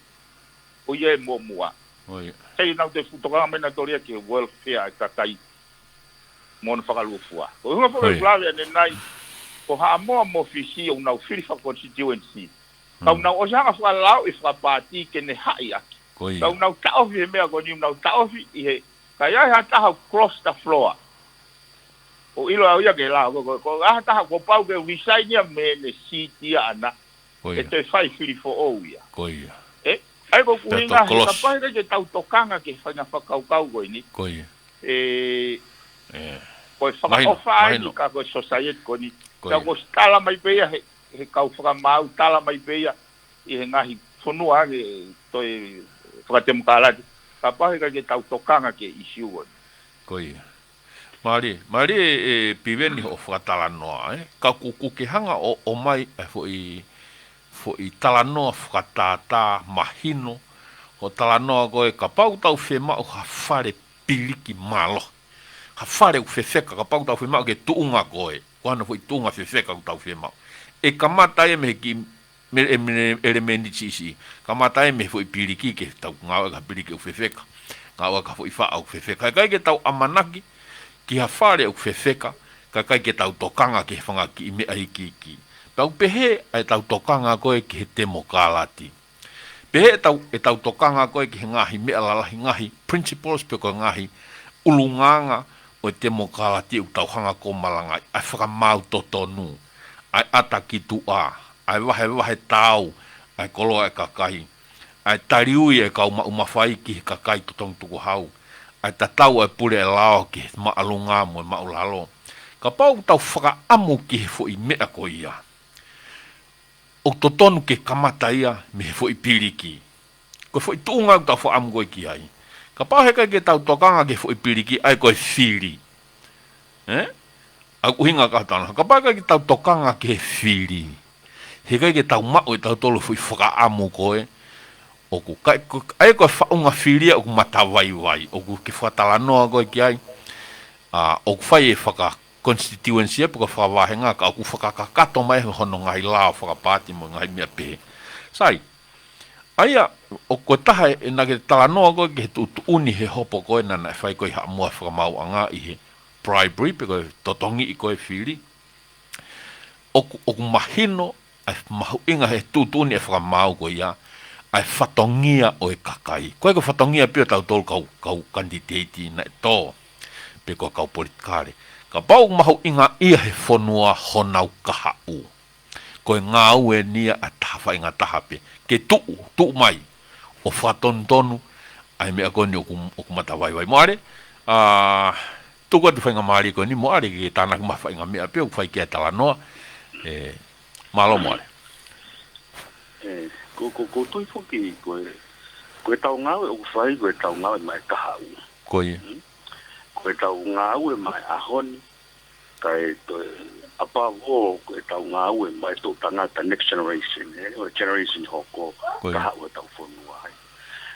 ʻo ia ʻe muʻomuʻa. Ko ia. He ʻenau toe fuʻu tokanga mai nautolu ia ki he welfare ʻa e kakai. mo hono fakalūkufua. Ko e ʻuhinga foki ʻeku lave ʻanenai, ko Haʻamoa mo Fisi ʻoku nau fili fakaconstituency. Ka ʻoku nau ʻosi hanga ʻo fakalaoʻi fakapaati ke ne haʻi ʻaki. Ka ʻoku nau taʻofi he meʻa ko eni, ʻoku nau taʻofi ʻi he, ka ʻi ai ha taha ʻoku cross the floor. ʻOku ʻilo au ia ke la, ko, ko, ko ha taha kuo pau ke resign ia mei heʻene seat ia ʻana. ʻE toe fai fili foʻou ia. ʻE, ʻa ia ko e ʻuhinga he kapau ʻikai ke tau tokanga ki he faʻahinga fakakaukau ko eni. Ko e fakaʻofa eni ka ko e society ko eni. Ka ko e tala mai pē ia he, he kau fakamaau, tala mai pē ia ʻi he ngaahi fonua ange toe fakatemokalati. Kapau ʻikai ke tau tokanga ki he ʻisiū ko eni. Mālie, mālie ʻe Piveni hoʻo fakatalanoa, ē. Ka ʻoku, ʻoku ke hanga ʻo, ʻomai e foʻi, foʻi talanoa fakatātā mahino, hoʻo talanoa ko e kapau tau fiemaʻu ha fale piliki mālohi. Ha fale ʻoku fefeka, kapau tau fiemaʻu ki he tuʻunga ko e. Ko hano foʻi tuʻunga fefeka ʻoku tau fiemaʻu. ʻE kamata ia mei he kiʻi mei he, mei he ʻelemēniti siʻisiʻi. Kamata ia mei he foʻi piliki ke tau ngāueʻaki ha piliki ʻoku fefeka. Ngāueʻaki ha foʻi faʻa ʻoku fefeka. He ʻikai ke tau ʻamanaki ki ha fale ʻoku fefeka, ka ʻikai ke tau tokanga ki he fanga kiʻi meʻa iiki. Pea ʻoku pehē ʻa e tau tokanga ko e ki he temokalati. Pehē ʻe tau, ʻe tau tokanga ko e ki he ngaahi meʻa lalahi, ngaahi principles pe ko e ngaahi ʻulungaanga ʻo e temokalati ʻoku tau hanga ko e malangaʻi, ʻa e fakamaau totonu, ʻa e ʻata ki tuʻa, ʻa e vahevahe taau ʻa e koloa ʻa e kakai, ʻa e taliui ʻa e kau maʻu mafai ki he kakai totongi tukuhau, ʻa e tatau ʻa e pule ʻa e lao ki he māʻolunga mo e māʻulalo. Kapau ʻoku tau fakaʻamu ki he foʻi meʻa ko ia, ʻoku totonu ke kamata ia mei he foʻi piliki. Ko e foʻi tuʻunga ʻoku tau fakaʻamu ko e ki ai. Kapau he ʻikai ke tau tokanga ki he foʻi piliki, ʻa ia ko e fili. Ē? ʻA e ʻuhinga ka tana. Kapau he ʻikai ke tau tokanga ki he fili, he ʻikai ke tau maʻu ʻe tautolu foʻi fakaʻamu ko e. ʻOku kai, ko, ʻa ia ko e faʻunga fili ia ʻoku matavaivai. ʻOku ke fakatalanoa ko e ki ai. ʻA, ʻoku fai e faka constituency ia pe ko e fakavahenga ka ʻoku fakakakato mai hono ngaahi lao fakapaati mo e ngaahi meʻa pehē. Sai, ʻa ia, ʻoku taha ʻena ke talanoa ko e ki he tuʻutuʻuni he hopo ko e naʻa naʻe fai ko e Haʻamoa Fakamaauʻanga ʻi he bribery pe ko e totongiʻi ko e fili. ʻOku, ʻoku mahino ʻa e mahuʻinga he tuʻutuʻuni ʻa e fakamaau ko ia, ʻa e fatongia ʻo e kakai. Ko e ko e fatongia pē ʻo tautolu kau, kau kanititeiti naʻe tō, pe ko e kau politikale. Kapau ʻoku mahuʻinga ia he fonua honau kahaʻu, ko e ngāue eni ia ʻa e taha faʻahinga taha pē. Ke tuʻu, tuʻu mai, ʻo fakatonutonu ʻa e meʻa ko eni ʻoku, ʻoku matavaivai. Moale, ʻa, tuku atu faʻahinga mālie ko eni, Moale, ke tānaki mai faʻahinga meʻa pē ʻoku fai ki ai e talanoa. Ē, mālō Moale. Ē, ko, ko, ko tui foki, ko e, ko e tau ngāue ʻoku fai, ko e tau ngāue maʻa e kahaʻu. Ko ia. Mm. Ko e tau ngāue maʻa e ʻaho ni, ka e toe, above all, ko e tau ngāue maʻa e toʻu tangata, next generation, ē, ʻo e generation hoko, ko ia, kahaʻu ʻetau fonua ai.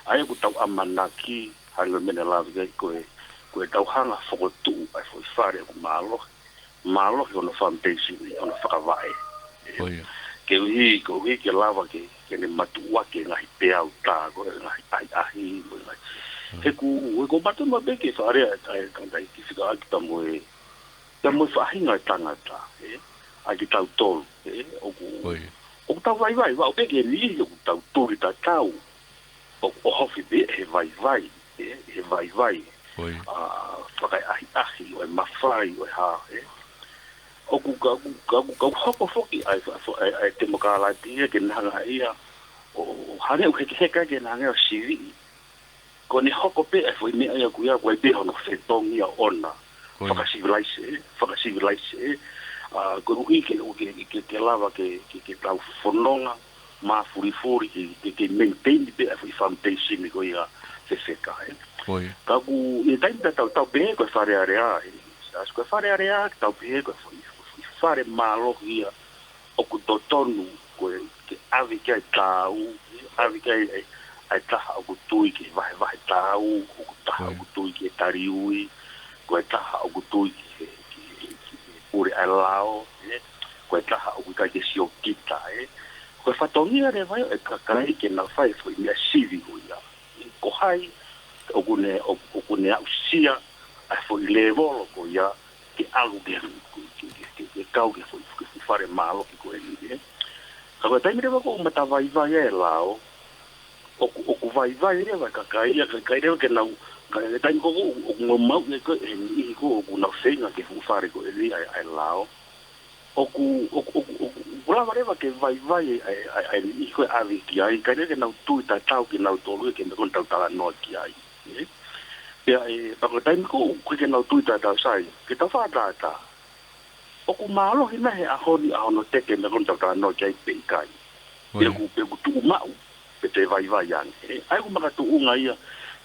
ʻA ia ʻoku tau ʻamanaki, hangē ko e meʻa naʻe lave ki ai ko e, ko e tau hanga fokotuʻu ʻa e foʻi fale ʻoku mālohi. Mālohi hono foundation, hono fakavaʻe. Ko ia. Koeʻuhi, koeʻuhi ke lava ke, ke ne matuʻuaki e ngaahi peau tā, ko e ngaahi ʻahiʻahi, mo e ngaahi. Mm. He ʻoku, he ʻoku mātuʻaki maʻu pē ke fakaʻalea, ʻa e, ʻa e, ʻa e, ki fika ʻaki ta mo e, ta mo e faʻahinga e tangata, ē? ʻA kitautolu, ē? ʻOku, ko ia, ʻoku tau vaivai, ʻoku pehē ke niʻihi ʻoku tau tuli tatau. ʻO, ʻo ʻohofi pē he vaivai, ē, he vaivai. Ko ia. ʻA, fakaʻahiʻahi, ʻo e mafai, ʻo e hā, ē. ʻOku ka, ʻoku ka, ʻoku ka hoko foki ʻa e, ʻa e, ʻa e temokalati ia ke ne hanga ia ʻo, ʻo hangē ʻoku hekeheka ke ne hanga ʻo siviʻi. Ko ʻene hoko pē ʻa e foʻi meʻa ia ʻoku ʻi ai, ʻoku ʻi ai pē hono fetongi ʻoʻona. Ko ia. Fakasivilaise, ē, fakasivilaise, ē. ʻA, koeʻuhi ke, ke, ke, ke lava ke, ke, ke tau fononga, mafulifuli ke, ke, ke maintain pē ʻa e foʻi foundation ko ia fefeka, ē. Ko ia. Ka ʻoku, ʻi he taimi tatau tau pehē ko e Fale Alea, ē. ʻAsi ko e Fale Alea, tau pehē ko e foʻi, foʻi fale mālohi ia ʻoku totonu ko e ke ʻave ki ai tāu, ʻave ki ai ʻa e, ʻa e taha ʻoku tui ki he vahevahe tāu, ʻoku taha, ko ia, ʻoku tui ki he taliui, ko e taha ʻoku tui ki he, ki he, ki he pule ʻa e lao, ē. Ko e taha ʻoku ʻikai ke siokita, ē. Ko e fatongia leva ia ʻo e kakai ke nau fai e foʻi meʻa sivi ko ia. Ko hai ʻoku ne, ʻo, ʻoku ne aʻusia ʻa e foʻi lēvolo ko ia, ke ʻalu ke, ke, ke, ke, ke kau ki he foʻi, ki he foʻi fale mālohi ko eni, ē. Ka ko e taimi leva ko ē ʻoku matavaivai ai e lao, ʻoku, ʻoku vaivai leva e kakai ia, kakai leva ke nau, ka e taimi ko ē ʻoku, ʻoku mau maʻu ʻe ko ē ʻe he niʻihi ko ē ʻoku nau feinga ki he fuʻu fale ko eni ʻa e, ʻa e lao. ʻOku, ʻoku, ʻoku, ʻoku, ʻoku lava leva ke vaivai e, e, e, e niʻihi ko ē ʻave ki ai, kae lele ke nau tui tatau kinautolu ia ki he meʻa ko ē ʻoku tau talanoa ki ai. Ē? Pea ē, pea ko e taimi ko ē ʻoku ʻikai ke nau tui tatau, sai, ke tau fakatātā. ʻOku mālohi nai he ʻaho ni ʻa hono teke meʻa ko ē ʻoku tau talanoa ki ai pe ʻikai? Pe ʻoku, pe ʻoku tuʻu maʻu, pe te vaivai ange. Ē, ʻa ia ʻoku makatuʻunga ia,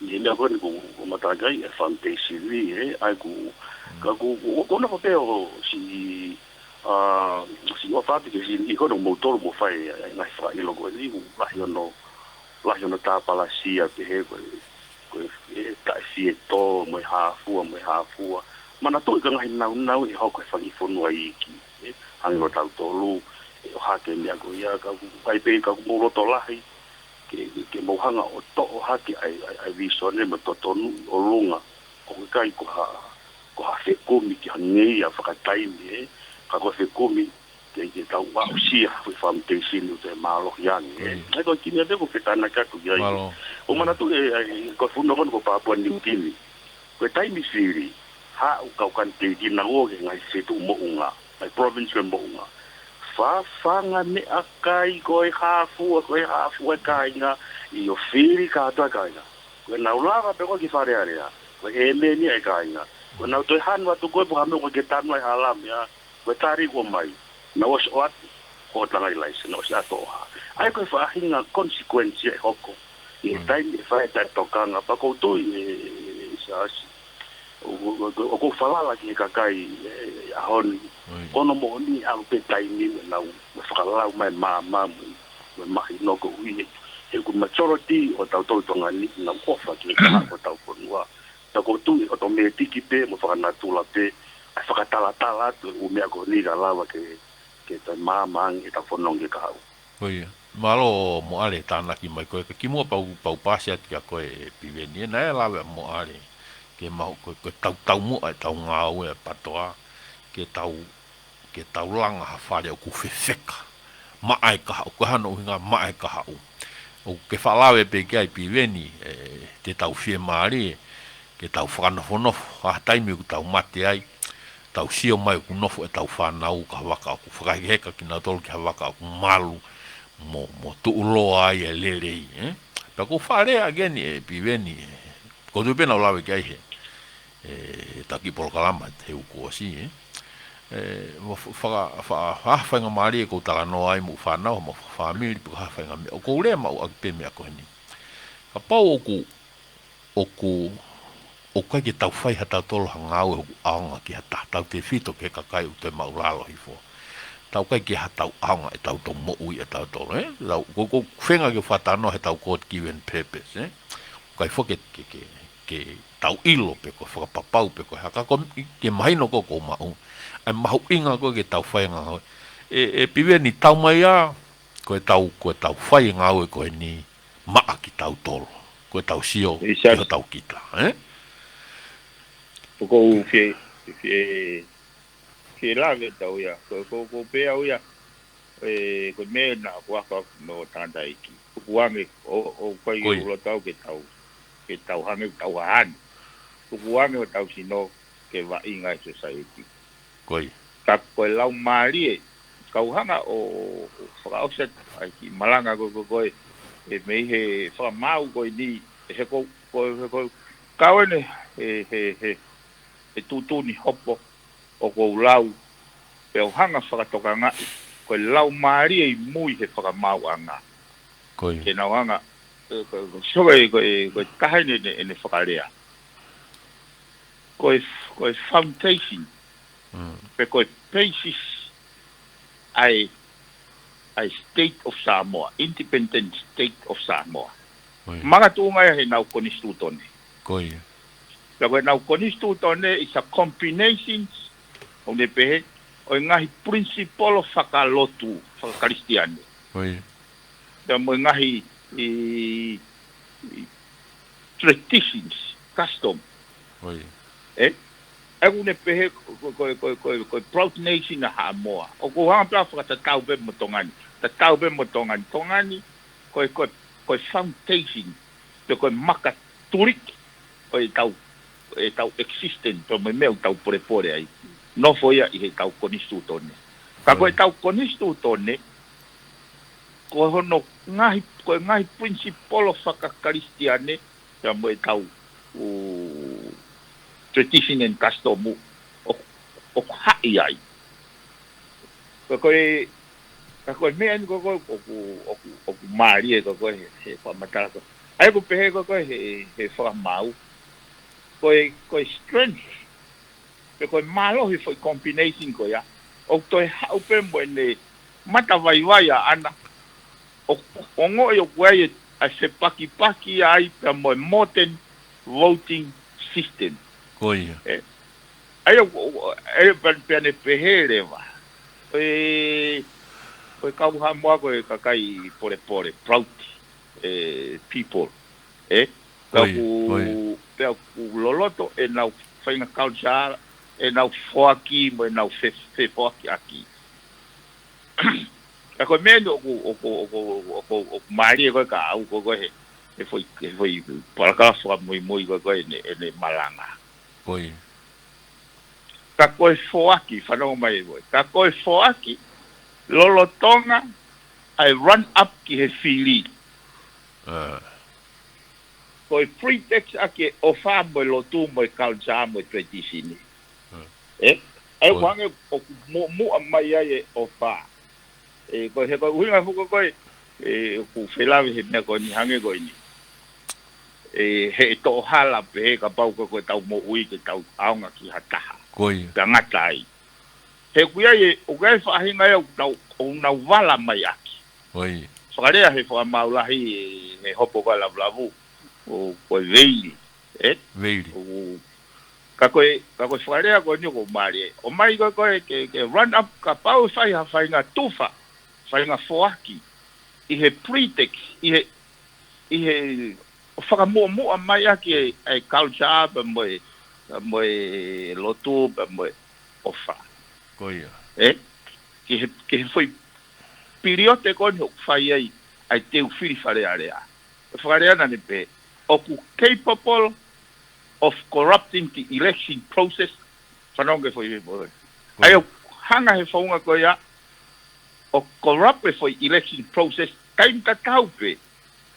ʻi he meʻa ko eni ʻoku, ʻoku mātā ki ai e foundation ni, ē, ʻa ia ʻoku, ka ʻoku, ʻoku, ʻoku nofo pē ʻo si, ʻa, si ʻofa atu ki he si, ʻi hono moutolu mo fai, ʻa, ʻa e ngaahi fakaʻilo ko eni, ʻoku lahi hono, lahi hono tāpalasia pehē ko e, ko e, e taʻe fie tō, mo e hā fua, mo e hā fua. Manatuʻi ko e ngaahi naunau ʻe hoko he fanga fonua iiki, ē, hangē ko tautolu, ē, ʻohake meʻa ko ia, ka ʻoku ʻikai pē ka ʻoku mou loto lahi, ke, ke, ke mou hanga ʻo toʻo hake ʻa e, ʻa e, ʻa e vīsone mo e totonu ʻi ʻolunga. ʻOku ʻikai ko ha, ko ha fekumi ki ha ngeia fakataimi, ē, ka ko e fekumi ke, ke tau aʻusia ha foundation ʻoku toe mālohi ange, ē. ʻA ia ko e kiʻi meʻa pē ʻoku fetānaki atu ki ai. ʻOku manatuʻi ē, ʻa e, ko e fonua ko eni ko Papua New Guinea. Ko e taimi fili, haʻu kau kanitēkina ʻo ki he ngaahi feituʻu moʻunga, ngaahi province ko ē moʻunga. Fafanga meʻakai, ko e hā fua, ko e hā fua e kāinga, ʻio, fili kātoa e kāinga. Ko ʻenau lava pē ko ē ki Fale Alea, ko e ʻēmeni ia e kāinga. Ko ʻenau toe hanu atu ko ē pe ko ha meʻa ʻoku ʻikai ke tanu ai ha lami, ʻa, ko e tali ʻoku ʻomai, naʻa nau ʻosi ʻoatu hoʻo tangai laise, naʻa nau ʻosi ʻoatu ʻoha. ʻA ia ko e faʻahinga consequence ia ʻe hoko ʻi he taimi ʻe fai ai e taʻetokanga, pea ʻoku ou tui ē, ē, Siaosi, ʻoku, ʻoku, ʻoku, ʻoku ou falala ki he kakai ē, ʻi he ʻaho ni. Ko hono moʻoni ʻalu pē taimi mo ʻenau, mo e fakalau mai e maama mo e, mo e mahino koeʻuhi he, he ʻoku majority ʻo tautolu Tonga ni ʻoku nau ʻofa ki he kahaʻu ʻo hotau fonua. Pea ʻoku ou tui ʻotomētiki pē mo fakanatula pē ʻa e fakatalatala atu e ʻū meʻa ko eni ka lava ke, ke toe maama ange ʻetau fononga ki he kahaʻu. Ko ia. Mālō Moʻale e tānaki mai ko ē, ka kimuʻa pea u, pea u paasi atu kia koe ē Piveni, ē, naʻe lave ʻa Moʻale ki he mahu-, ko, ko e tautaumuʻa ʻetau ngāue ʻa e PTOA, ke tau, ke tau langa ha fale ʻoku fefeka. Maʻa e kahaʻu, ko e hā hono ʻuhinga maʻa e kahaʻu. ʻOku ke faʻa lave pē ki ai Piveni, ē, te tau fiemālie, ke tau fakanofonofo, ʻa e taimi ʻoku tau mate ai, tau sio mai ʻoku nofo ʻetau fānau ki ha vaka ʻoku fakahekeheka kinautolu ki ha vaka ʻoku malu mo, mo tuʻuloa ai e lelei, ē? Pea ʻoku ou faʻa lea again ē Piveni, ē, ʻoku ou tui pē naʻa ku lave ki ai he, ē, taki polokalama he uike kuo ʻosi, ē? Ē, mo fa-, faka-, fa-, fa-, faingamālie ʻoku ou talanoa ai mo e fānau, mo e fāmili, pe ko ha faʻahinga meʻa. ʻOku ou lea maʻu ʻaki pē meʻa ko eni. Kapau ʻoku, ʻoku, ʻoku ʻikai ke tau fai ha tautolu ha ngāue ʻoku ʻaonga ki ha taha, tautefito ki he kakai ʻoku toe māʻulalo hifo. Tau ʻikai ke ha tau ʻaonga ʻetau toe moʻui ʻa tautolu, ē? Tau, ʻoku, ʻoku ou feinga ke fakatalanoa he tau God given purpose, ē? ʻOku ʻikai foki ke, ke, ke tau ʻilo pe ko e fakapapau pe ko e hā ka ko e, ke mahino ko ē ʻoku ou maʻu ʻa e mahuʻinga ko ē ke tau fai e ngāue. Ē, ē Piveni, tau mai ā, ko ʻetau, ko ʻetau fai e ngāue ko eni maʻa kitautolu. Ko ʻetau sio ki hotau kita, ē? ʻOku ou fie, fie, fie lave atu ia. Ko, ko, ko pea ʻoku ia, ē, ko e meʻa naʻa ku ako atu mo tangataʻeiki. Tukuange, ʻo, ʻoku ʻikai ke u loto au ke tau, ke tau hangē ʻoku tau hahani. Tukuange hotau sino ke vaʻinga e society. Ko ia. Ka ko e laumālie, kau hanga ʻo, ʻo fakaʻosi atu ʻa e kiʻi malanga ko, ko, ko ē, ē mei he fakamaau ko eni, ē he ko, ko, he ko, kau ʻene, he, he, he, he tuʻutuʻuni hopo, ʻoku ou lau, pea u hanga fakatokangaʻi, ko e laumālie ʻi mui he fakamaauʻanga. Ko ia. Ke nau hanga, ē, ko, ko, so ko e, ko e, ko e taha ʻene, ʻene, ʻene fakalea. Ko e, ko e foundation, pe ko e basis ʻa e, ʻa e State of Samoa, Independent State of Samoa. Makatuʻunga ia he nau konisitūtone. Ko ia. Pea ko e nau konisitūtone is a combinations, ʻo ne pehē, ʻo e ngaahi principle fakalotu, fakakalisitiane. Ko ia. Pea mo e ngaahi, ē, ē, traditions, custom. Ko ia. Ē? ʻA ia ʻoku ne pehē ko, ko, ko, ko, ko e proud nation ʻa Haʻamoa. ʻOku ou hanga pē ʻo fakatatau pē mo Tonga ni. Tatau pē mo Tonga ni. Tonga ni, ko e, ko e, ko e foundation, pe ko e makatuliki ʻo ʻetau, ʻetau existence, pe mo e meʻa ʻoku tau polepole ai. Nofo ia ʻi heʻetau konisitūtone. Ka ko ʻetau konisitūtone, ko hono ngaahi, ko e ngaahi principle fakakalisitiane, pea mo ʻetau, ʻū, tradition and custom, ʻoku, ʻoku haʻi ai. Ko, ko e, ka ko e meʻa eni ko, ko, ʻoku, ʻoku, ʻoku mālie ko, ko e, he, he fakamatala ko. ʻA ia ʻoku pehē ko, ko e, he, he fakamaau. Ko e, ko e strength, pe ko e mālohi foʻi combination ko ia. ʻOku toe haʻu pē mo ʻene matavaivai ʻaʻana. ʻOku, ʻoku ongoʻi ʻoku ʻi ai e, ʻa e fepakipaki ai pea mo e modern voting system. Ko ia. ʻE, ʻa ia ʻoku, ʻoku, ʻa ia pea, pea ne pehē leva. ʻE, ko e kau Haʻamoa ko e kakai polepole, proud, ʻe, people. ʻE, Ko ia, pea ʻoku, ko ia. Pea ʻoku loloto ʻenau faʻahinga culture, ʻenau foaki mo ʻenau fe, fefoakiʻaki. Ka ko e meʻa eni ʻoku, ʻoku, ʻoku, ʻoku, ʻoku mālie ko e ka au ko, ko e he, he foʻi, he foʻi palakalafu fakamuimui ko, ko ʻene, ʻene malanga. Ko ia. Ka ko e foaki, fanongo mai ʻe koe. Ka ko e foaki, lolotonga ʻa e run up ki he fili. ʻA. Ko e pretext ʻaki e ʻofa mo e lotu mo e culture mo e tradition. ʻA. ʻE? ʻA ia ʻoku hangē ʻoku muʻomuʻa mai ai e ʻofa. ʻE, ko e he ko e ʻuhinga foki ko e, ʻe, ʻoku felave he meʻa ko eni hangē ko eni. ʻE, he ʻe toʻo hala pē he kapau ko, ko ʻetau moʻui ke tau ʻaonga ki ha taha. Ko ia. Pea ngata ai. He ʻoku ʻi ai e, ʻoku ʻi ai e faʻahinga ia ʻoku nau, ʻoku nau vala mai ʻaki. Ko ia. Fakalea he fakamaau lahi, he hopo ko e lavulavu, ʻo ko e veili, ʻe? Veili. ʻO, ka ko e, ka ko e fakalea ko eni ʻoku mālie. ʻOmai ko, ko e ke, ke run up kapau ʻe fai ha faʻahinga tufa, faʻahinga foaki, ʻi he pretext, ʻi he, ʻi he ʻo fakamuʻomuʻa mai ʻaki e, e culture pea mo e, mo e lotu pea mo e ʻofa. Ko ia. ʻE? Ki he, ki he foʻi piliote ko eni ʻoku fai ai, ʻa e teu fili Fale Alea. ʻE Fale Alea naʻa ne pehē, ʻoku capable of corrupting the election process. Fanongo ki he foʻi, foʻi. Ko ia. ʻA ia ʻoku hanga he founga ko ia, ʻo corrupt e foʻi election process, taimi tatau pē,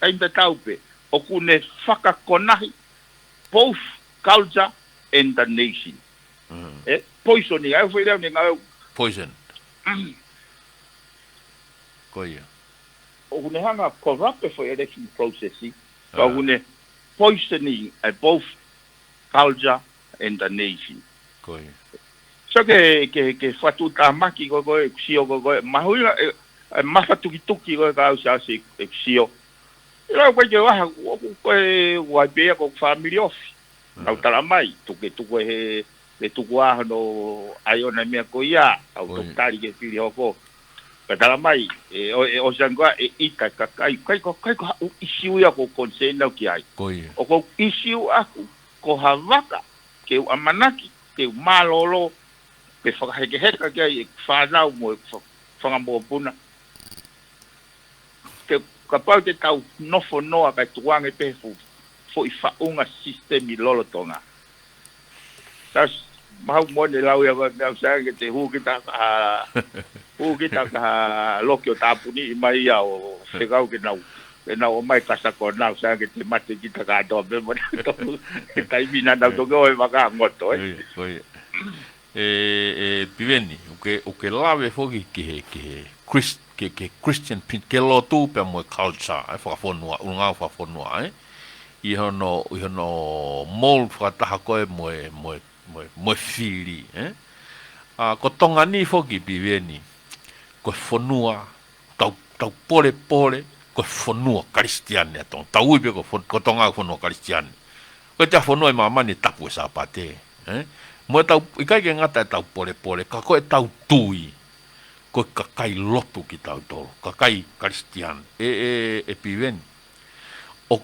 taimi tatau pē, ʻoku ne fakakonahi both culture and the nation. Mm. ʻE, poisoning, ʻa e foʻi lea ne ngāue. Poison. Mm. Ko ia. ʻOku ne hanga corrupt e foʻi election process, ka ʻoku ne poisoning ʻa e both culture and the nation. Ko ia. So ke, ke, ke fatu tamaki ko, ko e sio ko, ko e mahuʻinga, e, e mafatukituki ko e ka au sa se e sio. ʻI lau ko e ke waha, ʻoku ko e wai pē ia ko e family ofi. Nau tala mai, tuke, tuku e he, ke tuku ʻa hono ʻai ʻona meʻa ko ia, au tokotali ke fili hoko. Ka tala mai, ʻe, ʻo, ʻe, ʻo Sangoa, ʻe ʻita kakai, kai ko, kai ko haʻu ʻisiu ia ko concern au ki ai. Ko ia. ʻOku ou ʻisiu ʻaku, ko ha vaka, ke u ʻamanaki, ke u mālōlō, ke fakahekeheka ki ai, ʻeku fānau mo ʻeku fa-, fanga mokopuna. Ke kapau te tau nofo noa kae tukuange pē he fu-, foʻi faʻunga sisitemi lolotonga. Tau s-, mahuʻinga mo ʻene lau ia, meʻa ʻoku sai ange ke te hū kita ka, hū kita ka loki ʻo tāpuniʻi mai ia ʻo fekau ke nau, ke nau ō mai kasa ko nau sai ange ke te mate kita ka toa pē mo nau toku, he taimi naʻa nau toki ō he vaka ngoto, ē. Ko ia, ko ia. ʻE, ʻe Piveni, ʻoku ke, ʻoku ke lave foki ki he, ki he Chris-, ki he, ki he Christian pin-, ki he lotu pea mo e culture, ʻa e fakafonua, ʻulungaanga fakafonua, ē? ʻI hono, ʻi hono mold fakataha ko e mo e, mo e, mo e, mo e fili, ē? ʻA, ko Tonga ni foki Piveni, ko e fonua, tau, tau polepole, ko e fonua Kalisitiane ʻa Tonga. Tau ui pē ko fon-, ko Tonga ko e fonua Kalisitiane. Ko e taha fonua ʻi māmani ʻe tapu e Sāpate, ē? Mo e tau, ʻikai ke ngata ʻetau polepole, ka ko ʻetau tui, ko e kakai lotu kitautolu, kakai Kalisitiane. ʻE, ʻe, ʻe Piveni. ʻO,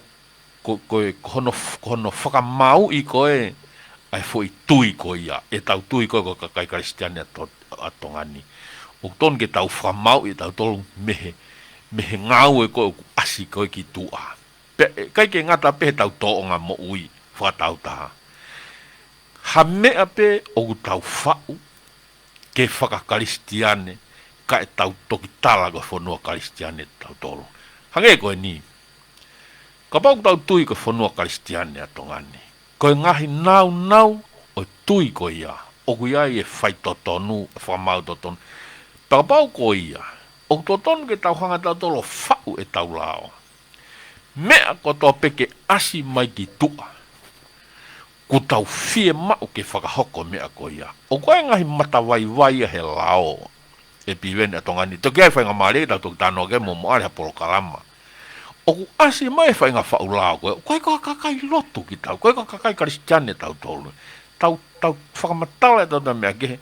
ko, ko e, ko hono f-, ko hono fakamāuʻi ko e, ʻa e foʻi tui ko ia, ʻetau tui ko ē ko e kakai Kalisitiane ʻa To-, ʻa Tonga ni. ʻOku tonu ke tau fakamāuʻi ʻe tautolu mei he, mei he ngāue ko ē ʻoku ʻasi ko ē ki tuʻa. Pea ʻikai ke ngata pē heʻetau tōʻonga moʻui fakatāutaha. Ha meʻa pē ʻoku tau faʻu ke fakakalisitiane, kae tau toki tala ko e fonua Kalisitiane tautolu. Hangē ko eni. Kapau ʻoku tau tui ko e fonua Kalisitiane ʻa Tonga ni, ko e ngaahi naunau ʻo e tui ko ia, ʻoku ʻi ai e faitotonu, e fakamaau totonu. Pea kapau ko ia, ʻoku totonu ke tau hanga tautolu ʻo faʻu ʻetau lao. Meʻa kotoa pē ke ʻasi mai ki tuʻa, kuo tau fiemaʻu ke fakahoko e meʻa ko ia. ʻOku ʻi ai e ngaahi matavaivai ia he lao. ʻE Piveni ʻa Tonga ni. Toki ʻi ai e faingamālie ke tau toki talanoa ki ai mo Moʻale ha polokalama. ʻOku ʻasi mai e faʻahinga faʻu lao ko ē. ʻOku ʻikai ko ha kakai lotu kitautolu. ʻOku ʻikai ko ha kakai Kalisitiane tautolu. Tau, tau fakamatala ʻe tautolu meʻa kehe.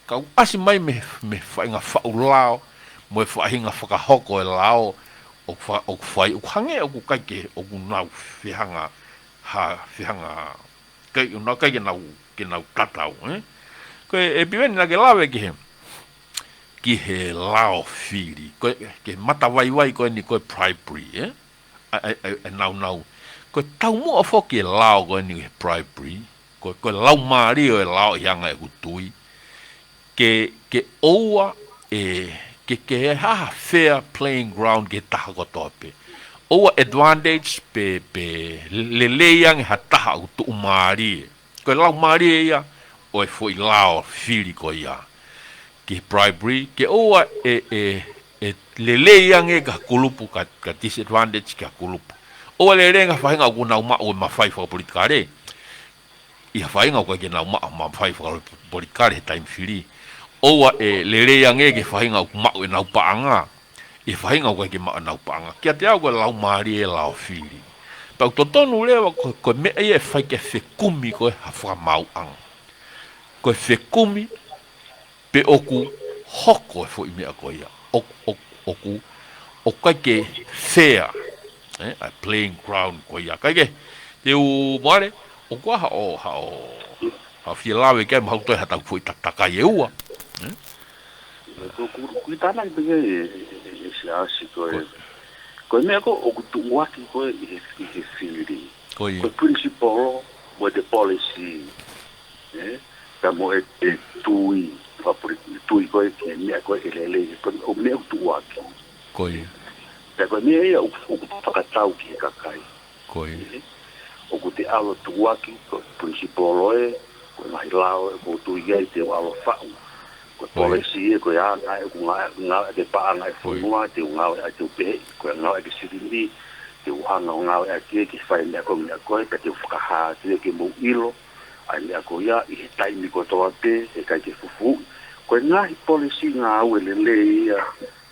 Ka ʻoku ʻasi mai mei, mei he faʻahinga faʻu lao, mo e faʻahinga fakahoko e lao, ʻoku fa-, ʻoku fai, ʻoku hangē ʻoku ʻikai ke, ʻoku nau fehanga, ha, fehanga, ʻikai, ʻoku nau ʻikai ke nau, ke nau tatau, ē? Ko e, ʻe Piveni naʻa ke lave ki he, ki he lao fili, ko e, ki he matavaivai ko eni ko e bribery, ē? ʻA, ʻa, ʻa, ʻa e naunau. Ko e taumuʻa foki e lao ko eni he bribery, ko, ko e laumālie ʻo e lao ʻi he anga ʻeku tui. Ke, ke ʻoua ʻe, ke, ke ʻi ai ha fair playing ground ki he taha kotoa pē. ʻOua advantage pe, pe lelei ange ha taha ʻoku tuʻumālie. Ko e laumālie ia ʻo e foʻi lao fili ko ia. Ki he bribery, ke ʻoua ʻe, ʻe, ʻe lelei ange ki ha kulupu, ka, ka disadvantage ki ha kulupu. ʻOua lelei ange ha faʻahinga ʻoku nau maʻu e mafai fakapolitikale. ʻI ha faʻahinga ʻoku ʻikai ke nau maʻu e mafai fakapolitikale he taimi fili. ʻOua ʻe lelei ange ki he faʻahinga ʻoku maʻu ʻenau paʻanga. ʻI he faʻahinga ʻoku ʻikai ke maʻu ʻenau paʻanga. Kiate au ko e laumālie e lao fili. Pea ʻoku totonu leva ko, ko e meʻa ia ʻe fai ke fekumi ko ē ha fakamaauʻanga. Ko e fekumi pe ʻoku hoko e foʻi meʻa ko ia. ʻOku, ʻoku, ʻoku, ʻoku ʻikai ke fair, ē, ʻa e playing ground ko ia. ʻIkai ke, te u Moʻale, ʻoku ʻi ai haʻo, haʻo, haʻo fie lave ki ai mo haʻu toe haʻatau foʻi takatakai ʻe ua. Ē? Ko, ko, ko e tānaki pē ia ʻe, ʻe, ʻe, ʻe Siaosi ko e, ko e meʻa ko ē ʻoku tuʻuaki ko ē ʻi he, ʻi he fili. Ko ia. Ko e principle mo e policy. Ē? Pea mo e, e tui, fakapuli-, tui ko ē ki he meʻa ko ē ʻe lelei, ko e, ʻo meʻa ʻoku tuʻuaki. Ko ia. Pea ko e meʻa ia ʻoku, ʻoku fakatau ki he kakai. Ko ia. Ē? ʻOku te ʻalu ʻo tuʻuaki, ko e principle ē, ko e ngaahi lao ē, ʻoku ou tui ai te u ʻalu ʻo faʻu. Ko e Ko ia. policy ē, ko e anga ē, ʻoku ngā-, ngāueʻaki e paʻanga ʻa e Ko ia. fonua, te u ngāueʻaki ʻa e teu pehe, ko e ngāueʻaki e silini, te u hanga ʻo ngāueʻaki ē ke fai e meʻa ko ē, meʻa ko ē, pea te u fakahā atu ia ke mou ʻilo, ʻa e meʻa ko ia, ʻi he taimi kotoa pē, heʻikai ke fufuuʻi. Ko e ngaahi policy ngāue lelei ia,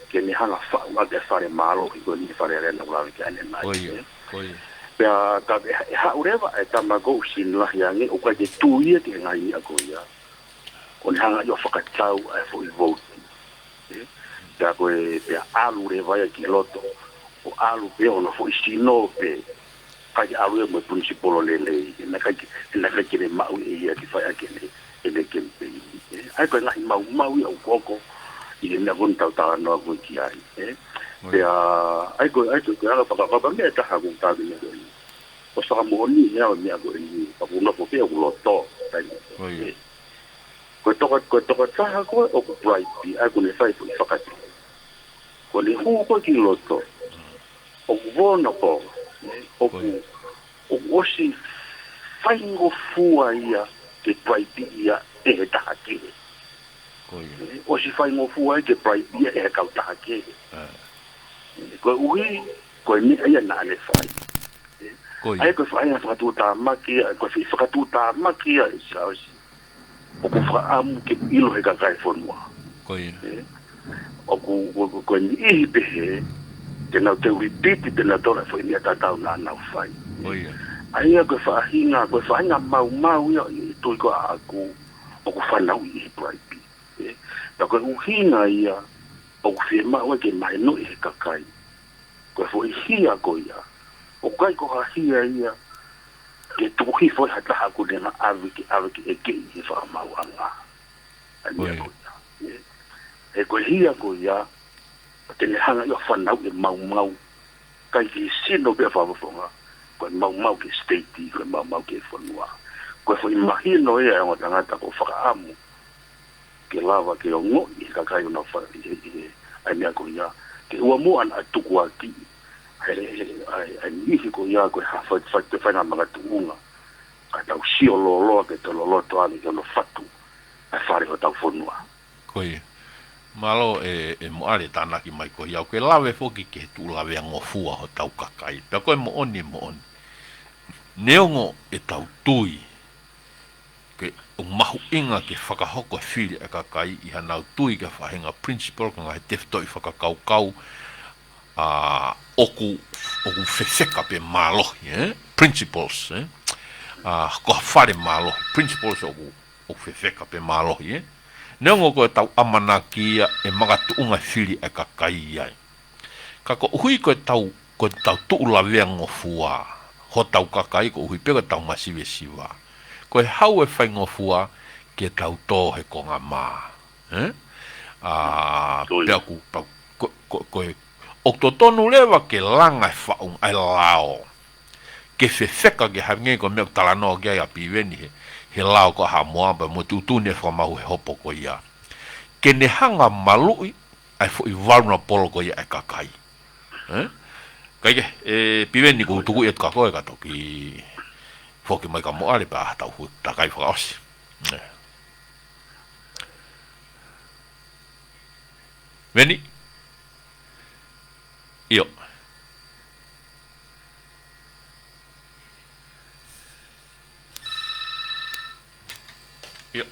ke ne hanga ʻo faʻu ʻaki e fale mālohi ko eni, Fale Alea naʻa ku lave ki ai ʻanenai, Ko ia, ē? ko ia. Pea ka ʻe, ʻe haʻu leva e tama ko ē ʻoku sini lahi ange, ʻoku ʻikai ke tui ia ki he ngaahi meʻa ko ia. ʻO ne hanga ʻo fakatau ʻa e foʻi vouti. Ē? Pea ko e, pea ʻalu leva ia ki loto. ʻO ʻalu pē hono foʻi sino pē. ʻIkai ke ʻalu ia mo e principle lelei. He naʻe ʻikai ke, he naʻe ʻikai ke ne maʻu ʻe ia ke fai ʻaki ʻene, ʻene campaign. Ē? ʻA ia ko e ngaahi maumau ia ʻoku hoko ʻi he meʻa ko eni ʻoku tau talanoa ko ē ki ai. Ē? ʻOi. Pea, ʻa ia ko, ʻa ia ko, ko e anga fakakapa meʻa ʻe taha ʻoku ou tali meʻa ko eni. ʻOku fakamoʻoni ia ʻa e meʻa ko eni, ka ʻoku nofo pē ʻoku loto, tai. ʻOi. Ē. Ko e toka, ko e tokotaha ko ē ʻoku bribe, ʻa ia ʻoku ne fai foʻi fakatau. Ko ʻene hū ko ē ki loto, ʻoku vono ko, ʻoku, ʻOi. ʻoku ʻosi faingofua ia ke bribe ia ʻe he taha kehe. Ko ia. ʻOsi faingofua ia ke bribe ia ʻe he kautaha kehe. ʻA. Koeʻuhi, ko e meʻa ia naʻa ne fai. Ko ia. ʻA ia ko e faʻahinga fakatuʻutāmaki ia, ko e fakatuʻutāmaki ia ʻe Siaosi. ʻOku fakaʻamu ke ʻilo he kakai e fonua. Ko ia. Ē? ʻOku, ʻoku, ko e niʻihi pehē, te nau teu repeat, te nau tala e foʻi meʻa tatau naʻa nau fai. Ko ia. ʻA ia ko e faʻahinga, ko e faʻahinga maumau ia ʻi he tui ko ē ʻaʻaku, ʻoku fanauʻi ʻi he bribe. Ē? Pea ko e ʻuhinga ia, ʻoku fiemaʻu ai ke mahinoʻi he kakai. Ko e foʻi hia ko ia, ʻoku ʻikai ko ha hia ia, ke tuku hifo ʻe ha taha ʻoku ne ʻave ke, ʻave ke ʻekeʻi he fakamaauʻanga. ʻA e meʻa ko ia. He ko e hia ko ia, te ne hanga ʻo fanauʻi e maumau, ʻikai ke sino pē ʻa e fakafofonga, ko e maumau ki he state, ko e maumau ki he fonua. Ko e foʻi mahino ia ʻa e ongo tangata ʻoku fakaʻamu ke lava ke ongoʻi ʻe he kakai ʻoku nau fai ʻi he, ʻi he, ʻa e meʻa ko ia. Ke ʻoua muʻa naʻa tukuakiʻi ʻa e, ʻa e, ʻa e niʻihi ko ia ko e ha fai, fai, fai ngā makatuʻunga. Ka tau sio loloa ke tau loloto ange ke ono fatu ʻa e fale ʻo hotau fonua. Ko ia. Mālō ē, ē Moʻale e tānaki mai ko ia. ʻOku ke lave foki ki he tuʻu lavea ngofua hotau kakai. Pea ko e moʻoni, moʻoni. Neongo ʻetau tui ke ʻoku mahuʻinga ke fakahoko e fili ʻa e kakai ʻi haʻanau tui ki ha faʻahinga principle, ko e ngaahi tefitoʻi fakakaukau, ʻa, ʻoku, ʻoku fefeka pē mālohi, ē? Principles, ē? ʻA, ko ha fale mālohi, principles ʻoku, ʻoku fefeka pē mālohi, ē? Neongo ko ʻetau ʻamanaki ia ʻe makatuʻunga e fili ʻa e kakai ai. Ka koeʻuhi ko ʻetau, ko ʻetau tuʻu lavea ngofua hotau kakai, koeʻuhi pē ko ʻetau masivesiva, ko e haʻu e faingofua ke tau tō he konga mā. Ē? ʻA, Tui. Pea ʻoku, pea, ko, ko, ko e, ʻoku totonu leva ke langa e faʻunga ʻa e lao. Ke fefeka ke hangē ko e meʻa ʻoku talanoa ki ai ʻa Piveni he, he lao ko ē ʻa Haʻamoa pea mo e tuʻutuʻuni ʻa e fakamaau he hopo ko ia. Ke ne hanga maluʻi ʻa e foʻi vulnerable ko ia ʻa e kakai. Ē? Kae kehe, ē, Piveni, ʻoku ou tuku atu kia koe ka toki foki mai kia Moʻale pea tau hu-, takai fakaʻosi. Ē. Veni? ʻIo. ʻIo.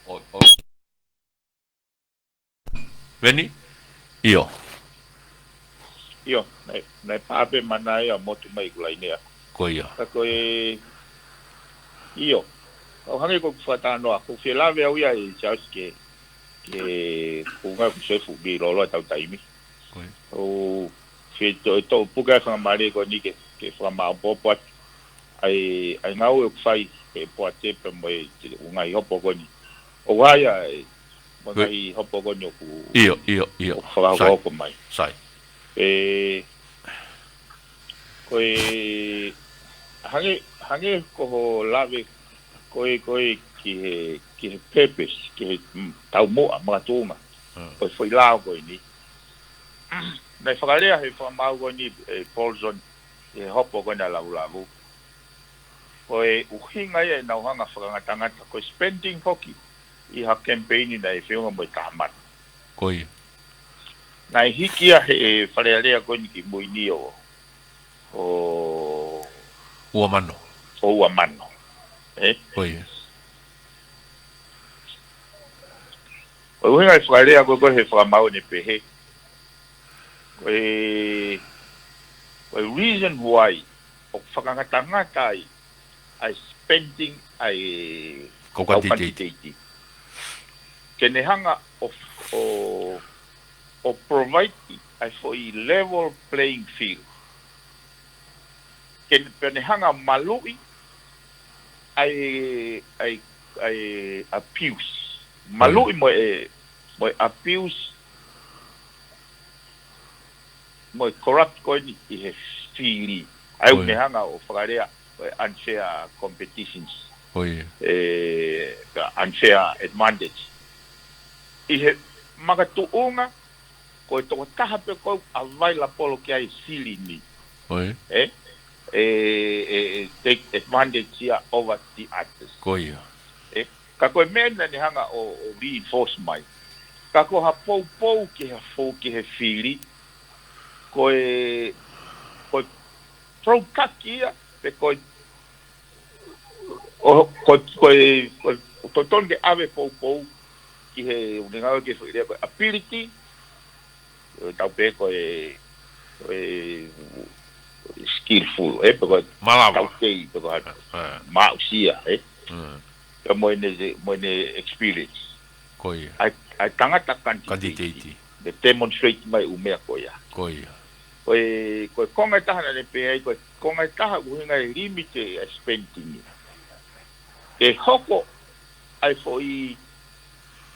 ʻO, ʻo. Veni? ʻIo. ʻIo, naʻe, naʻe pā pē mana ia motu mai ʻeku laine ʻaku. Ko ia. Ka ko e, ʻio. ʻOku hangē ko ʻeku fakatalanoa, ʻoku ou fie lave au ia ʻi Charles ke, ke kuo ngali ʻoku sefu ki loloa ʻetau taimi. Ko ia. ʻOku ou fie to, to puke ʻa e faingamālie ko eni ke, ke fakamāʻopoʻopo atu ʻa e, ʻa e ngāue ʻoku fai ʻe Poate pea mo e, te, ʻū ngaahi hopo ko eni. ʻOku ʻi ai ʻa e, mo e Ko ia. ngaahi hopo ko eni ʻoku, ʻIo, ʻio, ʻio. ʻoku Sai. fakahoko mai. Sai. Ē, ko e, hangē, hangē ko hoʻo lave ko ē, ko ē ki he, ki he purpose, ki he, mm, taumuʻa makatuʻunga. Mm. Ko e foʻi lao ko eni. Naʻe fakalea he fakamaau ko eni, ē, Paulson, he hopo ko ena ʻa Lavulavu. Ko e ʻuhinga ia ʻenau hanga fakangatangata, ko e spending foki ʻi ha campaign naʻe feʻunga mo e taha mano. Ko ia. Naʻe hiki ia he Fale Alea ko eni ki mui ni ʻo, ʻo ua mano. ʻO ua mano. Ē? Ko ia. Ko e ʻuhinga e Fale Alea ko ē, ko e he fakamaau ʻene pehē. Ko e, ko e reason why ʻoku fakangatangata ai ʻa e spending ʻa e Kau kau kantiteiti. kantiteiti. Ke ne hanga ʻo, ʻo, ʻo provide ʻa e foʻi level playing field. Ke ne, ke ne hanga maluʻi ʻa e, ʻa e, ʻa e abuse. Maluʻi Ko ia. mo e, mo e abuse mo e corrupt ko eni ʻi he fili. ʻA ia ʻOku ʻOi. ne hanga ʻo fakalea ko e unfair competitions. ʻOi. Ē, ka unfair advantage. ʻI he makatuʻunga, ko e tokotaha pē ko ē ʻoku available ki ai e silini. ʻOi. Ē? Ē, ē, ē, take advantage ia over the others. Ko ia. Ē? Ka ko e meʻa naʻa ne hanga ʻo, ʻo reinforce mai. Ka ko ha poupou ki ha fo-, ki he fili, ko e, ko e product ia, pe ko e, ʻo, ko e, ko e, ko e, totonu ke ʻave poupou ki he, ʻuhinga ki he foʻi lea ko e ability, ʻo tau pehē ko e, ko e skillful, ē, pe ko e Malava. taukei, pe ko e Ē. maʻusia, ē. Mm. Pea mo ʻene, mo ʻene experience. Ko ia. ʻA e, ʻa e tangata kantiteiti. Kantiteiti. Ne demonstrate mai ʻū meʻa ko ia. Ko ia. Ko e, ko e konga ʻe taha naʻe pehē ai, ko e konga ʻe taha ʻuhinga e limit e spending. Ke hoko ai foʻi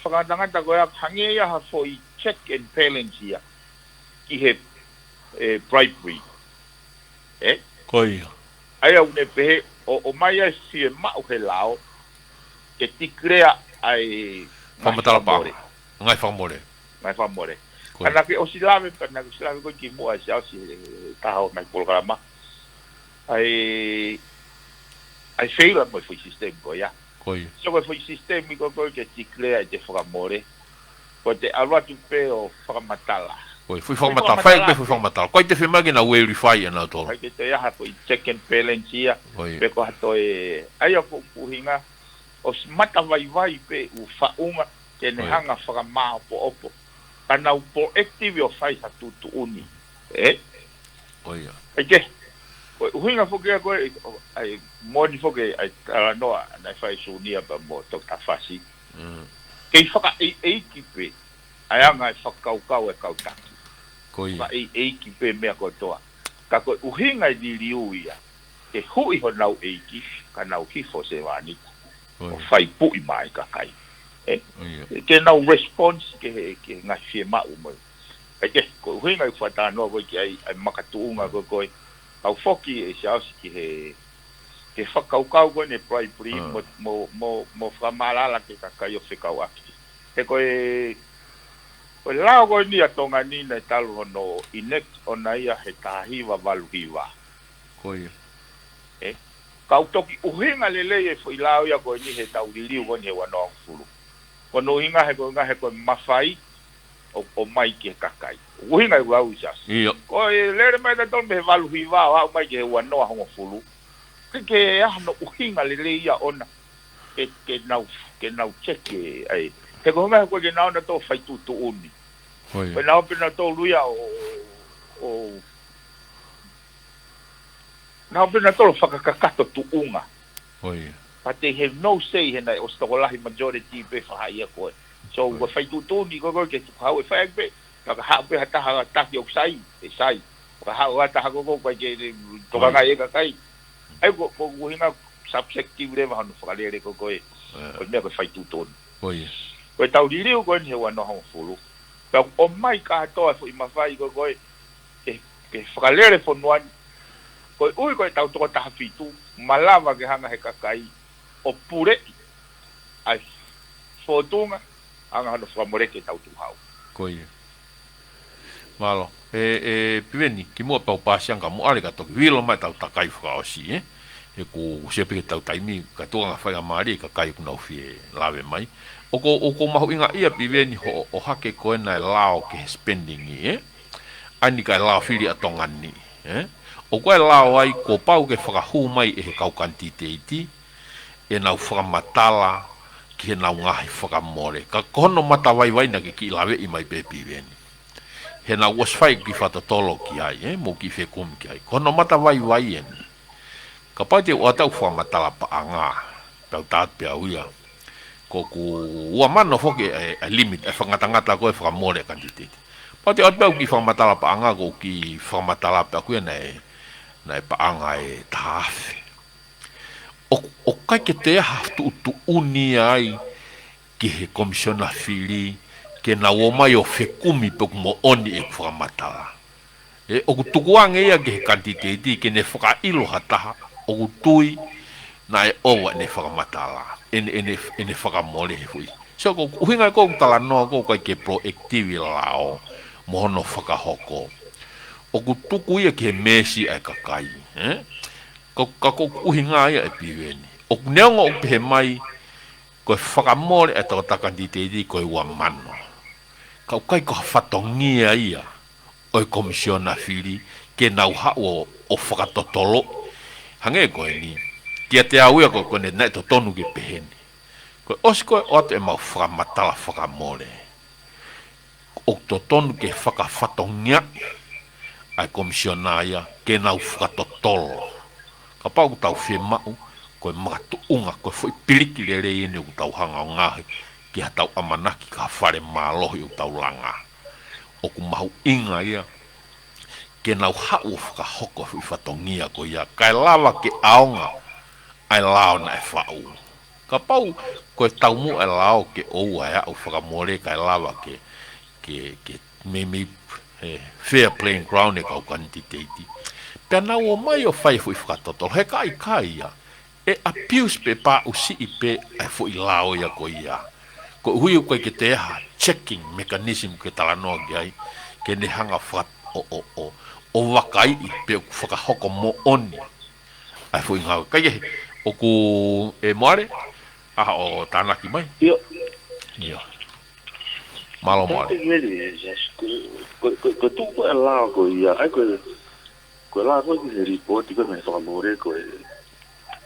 fakangatangata ko ia hangē ia ha foʻi check and balance ia ki he, e, bribery. E? Ko ia. ʻA ia ʻoku ne pehē ʻo, ʻomai ai fiemaʻu he lao ke declare ai Fakamatala paʻanga. Ngaahi fakamole. Ngaahi fakamole. Ko ia. Ka naʻa ke ʻosi lave, ka naʻa ke ʻosi lave ko ē kimuʻa ʻa Siaosi he, he taha ʻo e ngaahi polokalama. ʻA e, ʻa e feila mo e foʻi system ko ia. Ko ia. So ko e foʻi system ko ē ko ē ke declare ʻete fakamole. Ko ʻete ʻalu atu pē ʻo fakamatala. Ko ia, foʻi fakamatala, fai pē foʻi fakamatala. Ko ia ʻete fiemaʻu ke nau verify ʻe nautolu. ʻIkai ke toe ʻi ai ha foʻi check and balance ia. Ko ia. Pe ko ha toe, ʻa ia ko e ʻuhinga ʻosi matavaivai pē ʻū faʻunga ke ne hanga fakamaopoopo. Ka nau proactive ʻo fai ha tuʻutuʻuni. E? Ko ia. ʻIkai ke, ko e ʻuhinga foki ia ko ē, ʻa e moʻoni foki ʻa e talanoa naʻe fai ʻe Sunia pea mo Toketā Fasi. Mm. Kei fakaʻeiʻeiki pē ʻa e anga e fakakaukau e kau taki. Ko ia. Fakaʻeiʻeiki pē meʻa kotoa. Ka ko e ʻuhinga e liliu ia, ke huʻi honau ʻeiki, ka nau hifo sevāniti. Ko ia. ʻO fai puʻi mai kakai. E? Ko ia. Ke nau response ke he, ke he ngaahi fiemaʻu mo ia. ʻIkai ke, ko e ʻuhinga e fakatalanoa ko ē ki ai, ʻa e makatuʻunga ko ē ko ē. Kau foki ʻe Siaosi ki he, ke fakakaukau ko ē ne bribery mo, mo, mo, mo fakamaʻalaʻala ki he kakai ʻo fekauʻaki. He ko e, ko e lao ko eni ʻa Tonga ni naʻe talu hono enact ʻona ia he taha hiva valu hiva. Ko ia. E, kau toki ʻuhinga lelei e foʻi lao ia ko eni he tau liliu ko eni he ua noa hongofulu. Ko hono ʻuhinga he ko e ʻuhinga he ko e mafai ʻo, ʻomai ki he kakai. ʻUhinga e lau ia. ʻIo. Ko e lele mai tautolu mei he valu hiva ʻo aʻu mai ki he ua noa hongofulu. Ke, ke ʻi ai hano ʻuhinga lelei ia ʻona. Ke, ke nau, ke nau check e, ai. He ko e ʻuhinga he ko e ke nau na tō fai tuʻutuʻuni. Ko ia. Ko e nau pē na tō luia ʻo, ʻo, nau pē na tō fakakakato tuʻunga. Ko ia. But they have no say he naʻe ʻosi tokolahi majority pē fahaʻi ia ko ē. So, ko e fai tuʻutuʻuni ko ē ko ē ke tuku hau e fai pē. Ka ka haʻu pē ha taha taki ʻoku sai, ʻe sai. Ka haʻu ha taha ko ē ko ē ke le tokangaʻi e kakai. ʻA ia ko, ko, ko e ʻuhinga subjective leva hono fakalele ko ē ko ē. Ko e meʻa ko e fai tuʻutuʻuni. Ko ia. Ko e tau liliu ko eni he ua noa hongofulu. Pea ʻoku ʻomai kātoa e foʻi mafai ko ē ko ē ke, ke fakalele fonua ni. Koeʻuhi ko e tau toko taha fitu, malava ke hanga he kakai ʻo puleʻi ʻa e fōtunga, anga hono fakamole ke tau tuʻu hau. Ko ia. Mālō. E, e, Piveni, kimuʻa pea u pāsi ange ka mo ʻAle ka toki vilo mai tau takai fakaʻosi, e? He ʻoku sio pē ki he tau taimi, ka tuʻunga faingamālie, kakai ʻoku nau fie lave mai. ʻOku, ʻoku mahuʻinga ia Piveni hoʻo, ʻohake ko ena e lao ki he spending, e? ʻA eni ka e lao fili ʻa Tonga ni, e? ʻOku ʻi ai e lao ai kuo pau ke fakahū mai ʻe he kau kanititeiti, ʻenau fakamatala ki heʻenau ngaahi fakamole. Ka ko hono matavaivai naʻa ke kiʻi laveʻi mai pē Piveni. He naʻa ku ʻosi fai e kiʻi fakatotolo ki ai, e, mo e kiʻi fekumi ki ai. Ko hono matavaivai eni. Kapau te u ʻoatu ʻeku fakamatala paʻanga, pea u tā atu pē au ia. Ko ʻeku ua mano foki e, e limit, e fakangatangata ko ē fakamole e kanititeiti. Pea te u ʻoatu pē ʻeku kiʻi fakamatala paʻanga, ko ʻeku kiʻi fakamatala pē ʻaku ia naʻe, naʻe paʻanga ʻe taha afe. ʻO, ʻoku ʻikai ke toe ʻi ai ha tuʻutuʻuni ai ki he komisiona fili, ke nau ō mai ʻo fekumi pe ʻoku moʻoni ʻeku fakamatala. E, ʻoku tukuange ia ki he kanititeiti, ke ne fakaʻilo ha taha, ʻoku tui, naʻe ʻova ʻene fakamatala, ʻene, ʻene, ʻene fakamole he foʻi. So, ko e ʻuhinga ko ē ʻoku talanoa ko ē ʻoku ʻikai ke proactive e lao, mo hono fakahoko. ʻOku tuku ia ki he mēsi ʻa e kakai, e? Ka, ka ko e ʻuhinga ia ʻe Piveni. ʻOku neongo ʻoku pehē mai, ko e fakamole ʻa e tau kanititeiti ko e ua mano. Ka ʻoku ʻikai ko ha fatongia ia ʻo e komisiona fili ke nau haʻu ʻo, ʻo fakatotolo. Hangē ko eni. Kiate au ia ko, ko eni naʻe totonu ke pehē ni. Ko e ʻosi ko ē ʻoatu ʻemau fakamatala fakamole. ʻOku totonu ke fakafatongiaʻi ʻa e komisiona ia ke nau fakatotolo. Kapau ʻoku tau fiemaʻu, ko e makatuʻunga, ko e foʻi piliki lelei eni ʻoku tau hanga ʻo ngaohi ki ha tau ʻamanaki ki ha fale mālohi ʻoku tau langa. ʻOku mahuʻinga ia ke nau haʻu ʻo fakahoko e foʻi fatongia ko ia, kae lava ke ʻaonga ʻa e lao naʻe faʻu. Kapau ko e taumuʻa e lao ke ʻoua ʻe aʻu fakamole kae lava ke, ke, ke meimei, eh, fair playing ground e kau kanititeiti. Pea nau ō mai ʻo fai e foʻi fakatotolo, he ka ʻikai ia, ʻe abuse pē, pāʻusiʻi pē ʻa e foʻi lao ia ko ia. Koeʻuhi ʻoku ʻikai ke toe ʻi ai ha checking mechanism ke talanoa ki ai, ke ne hanga faka-, ʻo, ʻo, ʻo, ʻo vakaiʻi pe ʻoku fakahoko moʻoni ʻa e foʻi ngāue. Kaikehe, ʻoku, ʻe Moale, ʻa hoʻo tānaki mai. ʻIo. ʻIo. Mālō Moale. Thank you very much. Ko, ko, ko, ko e tuʻu ko ē e lao ko ia, ʻa ia ko e, ko e lao ko ē ki he lipooti ko ē mei he fakamole ko e,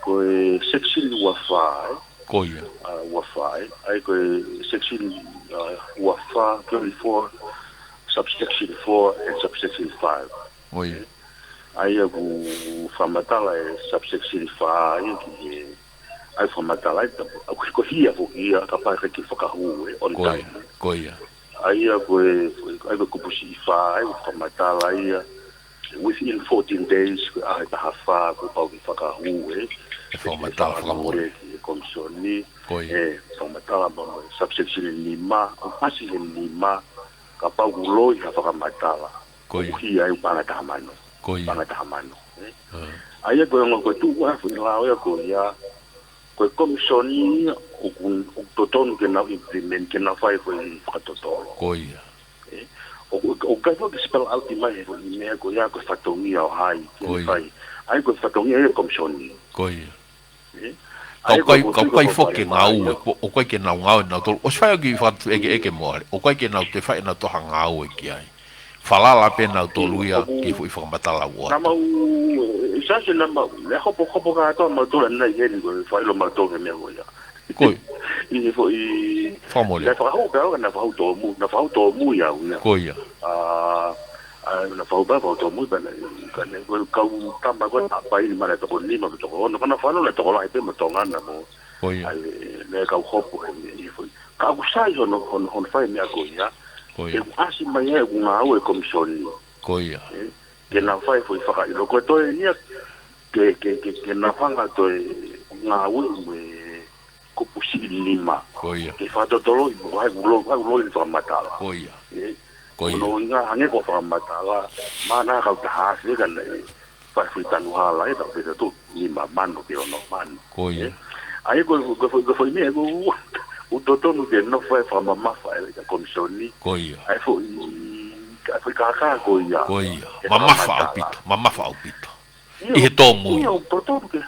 ko e section ua fā, ē? Ko ia. Uh, ua fā, ē? ʻA ia ko e section, uh, ua fā, twenty-four, subsection four and subsection five. ʻIo. ʻA ia ʻoku fakamatala e subsection five ia ki he, ʻa ia fakamatala ai, ʻa ia ko e hia foki ia, kapau ʻe ʻikai ke fakahū, ē, on time. Ko ia. ʻA ia ko e, ʻa ia ko e kupu siʻi fā, ʻa ia ʻoku fakamatala ia, within fourteen days, ko e ʻaho ʻe taha fā, kuo pau ke fakahū, ē. E fakamatala fakamole ki he komisoni. Ko ia. ʻE, fakamatala mo e subsection ʻe nima, ʻoku ʻasi he nima, kapau ʻoku loi ha fakamatala. Ko ia. ʻOku hia ai ʻoku paʻanga ʻe taha mano. Ko ia. Paʻanga ʻe taha mano, ē. Ah. ʻA ia ko e ongo ko e tuʻu ʻa e foʻi lao ia ko ia, ko e komisoni ʻoku, ʻoku totonu ke nau implement, ke nau fai e foʻi fakatotolo. Ko ia. Ē, ʻoku, ʻoku ʻikai foki ke spell out mai he foʻi meʻa ko ia ko e fatongia ʻo hai, ke fai. Ko ia. ʻA ia ko e fatongia ia e komisoni. Ko ia. Ē? Ka ʻoku ʻikai, ka ʻoku ʻikai foki ke ngāue, ʻoku ʻikai ke nau ngāue nautolu. ʻOsi fai ʻaki fakatuʻekeʻeke Moale, ʻoku ʻikai ke nau toe fai nautolu ha ngāue ki ai. Falala pē nautolu ia ki he foʻi fakamatala ʻoku ʻoatu. Naʻa mau, ʻe, ʻe, sasi naʻa mau, naʻe hopo, hopo kātoa mautolu ʻanenai heni ko e fakaʻilo mautolu he meʻa ko ia. Ko ia. ʻI he foʻi fakamole. Naʻe fakahū pē au, naʻe fakahū tōmui, naʻe fakahū tōmui au ia. Ko ia. ʻA, ʻa, naʻe fakahū pē, fakahū tōmui pē naʻe, ka ne, ko e kau tama ko ē naʻe ʻapaʻi ni mana toko nima mo toko ono, ka naʻe fanongo naʻe tokolahi pē mo Tonga na mo. Ko ia. ʻA e, naʻe kau hopo e, e, e foʻi. Ka ʻoku sai hono, hono, hono fai meʻa ko ia. Ko ia. ʻOku ʻasi mai ai ʻoku ngāue e komisoni. Ko ia. Ē, ke nau fai e foʻi fakaʻilo. Ko e toe nia, ke, ke, ke, ke nau hanga toe ngāue mo e kupu siʻi nima. Ko ia. Ke fakatotoloʻi, ko hai kuo loi, hai kuo loi e fakamatala. Ko ia. Ē? Ko ia. Ko hono ʻuhinga hangē ko e fakamatala, mana kau taha afe ka naʻe fai e foʻi tanu hala ē, tau pehē atu, nima mano pe ono mano. Ko ia. Ē? ʻA ia ko e, ko e foʻi, ko e foʻi meʻa, ko e, ʻoku totonu ke nofo e fakamamafa e, e komisoni. Ko ia. ʻA e foʻi, ʻa e foʻi kākā ko ia. Ko ia. Mamafa ʻaupito, mamafa ʻaupito. ʻIo, ʻi he tōmui. ʻIo, totonu ke,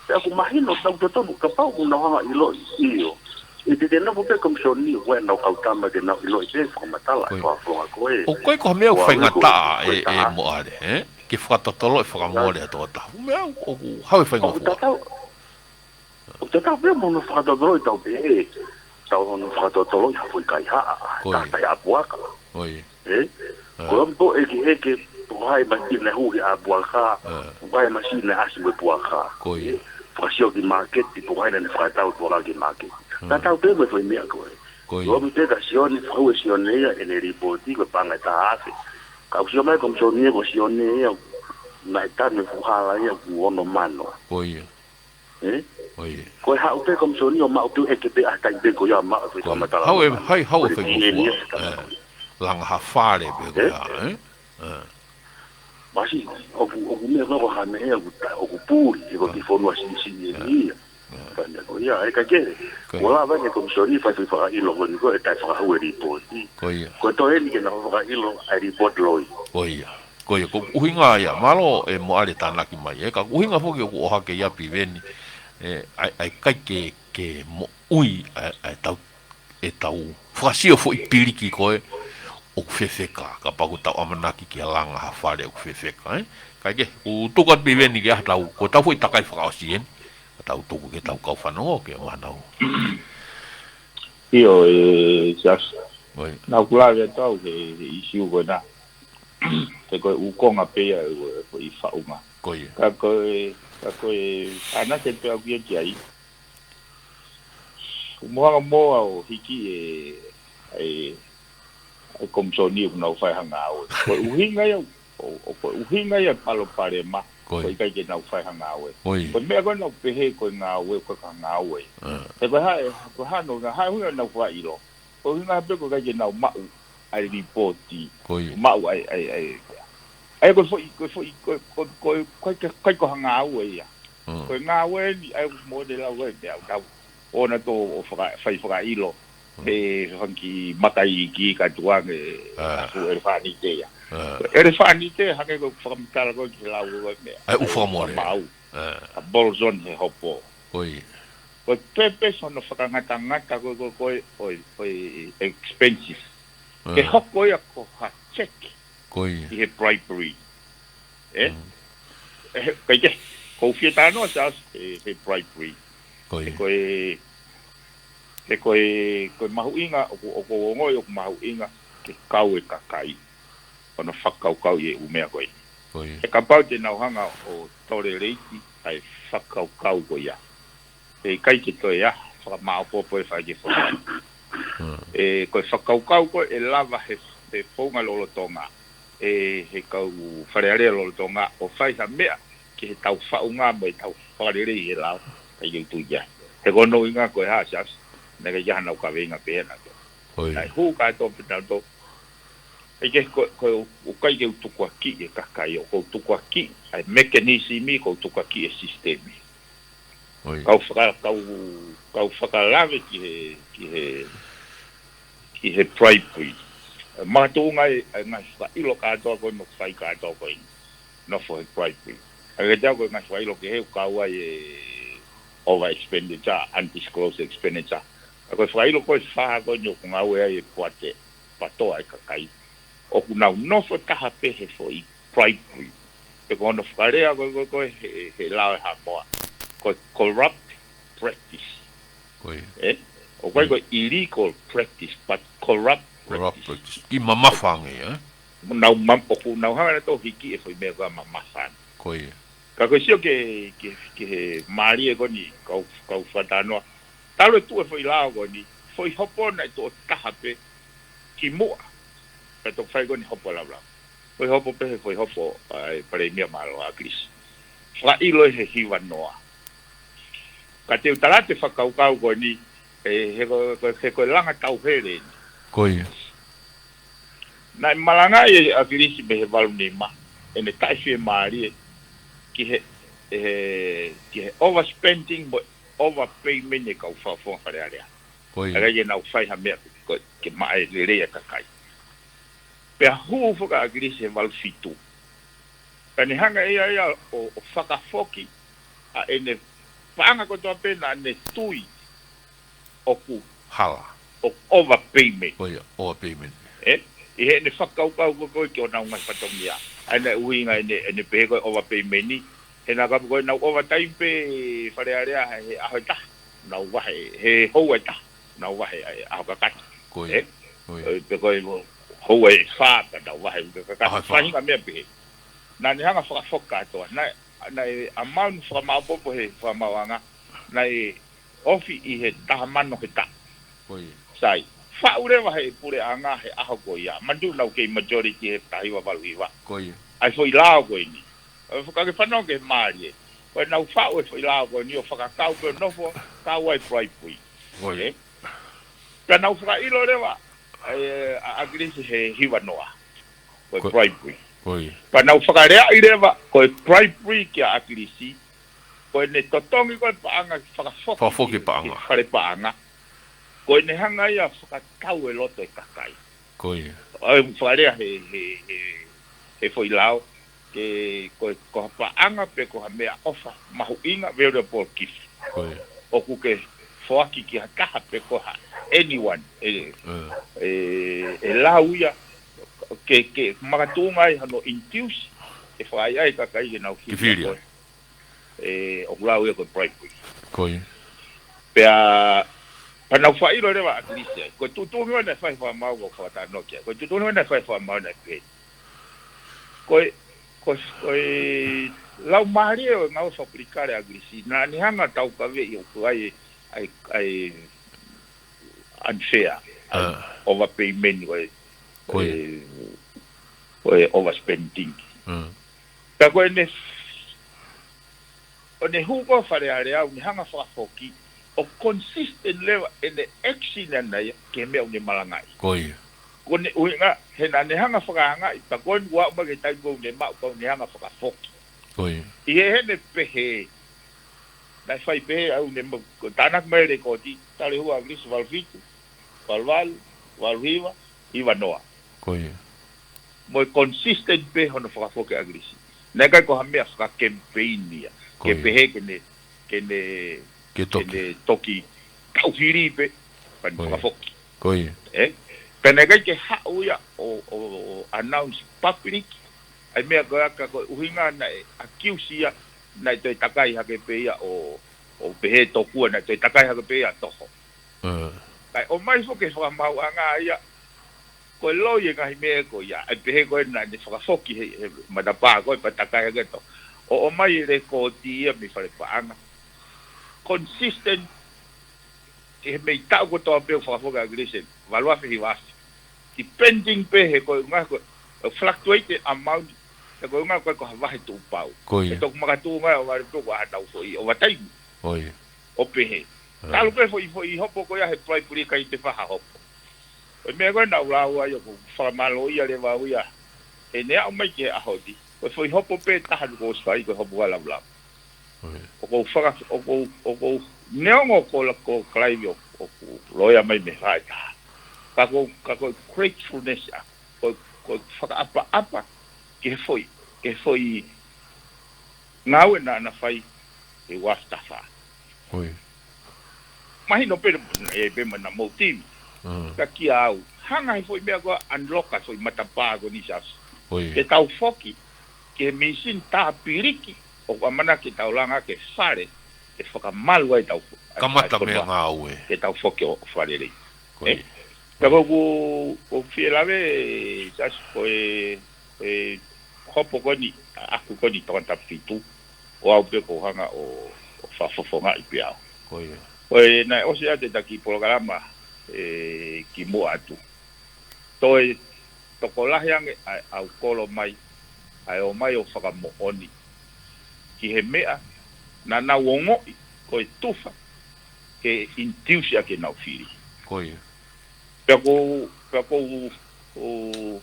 pea ʻoku mahino, tau totonu, kapau ʻoku nau hanga ʻiloʻi, ʻio. ʻE te te nofo pē komisoni, ʻoku ʻi ai ʻenau kau tama ke nau ʻiloʻi pē fakamatala, ko ia. Fakafofonga ko ē. ʻOku ʻikai ko ha meʻa ʻoku faingataʻa ʻe, ʻe Moale, ē? Ke fakatotoloʻi fakamole ʻa e tokotaha. Meʻa ʻoku, ʻoku haʻu e faingofua. ʻOku tatau, ʻoku tatau pē mo hono fakatotoloʻi tau pē, ē. Tau hono fakatotoloʻi ha foʻi kaihaʻa, ko ia. Tau tai ʻapuaka. Ko ia. Ē? Ko e ʻomi pē ʻo ʻekeʻeke, pe ko hai e masini naʻe hū he ʻapuaka, pe ko hai e masini naʻe ʻasi mo e puaka. Ko ia. Fakasio ki māketi, pe ko hai naʻa ne fakatau e puaka ki māketi. Tatau pē mo e foʻi meʻa ko ē. Ko ia. ʻOmi pē kia Sione, fakahū ʻe Sione ia ʻene lipooti, ko e paʻanga ʻe taha afe. Ka ʻoku sio mai e komisoni ia, ko Sione ia, naʻe tanu e fuʻu hala ia, ʻoku ono mano. Ko ia. Ē? Ko ia. Ko e haʻu pē komisoni ʻo maʻu pē ʻeke pē ʻa e taimi pē ko ia maʻu e foʻi fakamatala. Haʻu e, hai, haʻu e foʻi ngofua. Langa ha fale pē ko ia, ē? Ē. Masi, ʻoku, ʻoku meʻa ko ha meʻa ʻoku ta-, ʻoku puli, ʻe ko ki fonua siʻisiʻi eni ia. Ka meʻa ko ia, ʻe ka ke. Ko ia. Kuo lava e komisoni fai foʻi fakaʻilo ko eni ko e taʻe fakahū e lipooti. Ko ia. Ko e toe eni ke nau fakaʻilo ʻa e lipooti loi. Ko ia. Ko ia, ko e ʻuhinga ia, mālō ʻe Moale tānaki mai, ē, ka ko e ʻuhinga foki ʻoku ʻohake ia Piveni, ē, ʻa e, ʻa e ʻikai ke, ke moʻui, ʻa e, ʻa e tau, ʻe tau fakasio foʻi piliki ko ē ʻoku fefeka, kapau ʻoku tau ʻamanaki ke langa ha fale ʻoku fefeka, ē. Kaikehe, ʻoku tuku atu Piveni ke ʻai haʻatau, ko ʻetau foʻi takai fakaʻosi eni, ka tau tuku ke tau kau fanongo ke ʻomai hanau. ʻIo, ē, Siasi. Oi. Naʻa ku lave atu au he, he ʻīsiu ko ena. He ko e ʻū konga pē ia ʻo e, ʻo e faʻunga. Ko ia. Ka ko e, ka ko e, ʻanake pē au ki ai ki ai. ʻOku mou hanga moa ʻo hiki e, e, e komisoni ʻoku nau fai ha ngāue. Ko e ʻuhinga ia, ʻo, ʻo ko e ʻuhinga ia e palopalema, Ko ia. ko e ʻikai ke nau fai ha ngāue. Ko ia. Ko e meʻa ko ē naʻa ku pehē ko e ngāue, ko e ka ngāue. ʻA. He ko e hā, ko e hā nō, hā ʻuhinga naʻa ku faʻa ʻilo. Ko e ʻuhinga pē ko e ʻikai ke nau maʻu ʻa e lipooti. Ko ia. Maʻu ʻa e, ʻa e, ʻa e. ʻA ia ko e foʻi, ko e foʻi, ko e, ko e, ko e, ko e, ko e, ko e ko ha ngāue ia. Mm. Ko e ngāue ni, ʻa ia ko e mo e lau ʻa e meʻa ʻoku tau ʻoua naʻa tau ʻo faka-, fai fakaʻilo. Mm. He fanga kiʻi maka iiki ka tuange, ʻa. ʻa e fuʻu ʻelefānite ia. ʻA. ʻElefānite, hangē ko e fakamatala ko ē ki he lau ko ē meʻa. ʻA e ʻū fakamole. Mau. ʻA. ʻA Bolzon he hopo. Ko ia. Ko e purpose hono fakangatangata ko ē, ko ē, ko ē, ʻo e, ʻo e expenses. ʻA. Ke hoko ia ko ha check Ko ia. ʻi he bribery. ʻE? Mm. ʻE, he, ʻikai ke, ko u fie talanoa Charles, he, he bribery. Ko He ia. ko e, he ko e, ko e mahuʻinga, ʻoku, ʻoku ou ongoʻi ʻoku mahuʻinga ke kau e kakai. ʻOno fakakaukau ʻi he ʻū meʻa ko ē. Ko ia. He kapau te nau hanga ʻo tolerate ʻa e fakakaukau ko ia. ʻE ʻikai ke toe ʻi ai ha fakamaopoopo ʻe fai ke fai. Hmm. ʻE, ko e fakakaukau ko ē ʻe lava he, he founga lolotonga. ʻE, he kau Fale Alea lolotonga ʻo fai ha meʻa ki he tau faʻunga mo e tau fakalelei he lao. ʻIkai ke u tui ki ai. He ko hono ʻuhinga ko e hā Charles, naʻe ʻikai ke ʻi ai hanau kaveinga pehē naʻa tau. Ko ia. Naʻe hū kātoa pē naʻa tau. ʻIkai ke ko, ko e ʻikai ke u tukuakiʻi e kakai, ʻoku ou tukuakiʻi ʻa e mechanism, ʻoku ou tukuakiʻi e system. Ko ia. Kau faka-, kau, kau fakalave ki he, ki he, ki he bribery. Makatuʻunga ʻa e, ʻa e ngaahi fakaʻilo kātoa ko ē ʻoku fai kātoa ko ē. Nofo he bribery. ʻA ia ko e ngaahi fakaʻilo kehe ʻoku kau ai e over expenditure, undisclosed expenditure. ʻA ia ko e fakaʻilo ko ē ʻe fā ko ē ʻoku ngāue ai e poate, PATOA e kakai. ʻOku nau nofo taha pē he foʻi bribery. Pe ko hono fakalea ko ē, ko ē, ko ē he, he lao ʻa Haʻamoa. Ko e corrupt practice. Ko ia. ʻE? ʻOku ʻikai ko e illegal practice, but corrupt Corrupt practice. practice. Kiʻi mamafa ange, ʻe? Nau mam-, ʻoku nau hanga naʻa tau hiki e foʻi meʻa ko ē mamafa ange. Ko ia. Ka ko e sio ki he, ki he, ki he mālie ko eni, kau, kau fakatalanoa. Talu e tuʻu e foʻi lao ko eni, foʻi hopo naʻe tuʻo taha pē, kimuʻa. Ka toki fai ko eni hopo laulau. Foʻi hopo pē he foʻi hopo, ʻa e Palēmia Mālō ʻa ʻAkilisi. Fakaʻilo ʻe he hiva noa. Ka te u tala atu e fakakaukau ko eni, ʻe, he ko, ko, he ko e langa tauhele eni. Ko ia. Naʻe malangaʻi ʻe ʻAkilisi mei he valu nima, ʻene taʻefiemālie, ki he, ʻe he, ki he overspending mo e overpayment ʻa e kau fakafofonga Fale Alea. Ko ia. ʻIkai ke nau fai ha meʻa ko, ke maʻa e lelei ʻa e kakai. Pea hū foki ʻa ʻAkilisi he valu fitu. Pea ne hanga ʻe ia ia ʻo, ʻo fakafoki ʻa ʻene paʻanga kotoa pē naʻa ne tui ʻoku Hala. ʻoku overpayment. Ko ia, overpayment. ʻE? ʻI heʻene fakakaukau ko ē ki honau ngaahi fatongia. ʻA ia naʻe ʻuhinga ʻene, ʻene pehē ko e overpayment ni. He naʻa ka ko ʻenau overtime pē Fale Alea he ʻaho ʻe taha. Nau vahe, he houa ʻe taha. Nau vahe ʻa e ʻaho kakato. Ko ia. ʻE? Ko ia. ʻE, pe ko e houa ʻe fā ka nau vahe ʻaho kakato. ʻAho ʻe fā. Faʻahinga meʻa pehē. Naʻa ne hanga fakafoki kātoa. Naʻe, naʻe amount fakamaopoopo he fakamaauʻanga. Naʻe ofi ʻi he taha mano he taʻu. Ko ia. Sai. Faʻu leva he puleʻanga he ʻaho ko ia. Manatuʻi naʻa ku kei majority he taha hiva valu hiva. Ko ia. ʻA e foʻi lao ko eni. ʻE, fakake fanongo ki he mālie. Ko ʻenau faʻu e foʻi lao ko eni ʻo fakakau pē ʻo nofo, kau ai bribery. Ko ia. ʻE? Pea nau fakaʻilo leva, ʻe, ʻa, ʻa ʻAkilisi he hiva noa. Ko e Ko bribery. Ko ia. Pea nau fakaleaʻi leva, ko e bribery kia ʻAkilisi, ko ʻene totongi ko ē paʻanga fakafoki Fakafoki ki, paʻanga. ki fale paʻanga. Ko ʻene hanga ia fakatau e loto e kakai. Ko ia. ʻA e fakalea he, he, he, he foʻi lao, ke ko, ko ha paʻanga pe ko ha meʻaʻofa mahuʻinga, valuable gift. Ko ia. ʻOku ke foaki ki ha taha pe ko ha anyone, ʻe, ʻE. ʻe, ʻe lau ia, ke, ke makatuʻunga ai hano induce, ʻe fai ai kakai ke nau Ke fili fili ai. ko ē. ʻE, ʻoku lau ia ko e bribery. Ko ia. Pea, pea nau fakaʻilo leva ʻa ʻAkilisi ai. Ko e tuʻutuʻuni ʻo ʻene fai fakamaau ko e fakatalanoa ki ai. Ko e tuʻutuʻuni ʻo ʻene fai fakamaau naʻe pehē. Ko e, ko e, ko e lau mālie ʻo e ngāue fakapolitikale ʻa ʻAkilisi. Naʻa ne hanga taukaveʻi ʻoku ʻi ai, ʻa e, ʻa e unfair, ʻa e ʻA. overpayment, ko e, Ko ia. ʻe, ko e overspending. Mm. Ka ko ʻene, ʻo ne hū ko Fale Alea ʻo ne hanga fakafoki, ʻo consistent leva ʻene action ʻana ia ki he meʻa ʻoku ne malangaʻi. Ko ia. Ko ʻene ʻuhinga, he naʻa ne hanga fakaangaʻi, pea ko eni ʻoku aʻu mai ki he taimi ko ē ʻoku ne maʻu, pea ʻoku ne hanga fakafoki. Ko ia. ʻI heʻene pehē, naʻe fai pehē ʻa ʻene ma-, ko e tānaki mai e lekooti, talehua ʻAkilisi valu fitu, valu valu, valu hiva, hiva noa. Ko ia. Mo e consistent pē hono fakafoki ʻAkilisi. Naʻe ʻikai ko ha meʻa faka-campaign ia. Ko ia. Ke pehē ke ne, ke ne, ke toki, ke ne toki tau hili pē, pea ne, ko ia, fakafoki. Ko ia. Ē? Pea naʻe ʻikai ke haʻu ia ʻo, ʻo, ʻo announce public ʻa e meʻa ko ia, ka ko e ʻuhinga naʻe accuse ia, naʻe toe takai hake pē ia ʻo, ʻo pehē tokua naʻe toe takai hake pē ia ʻo toho. Mm. Kae ʻomai foki e fakamaauʻanga ia, ko e loi e ngaahi meʻa ko ia, ʻa e pehē ko ē naʻa ne fakafoki he, he matapā ko ē pea takai hake ʻo toho. ʻO ʻomai e lekooti ia mei Fale Paʻanga. Consistent, ʻi he meʻi taʻu kotoa pē ʻoku fakafoki ʻe ʻAkilisi, valu afe, hiva afe. Depending pē he ko e ʻuhinga ko e, ʻo fluctuate e amount, he ko e ʻuhinga ko e ko ha vahe tuʻupau. Ko ia. He toki makatuʻunga ʻo vale tuku ʻa hotau foʻi overtime. Ko ia. ʻO pehē. Ah. Talu pē foʻi, foʻi hopo ko ia he bribery, ʻikai te faʻa hopo. Ko e meʻa ko ē naʻa ku lau ai ʻoku fakamālōʻia leva au ia. He naʻe aʻu mai ki he ʻaho ni, ko e foʻi hopo pē taha naʻa ku ʻosi fai, ko e hopo ʻa Lavulavu. Ko ia. ʻOku ou faka-, ʻoku ou, ʻoku ou, neongo ko la ko Kalaivi ʻoku, ʻoku loea mai mei he faʻahi taha. Ka ko, ka ko e gratefulness ʻaku, ko, ko e fakaʻapaʻapa ki he foʻi, ki he foʻi ngāue naʻa na fai he ua afe taha fā. Ko ia. Mahino pē, ʻe pē mana mou timi. Mm. Ka kiate au, hanga he foʻi meʻa ko ē ʻo unlock ʻa e foʻi matapā ko eni, Siaosi. Ko ia. Ke tau foki ki he misini tā piliki ʻoku ʻamanaki ke tau langa ki he Fale, ke fakamalu ai ʻetau fo-, kamata ʻetau meʻangāue. Ke tau foki ʻo Fale lei. Ko ia. Ē? Ka ko ʻeku, ʻoku ou fie lave, Siaosi, ko e, e hopo ko eni ʻaʻaku ko eni tokoni tapu fitu, ʻo aʻu pē ʻo hanga ʻo, ʻo fakafofongaʻi pē au. Ko ia. Ko e naʻe ʻosi atu ʻeta kiʻi polokalama, ē, kimuʻa atu. Toe tokolahi ange ʻa e ʻau kolo mai, ʻa e ō mai ʻo fakamoʻoni ki he meʻa naʻa nau ongoʻi ko e tufa ke induce ʻaki ʻenau fili. Ko ia. Pea ʻoku ou, pea ʻoku ou, ou,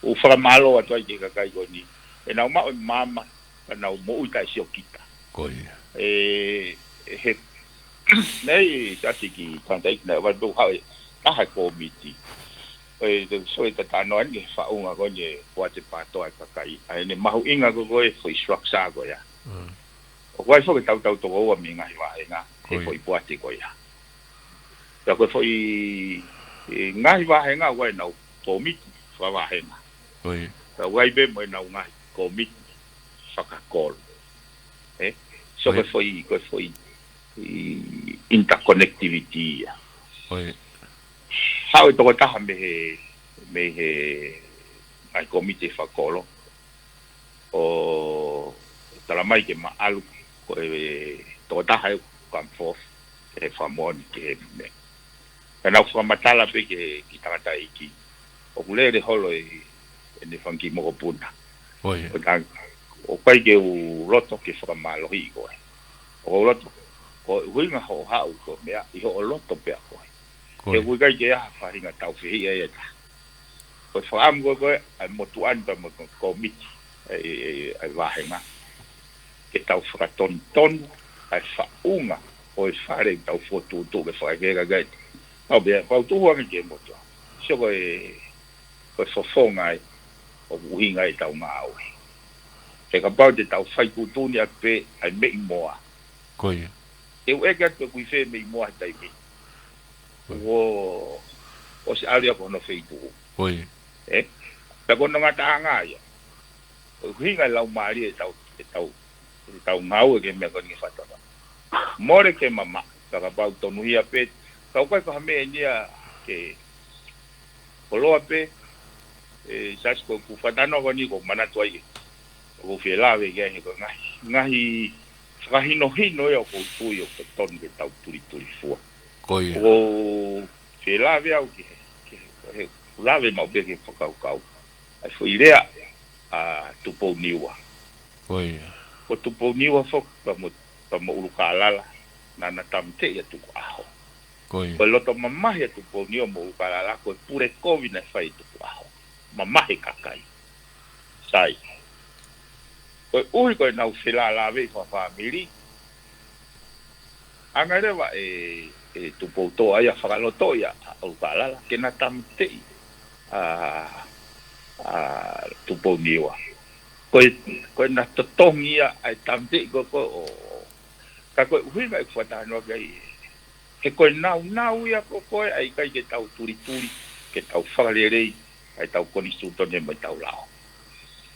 ou fakamālō atu ai ki he kakai ko eni. ʻEnau maʻu e maama, pea nau moʻui taʻesiokita. Ko ia. Ē, ʻe he, nei, Siaosi, ki he tangataʻeiki naʻe ʻoatu pē ʻoku haʻu e taha e kōmiti. ʻE, te sio ʻeta talanoa ni ki he faʻunga ko eni e poate pātoa e kakai. ʻA ʻene mahuʻinga ko ē ko e foʻi structure ko ia. Mm. ʻOku ʻi ai foki e tautau toko ua mei he ngaahi vāhenga he, ko ia, foʻi poate ko ia. Pea ko e foʻi, e, ngaahi vāhenga ʻoku ʻi ai ʻenau kōmiti fakavāhenga. Ko ia. Pea ʻoku ʻi ai pē mo ʻenau ngaahi kōmiti fakakolo. Ē? So, ko ia, ko e foʻi, ko e foʻi, i, interconnectivity ia. Ko ia. Haʻu e tokotaha mei he, mei he ngaahi kōmiti fakakolo, ʻo talamai ke ma ʻalu ko e tokotaha ʻe come forth ke fakamoʻoni ki he meʻa. Ka naʻa ku fakamatala pē ki he, ki he tangataʻeiki, ʻoku lele holo e, ʻene fanga kiʻi mokopuna. Ko ia. ʻO tang-, ʻoku ʻikai ke u loto ke fakamālohiʻi koe. ʻOku ou loto, ko e ʻuhinga hoʻo haʻu ko e meʻa ʻi hoʻo loto pē ʻa koe. Ko ia. He ʻoku ʻikai ke ʻi ai ha faʻahinga tāufehiʻa ia ʻe taha. Ko e fakaʻamu ko ē ko ē ʻa e motuʻa ni pea mo e kōmiti ʻa e, ʻa e, ʻa e vāhenga, ke tau fakatonutonu ʻa e faʻunga ʻo e Fale ʻoku tau fokotuʻutuʻu ke fakaʻekeʻeke ki ai. Pau pē, pau tuʻu ange ki he motuʻa. Sio ko e, ko e fofonga ia ʻoku ʻuhinga ai ʻetau ngāue. He kapau te tau fai tuʻutuʻuni atu pē ʻa e meʻi moa. Ko ia. ʻE u ʻeke atu pe ʻoku ʻi fē e meʻi moa he taimi ni. Ko ia. ʻOku ʻosi ʻalu ia ki hono feituʻu. Ko ia. Ē? Pea ko hono ngataʻanga ia. ʻOku ʻuhinga e laumālie ʻetau, ʻetau, ʻetau ngāue ki he meʻa ko eni ke fakatonu. Mole ke mamaʻo, ka kapau tonuhia pē, ka ʻoku ʻikai ko ha meʻa eni ia ke koloa pē, ē, Siaosi, ko ʻeku fakatalanoa ko eni ʻoku ou manatu ai ke, ʻoku ou fie lave ki ai he ko e ngaahi, ngaahi fakahinohino ia ʻoku ou tui ʻoku totonu ke tau tulitulifua. Ko ia. ʻOku ou fie lave au ki he, ki he, he lave maʻu pē ki he fakakaukau. ʻA e foʻi lea, ʻa Tupou Niua. Ko ia. Ko Tupou Niua foki pea mo, pea mo ʻUlukālala, naʻá na tāmateʻi ʻa Tukuʻaho. Ko ia. Ko e loto mamahi ʻa Tupou Niua mo ʻUlukālala, ko e pule kovi naʻe fai ʻe Tukuʻaho. Mamahi e kakai. Sai. Koeʻuhi ko ʻenau felālāveʻi fakafāmili, hanga leva ʻe, ʻe Tupoutoʻa ia ʻo fakalotoʻi ʻa ʻUlukālala ke na tāmateʻi ʻa, ʻa Tupou Niua. Ko e, ko ʻena totongi ia ʻa e tāmateʻi ko ē ʻo, ka ko e ʻuhinga ʻeku fakatalanoa ki ai, he ko e nāunau ia ko ē ʻa e ʻikai ke tau tulituli, ke tau fakalelei ʻa ʻetau konisitūtone mo ʻetau lao.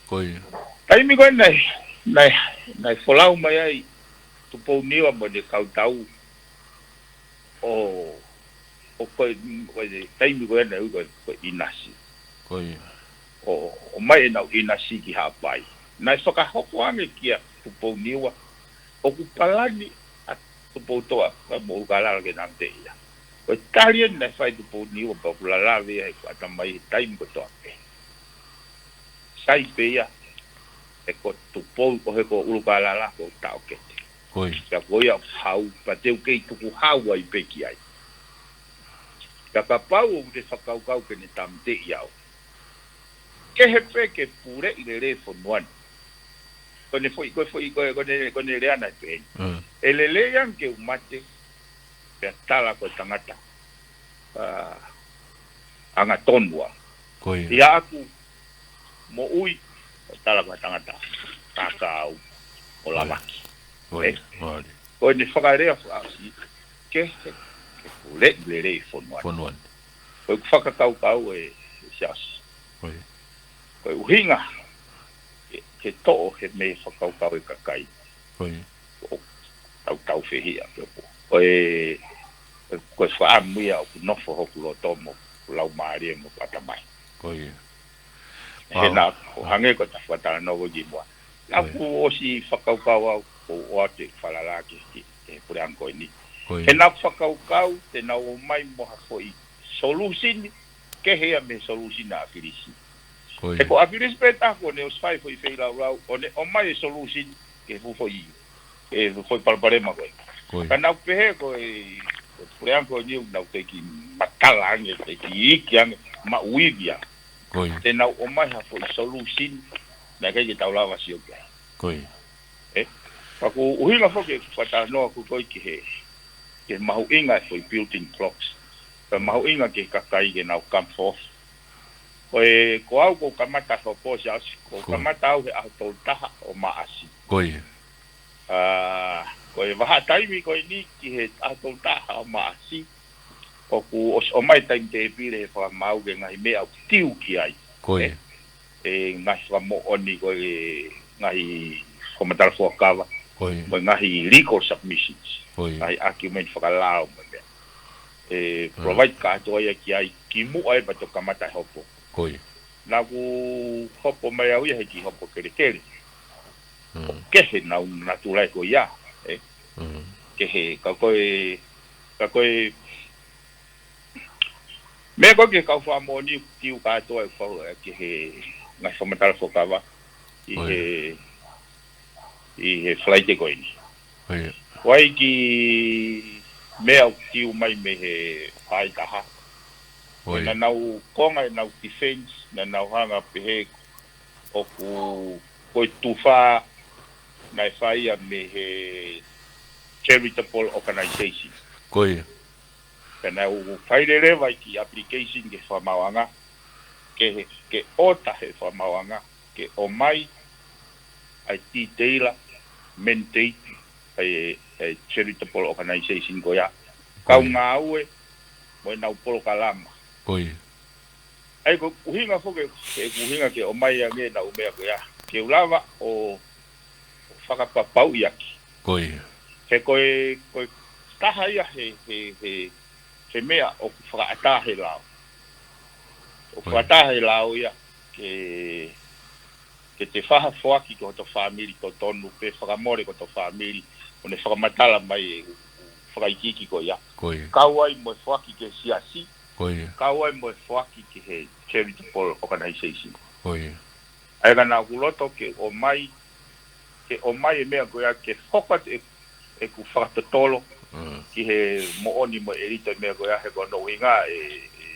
Ko ia. Taimi ko ē naʻe, naʻe, naʻe folau mai ai Tupou Niua mo ʻene kau tau ʻo, ʻo ko e, ko e taimi ko ē naʻe ui ko e, ko e ʻinasi. Ko ia. ʻO, ʻomai ʻenau ʻinasi ki Haʻapai. Naʻe fakahoko ange kia Tupou Niua ʻoku palani ʻa Tupoutoʻa pea mo ʻUlukālala ke tāmateʻi ia. Ko e tali eni naʻe fai ʻe Tupou Niua pea ʻoku lave ia he ʻoku ʻatamai he taimi kotoa pē. Sai pē ia, he ko Tupou, ʻo he ko ʻUlukālala ko e taʻokete. Ko ia. Pea ko ia ʻoku hau, pea te u kei tukuhau ai pē ki ai. Ka kapau ʻoku te fakakaukau ke ne tāmateʻi au, kehe pē ke puleʻi lelei e fonua ni. Ko ʻene foʻi, ko e foʻi, ko e, ko ʻene, ko ʻene lea naʻe pehē ni. Mm. ʻE lelei ange ke u mate, pea tala ko e tangata, ʻa, angatonu au. Ko ia. ʻI haʻaku moʻui, ʻo tala ko e tangata, kākā au ʻo lavaki. Ko ia. Ē? Ko ia. Ko ʻene fakalea fakaʻosi, kehe, ke puleʻi lelei e fonua ni. Fonua ni. Ko ʻeku fakakaukau ē, ē Siaosi. Ko ia. Ko e ʻuhinga ke, ke toʻo he meʻa fakakaukau e kakai. Ko ia. ʻO tau, tau fehiʻa ke ʻoku. Ko e, ko e fakaʻamu ia ʻoku nofo hoku loto mo hoku laumālie mo hoku ʻatamai. Ko ia. He naʻá ku, ʻo hangē ko ʻeta fakatalanoa ko ē kimuʻa. Naʻá ku ʻosi fakakaukau au, ʻo, ʻoatu e falala ki, ki, ki he puleʻanga ko eni. Ko ia. He naʻá ku fakakaukau, te nau ō mai mo ha foʻi solution, kehe ia mei he solution ʻa ʻAkilisi. Ko ia. He ko ʻAkilisi pē taha kuó ne ʻosi fai e foʻi feilaulau, ʻo ne ʻomai e solution ki he fuʻu foʻi, e foʻi palopalema ko ē. Ko ia. Ka naʻá ku pehē ko e, ko e puleʻanga ko eni ʻoku nau teʻeki matala ange, teʻeki iiki ange, maʻu ivi ange. Ko ia. Te nau ō mai ha foʻi solution, naʻe ʻikai ke tau lava sio ki ai. Ko ia. Ē? Ka ko e ʻuhinga foki ʻeku fakatalanoa ko ē ki he, ki he mahuʻinga e foʻi building blocks. Ko e mahuʻinga ki he kakai ke nau come forth. Ko e, ko au ʻoku ou kamata hopo Siaosi, ʻoku ou kamata au he ʻaho tolu taha ʻo Maʻasi. Ko ia. ʻA, ko e vahaʻa taimi ko eni ki he ʻaho tolu taha ʻo Maʻasi, ʻoku ʻosi ʻomai e taimi tēpile he fakamaau ki he ngaahi meʻa ʻoku tiu ki ai. Ko ia. Ē? E ngaahi fakamoʻoni ko e ngaahi fakamatala fuakava. Ko ia. Mo e ngaahi legal submissions. Ko ia. Ngaahi argument fakalao mo e meʻa. E provide kātoa ia ki ai kimuʻa ai pea toki kamata e hopo. Ko ia. Naʻá ku hopo mai au ia he kiʻi hopo kelekele. Mm. Kehe nau natula ko ia, ē. Mm. Kehe, ka ko e, ka ko e meʻa ko ē ki he kau fakamoʻoni ʻoku tiu kātoa e fau, ē, ki he ngaahi fakamatala fuakava ʻi he, ʻi he Falaite ko eni. Ko ia. Ko e kiʻi meʻa ʻoku tiu mai mei he Faʻahitaha. Ko ia. Naʻa nau konga ʻenau defense, naʻa nau hanga pehē ʻoku, ko e tufa naʻe fai ia mei he charitable organization. Ko ia. Pea naʻa nau fai leva e kiʻi application ki he fakamaauʻanga, ke, ke ʻota he fakamaauʻanga ke ʻomai ʻa e detail, mandate ʻa e, ʻa e charitable organization ko ia. Ko ia. Kau ngāue mo ʻenau polokalama. Ko ia. ʻA ia ko e ʻuhinga foki, ʻeku ʻuhinga ke ʻomai ange ʻenau meʻa ko ia, ke u lava ʻo, ʻo fakapapauʻi ʻaki. Ko ia. He ko e, ko e taha ia he, he, he, he meʻa ʻoku fakaʻatā he lao. ʻOku fakaʻatā he lao ia ke, ke te faʻa foaki ki hoto fāmili totonu pe fakamole ki hoto fāmili, ʻo ne fakamatala mai e ʻū, ʻū fakaikiiki ko ia. Ko ia. Kau ai mo e foaki ki he siasi. Ko ia. Kau ai mo e foaki ki he charitable organization. Ko ia. ʻA ia ka naʻa ku loto ke ʻomai, ke ʻomai e meʻa ko ia ke hoko atu e, ʻeku fakatotolo ki he moʻoni mo e ʻelito e meʻa ko ia he ko hono ʻuhinga e, e,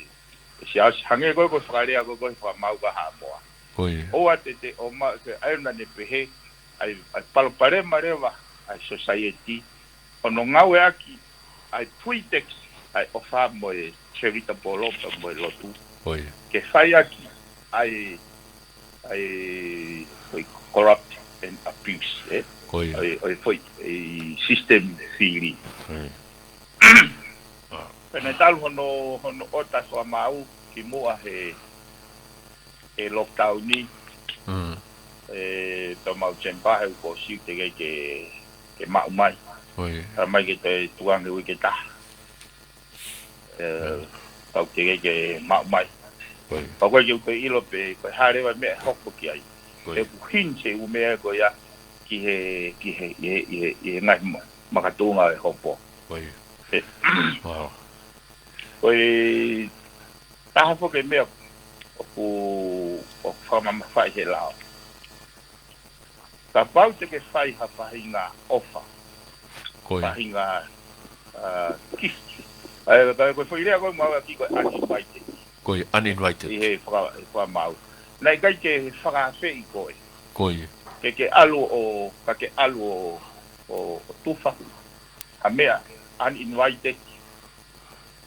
e siasi hangē ko e ko e fakalea ko e ko e fakamaau ka Haʻamoa. ʻOua te te ʻomai ke ʻai naʻa ne pehē, ʻai, ʻai palopalema leva, ʻai society, hono ngāueʻaki, ʻai pretext, ʻai ʻofa mo e charitable love mo e lotu. Ke fai ʻaki, ʻai, ʻai, ʻai corrupt and abuse, ē? ʻAi, ʻai, ʻai system fili. Pea naʻe talu hono, hono ʻota e fakamaau ki muʻa he, he lockdown ni. ʻE, tau mau chamber he uko siu te ke, ke, ke maʻu mai. Ka mai ke te tuange uike taha. ʻE, tau te ke, ke maʻu mai. Pea ko e ke uke ʻilo pē, ko e hā leva meʻa hoko ki ai. ʻE ku hin se u meʻa ko ia ki he, ki he, ʻi he, ʻi he, ʻi he ngaahi ma-, makatuʻunga e hopo. ʻE, Ko e taha foki e meʻa ʻoku, ʻoku fakamamafaʻi he lao. Kapau te ke fai ha faʻahinga ʻofa. Faʻahinga, ʻa, gift. ʻA ia, ka ko e foʻi lea ko e mau ʻaki ko e uninvited. ʻI he faka-, he fakamaau. Naʻe ʻikai ke fakaafeʻi koe. Ke ke ʻalu ʻo, ka ke ʻalu ʻo, ʻo, ʻo tufa. Ha meʻa uninvited.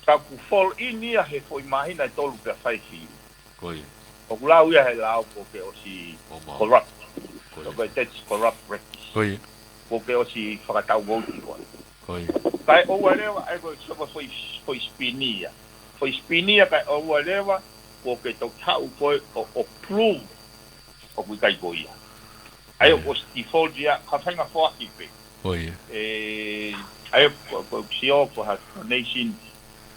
Ka ʻoku fall in ia he foʻi māhina ʻe tolu pea fai fili. ʻOku lau ia he lao ko ke ʻosi corrupt. Ko e tax corrupt practice. Ko ke ʻosi fakatau vouti koe. Kae ʻoua leva, ʻa ia ko e soko foʻi, foʻi spin ia. Foʻi spin ia kae ʻoua leva, ko ke toki haʻu koe ʻo, ʻo prove ʻoku ʻikai ko ia. ʻA ia ʻoku ʻosi default ia, ka faʻahinga foaki pē. ʻE, ʻa ia ko, ko sio ko ha nation,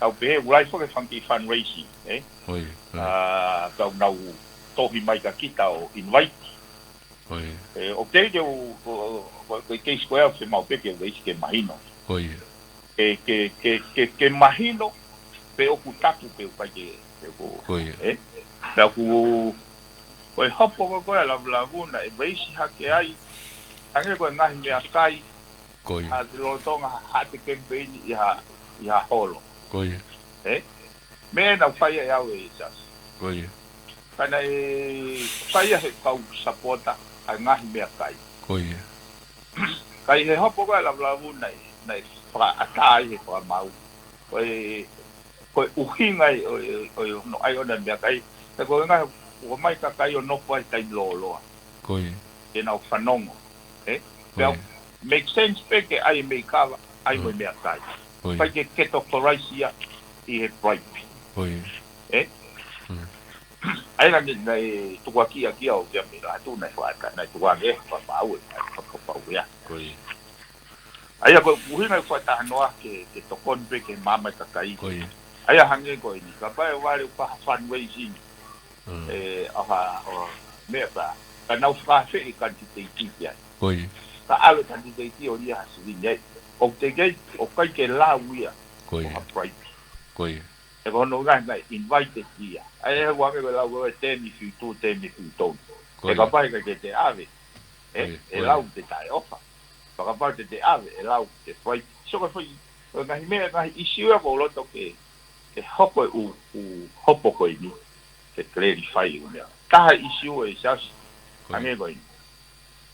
tau pehē, ʻoku lahi foki e fanga kiʻi fundraising, ē? ʻA, kau nau tohi mai kia kita ʻo invite. ʻE, ʻoku teʻeki ke u, ko, ko, ko e case ko ē ʻoku fiemaʻu pē ke u veisi ke mahino. Ke, ke, ke, ke, ke mahino, pe ʻoku tapu, pe ʻoku ʻikai ke, pe ʻoku, ē? Pea ʻoku, ko e hopo ko ē ʻa Lavulavu naʻe veisi hake ai, hangē ko e ngaahi meʻakai, ʻa e lolotonga ha, ha te campaign ʻi ha, ʻi ha holo. Ē? Meʻa naʻa ku fai ai au ʻe Sasi. Ka naʻe fai ia he kau sapota ʻa e ngaahi meʻakai. Ka ʻi he hopo ko ē ʻa Lavulavu naʻe, naʻe fakaʻatā ai he fakamaau. Ko e, ko e ʻuhinga ʻo e, ʻo e, ʻo e hono ʻai ʻona e meʻakai. He ko e ngaahi, ʻomai kakai ʻo nofo ai taimi lōloa. Ke nau fanongo. Ē? Pea make sense pē ke ʻai e meʻi kava, ʻai mo e meʻakai. ʻIkai ke categorize ia ʻi he bribe. Ē? ʻA ia naʻe, naʻe tukuakiʻi ʻaki ia ʻo kia mei Latu naʻe fakaʻatā, naʻe tukuange he fakamaau ē, naʻe fakapapau ia. ʻA ia ko e ʻuhinga e fakatahanoa ke, ke tokoni pē ke maama e kakai. ʻA ia hangē ko eni, kapau ʻe vale ʻoku ʻi ai ha fundraising, ʻe, ʻa ha, ʻo, meʻa pē, ka nau fakaafeʻi e kanititeiti ki ai. Ka ʻalu e kanititeiti ʻo lia ha sivini ai. ʻOku teʻeki ai, ʻoku ʻikai ke lau ia ko ha bribe. He ko hono ʻuhinga naʻe invited ia. ʻA ia ʻoku hangē ko e lau ko e temi fiu tū, temi fiu tonu. He kapau ʻe ʻikai ke te ʻave, ʻe, ʻe lau te taʻeʻofa. Pea kapau te te ʻave, ʻe lau te fai. So ko e foʻi, ko e ngaahi meʻa, ngaahi issue ia ʻoku ou loto ke, ke hoko e ʻū, ʻū hopo ko eni, ke clarify e ʻū meʻa. Taha issue ʻe Sasi, hangē ko eni.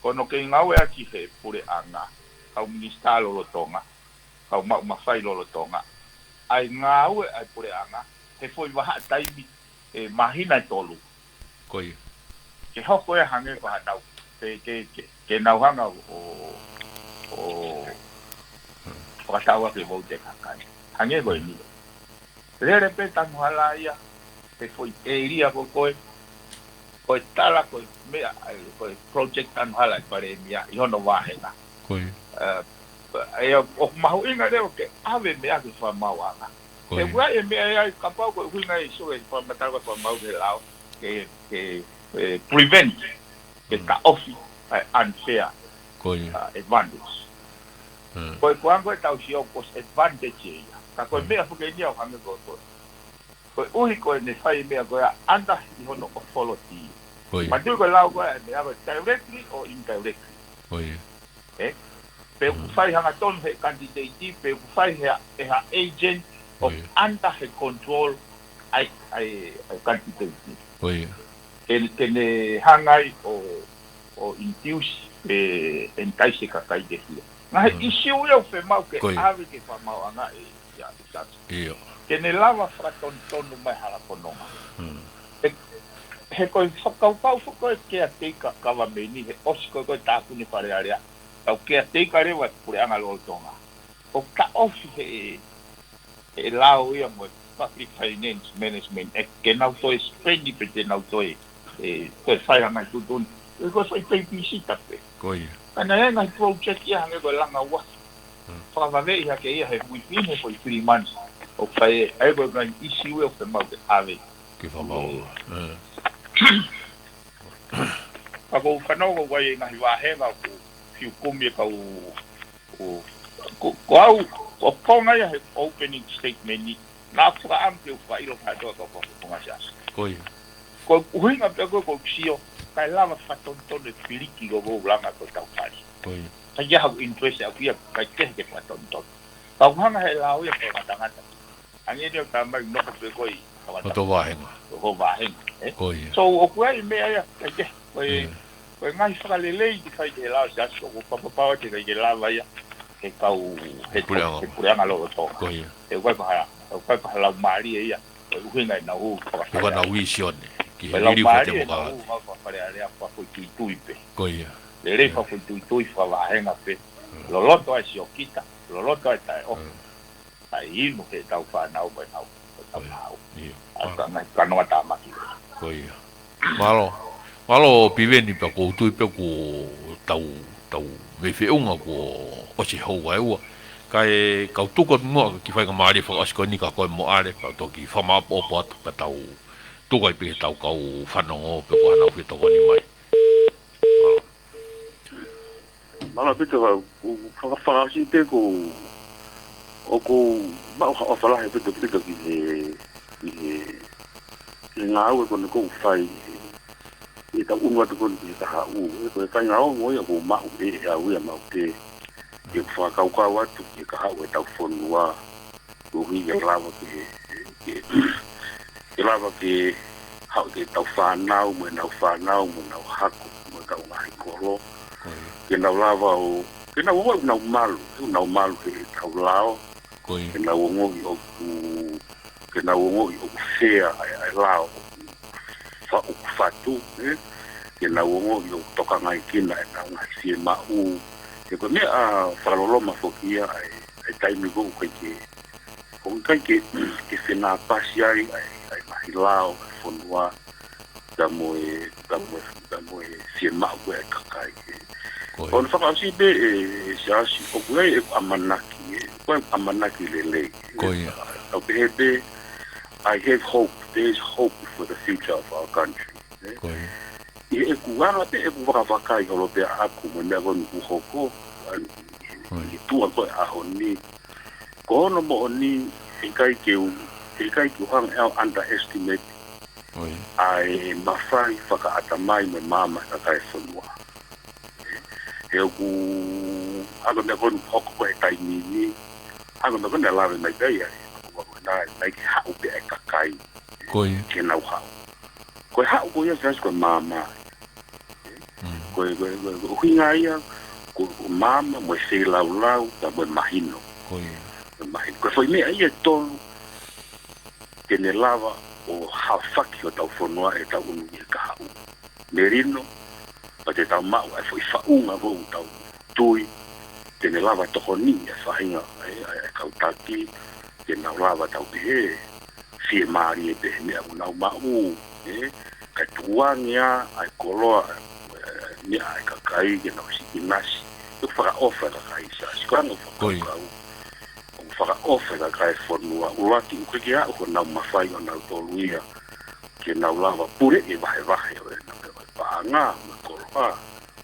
Ko hono kei ngāueʻaki he puleʻanga, kau minisitā lolotonga, kau maʻu mafai lolotonga. ʻA e ngāue ʻa e puleʻanga, he foʻi vahaʻa taimi, ʻe māhina ʻe tolu. Ke hoko ia hangē ko haʻanau, ke, ke, ke, ke nau hanga ʻo, ʻo, ʻo fakatau ʻaki e vouti e kakai. Hangē ko eni. Lele pē tanu hala ia, he foʻi ʻēlia ko ē, ko e tala ko e meʻa, ʻa e, ko e project tanu hala ʻa e palēmia, ʻi hono vāhenga. ʻE, ʻoku mahuʻinga leva ke ʻave meʻa ki he fakamaauʻanga. He ʻoku ʻi ai e meʻa ia, kapau ko e ʻuhinga ia ʻo e fakamatala ko e fakamaau ki he lao, ke, ke, ʻe, prevent, ke taʻofi, ʻa e unfair, ʻa, advantage. Ko e ko ango e tau sio ko e advantage ia. Ka ko e meʻa foki eni ʻoku hangē ko e, ko e, koeʻuhi ko ʻene fai e meʻa ko ia under ʻi hono authority. Ko ia. Manatuʻi ko e lau ko ē, meʻa ko ē directly or indirectly. Ko ia. Ē? Pe ʻoku fai hangatonu he candidate, pe ʻoku fai he, he agent ʻoku under he control ʻa e, ʻa e, ʻa e candidate. Ko ia. Ke, ke ne hanga ai ʻo, ʻo induce pe entice e kakai ke hia. Ngaahi issue ia ʻoku fiemaʻu ke ʻave ki he fakamaauʻanga ʻe ia ʻi Saasi. ʻIo. Ke ne lava fakatonutonu mai hala fononga. He, he ko e fakakaukau foki ko ē caretaker government ni he ʻosi ko ē ko e tāpuni Fale Alea. Tau caretaker leva e puleʻanga lolotonga. ʻOku taʻofi he, he lao ia mo e Public Finance Management Act. Ke nau toe spend pe te nau toe, ē, toe fai ha ngaahi tuʻutuʻuni. Ko e fai babysitter pē. Ko ia. Ka naʻe ngaahi project ia hangē ko e langa ua. Fakavaveʻi hake ia he within he foʻi three months. ʻOku fai ē, ʻa ia ko e ngaahi issue ē ʻoku fiemaʻu ke ʻave. Ke fakamaauʻanga. Ka ʻoku ou fanongo ʻoku ʻi ai e ngaahi vāhenga ʻoku fiu kumi e kau, ko, ko, ko au, ko e konga ia he opening statement ni, naʻa ku fakaʻamu ke u fakaʻilo kātoa kau fakafofonga Siasi. Ko ia. Ko e ʻuhinga pē ko ē ʻoku ou sio, kae lava fakatonutonu e piliki ko ē ʻoku ou langa ko e tau fali. Ko ia. Ka ia haku interest ʻaku ia, kae kehe ke fakatonutonu. Ka ʻoku hanga he lao ia ko e ngatangata. Ange ni ʻo tā mai noko pē ko ē ʻi Hoto vāhenga. Ko ho vāhenga, ē? Ko ia. So, ʻoku ʻi ai e meʻa ia, ʻikai ke, ko e, ko e ngaahi fakalelei ke fai ki he lao Siasi, ʻoku ou fakapapau ʻe ʻikai ke lava ia he kau, he puleʻanga. He puleʻanga lolotonga. Ko ia. ʻE ʻikai ko ha, ʻe ʻikai ko ha laumālie ia, ko e ʻuhinga ʻenau hū fakafale. Ko ʻenau vīsone, ki he liliu fakatemokālati. Ko e laumālie ʻenau hū fakafale Alea fakafoʻituitui pē. Ko ia. Lelei fakafoʻituitui fakavāhenga pē. Loloto ai siokita, loloto ai taʻeʻofa. Kae inu ke tau fānau mo ʻenau, mo ʻetau maau. ʻIo. ʻA ka ngaahi kanoa tāmaki. Ko ia. Mālō. Mālō Piveni pea ʻoku ou tui pē kuo tau, tau mei feʻunga kuo ʻosi houa ʻe ua. Kae kau tuku atu muʻa ki he faingamālie fakaʻosi ko eni kia koe mo ʻAle, pea toki fakamāʻopoʻopo atu pea tau tuku ai pē ki he tau kau fanongo pe ko e hā ʻenau fie tokoni mai. Mālō. Mālō ʻaupito, ʻoku ou faka-, fakaʻosi pē ʻoku ou, ʻoku ou maʻu ha ʻofa lahi ʻaupito ʻaupito ki he, ki he, ki he ngāue ko eni ʻoku ou fai ʻi he, ʻi he tau ʻunu atu ko eni ki he kahaʻu. Ē, ko e faʻahinga ongo ia ʻoku ou maʻu ʻe, ʻe au ia maʻu pē, ke fakakaukau atu ki he kahaʻu ʻetau fonua. Koeʻuhi ke lava ke, ke, ke lava ke haʻu ke tau fānau, mo ʻenau fānau, mo ʻenau hako, mo ʻetau ngaahi kolo. Ko ia. Ke nau lava ʻo, ke nau ongoʻi ʻoku nau malu, ʻoku nau malu he ʻetau lao. Ko ia. Ke nau ongoʻi ʻoku, ke nau ongoʻi ʻoku fea ʻa e, ʻa e lao ʻoku fa-, ʻoku fatu, ē? Ke nau ongoʻi ʻoku tokangaʻi kinaua ʻenau ngaahi fiemaʻu. He ko e meʻa fakaloloma foki ia ʻa e, ʻa e taimi ko ē ʻoku ʻikai ke ʻoku ʻikai ke, ke fenāpasi ai, ʻa e, ʻa e ngaahi lao, ʻa e fonua, ka mo e, ka mo e, ka mo e fiemaʻu ʻa e kakai. Ko ia. ʻOku ou fakaʻosi pē ʻe, ʻe Siasi, ʻoku ʻi ai ʻeku ʻamanaki, ē, ʻoku ʻi ai ʻeku ʻamanaki lelei. Ko ia. Tau pehē pē, I have hope, there is hope for the future of our country. Ē? Ko ia. ʻI heʻeku anga pē ʻeku vakavakai holo pē ʻaʻaku mo e meʻa ko eni ʻoku hoko, ʻa eni, ʻi he tuʻa ko ē ʻaho ni. Ko hono moʻoni, ʻikai ke u, ʻikai ke u hanga ʻe au underestimate ʻa e mafai fakaʻatamai mo e maama ʻa e kakai e fonua. He ʻoku, ʻa ko e meʻa ko eni ʻoku hoko ko ē he taimi ni, ʻa ko e meʻa ko eni naʻe lave mai pē ia, ʻa ko e meʻa ko eni naʻe, naʻe ʻikai ke haʻu pē ʻa e kakai. Ko ia. Ke nau haʻu. Ko e haʻu ko ia Siasi ko e maama. Ko e, ko e, ko e, ko e ʻuhinga ia, ko, ko e maama, mo e feilaulau, pea mo e mahino. Ko ia. Mo e mahino. Ko e foʻi meʻa ia ʻe tolu, te ne lava ʻo haofaki hotau fonua ʻetau ʻunu ʻi he kahaʻu. Melino, pea te tau maʻu ʻa e foʻi faʻunga ʻoku tau tui, te ne lava tokoniʻi ʻa e faʻahinga, ʻa e, ʻa e, ʻa e kau taki, te nau lava tau pehē, fiemālie pē he meʻa ʻoku nau maʻu, ē, kae tukuange ʻa e koloa, ē, meʻa ʻa e kakai ke nau sīpinasi, ʻoku fakaʻofa e kakai Siasi, ko e anga ʻoku fakakaukau, ʻoku fakaʻofa e kakai e fonua, ʻuluaki ʻoku ʻikai ke aʻu honau mafai ʻonautolu ia, ke nau lava puleʻi e vahevahe ʻo e, ʻo e paʻanga, mo e koloa,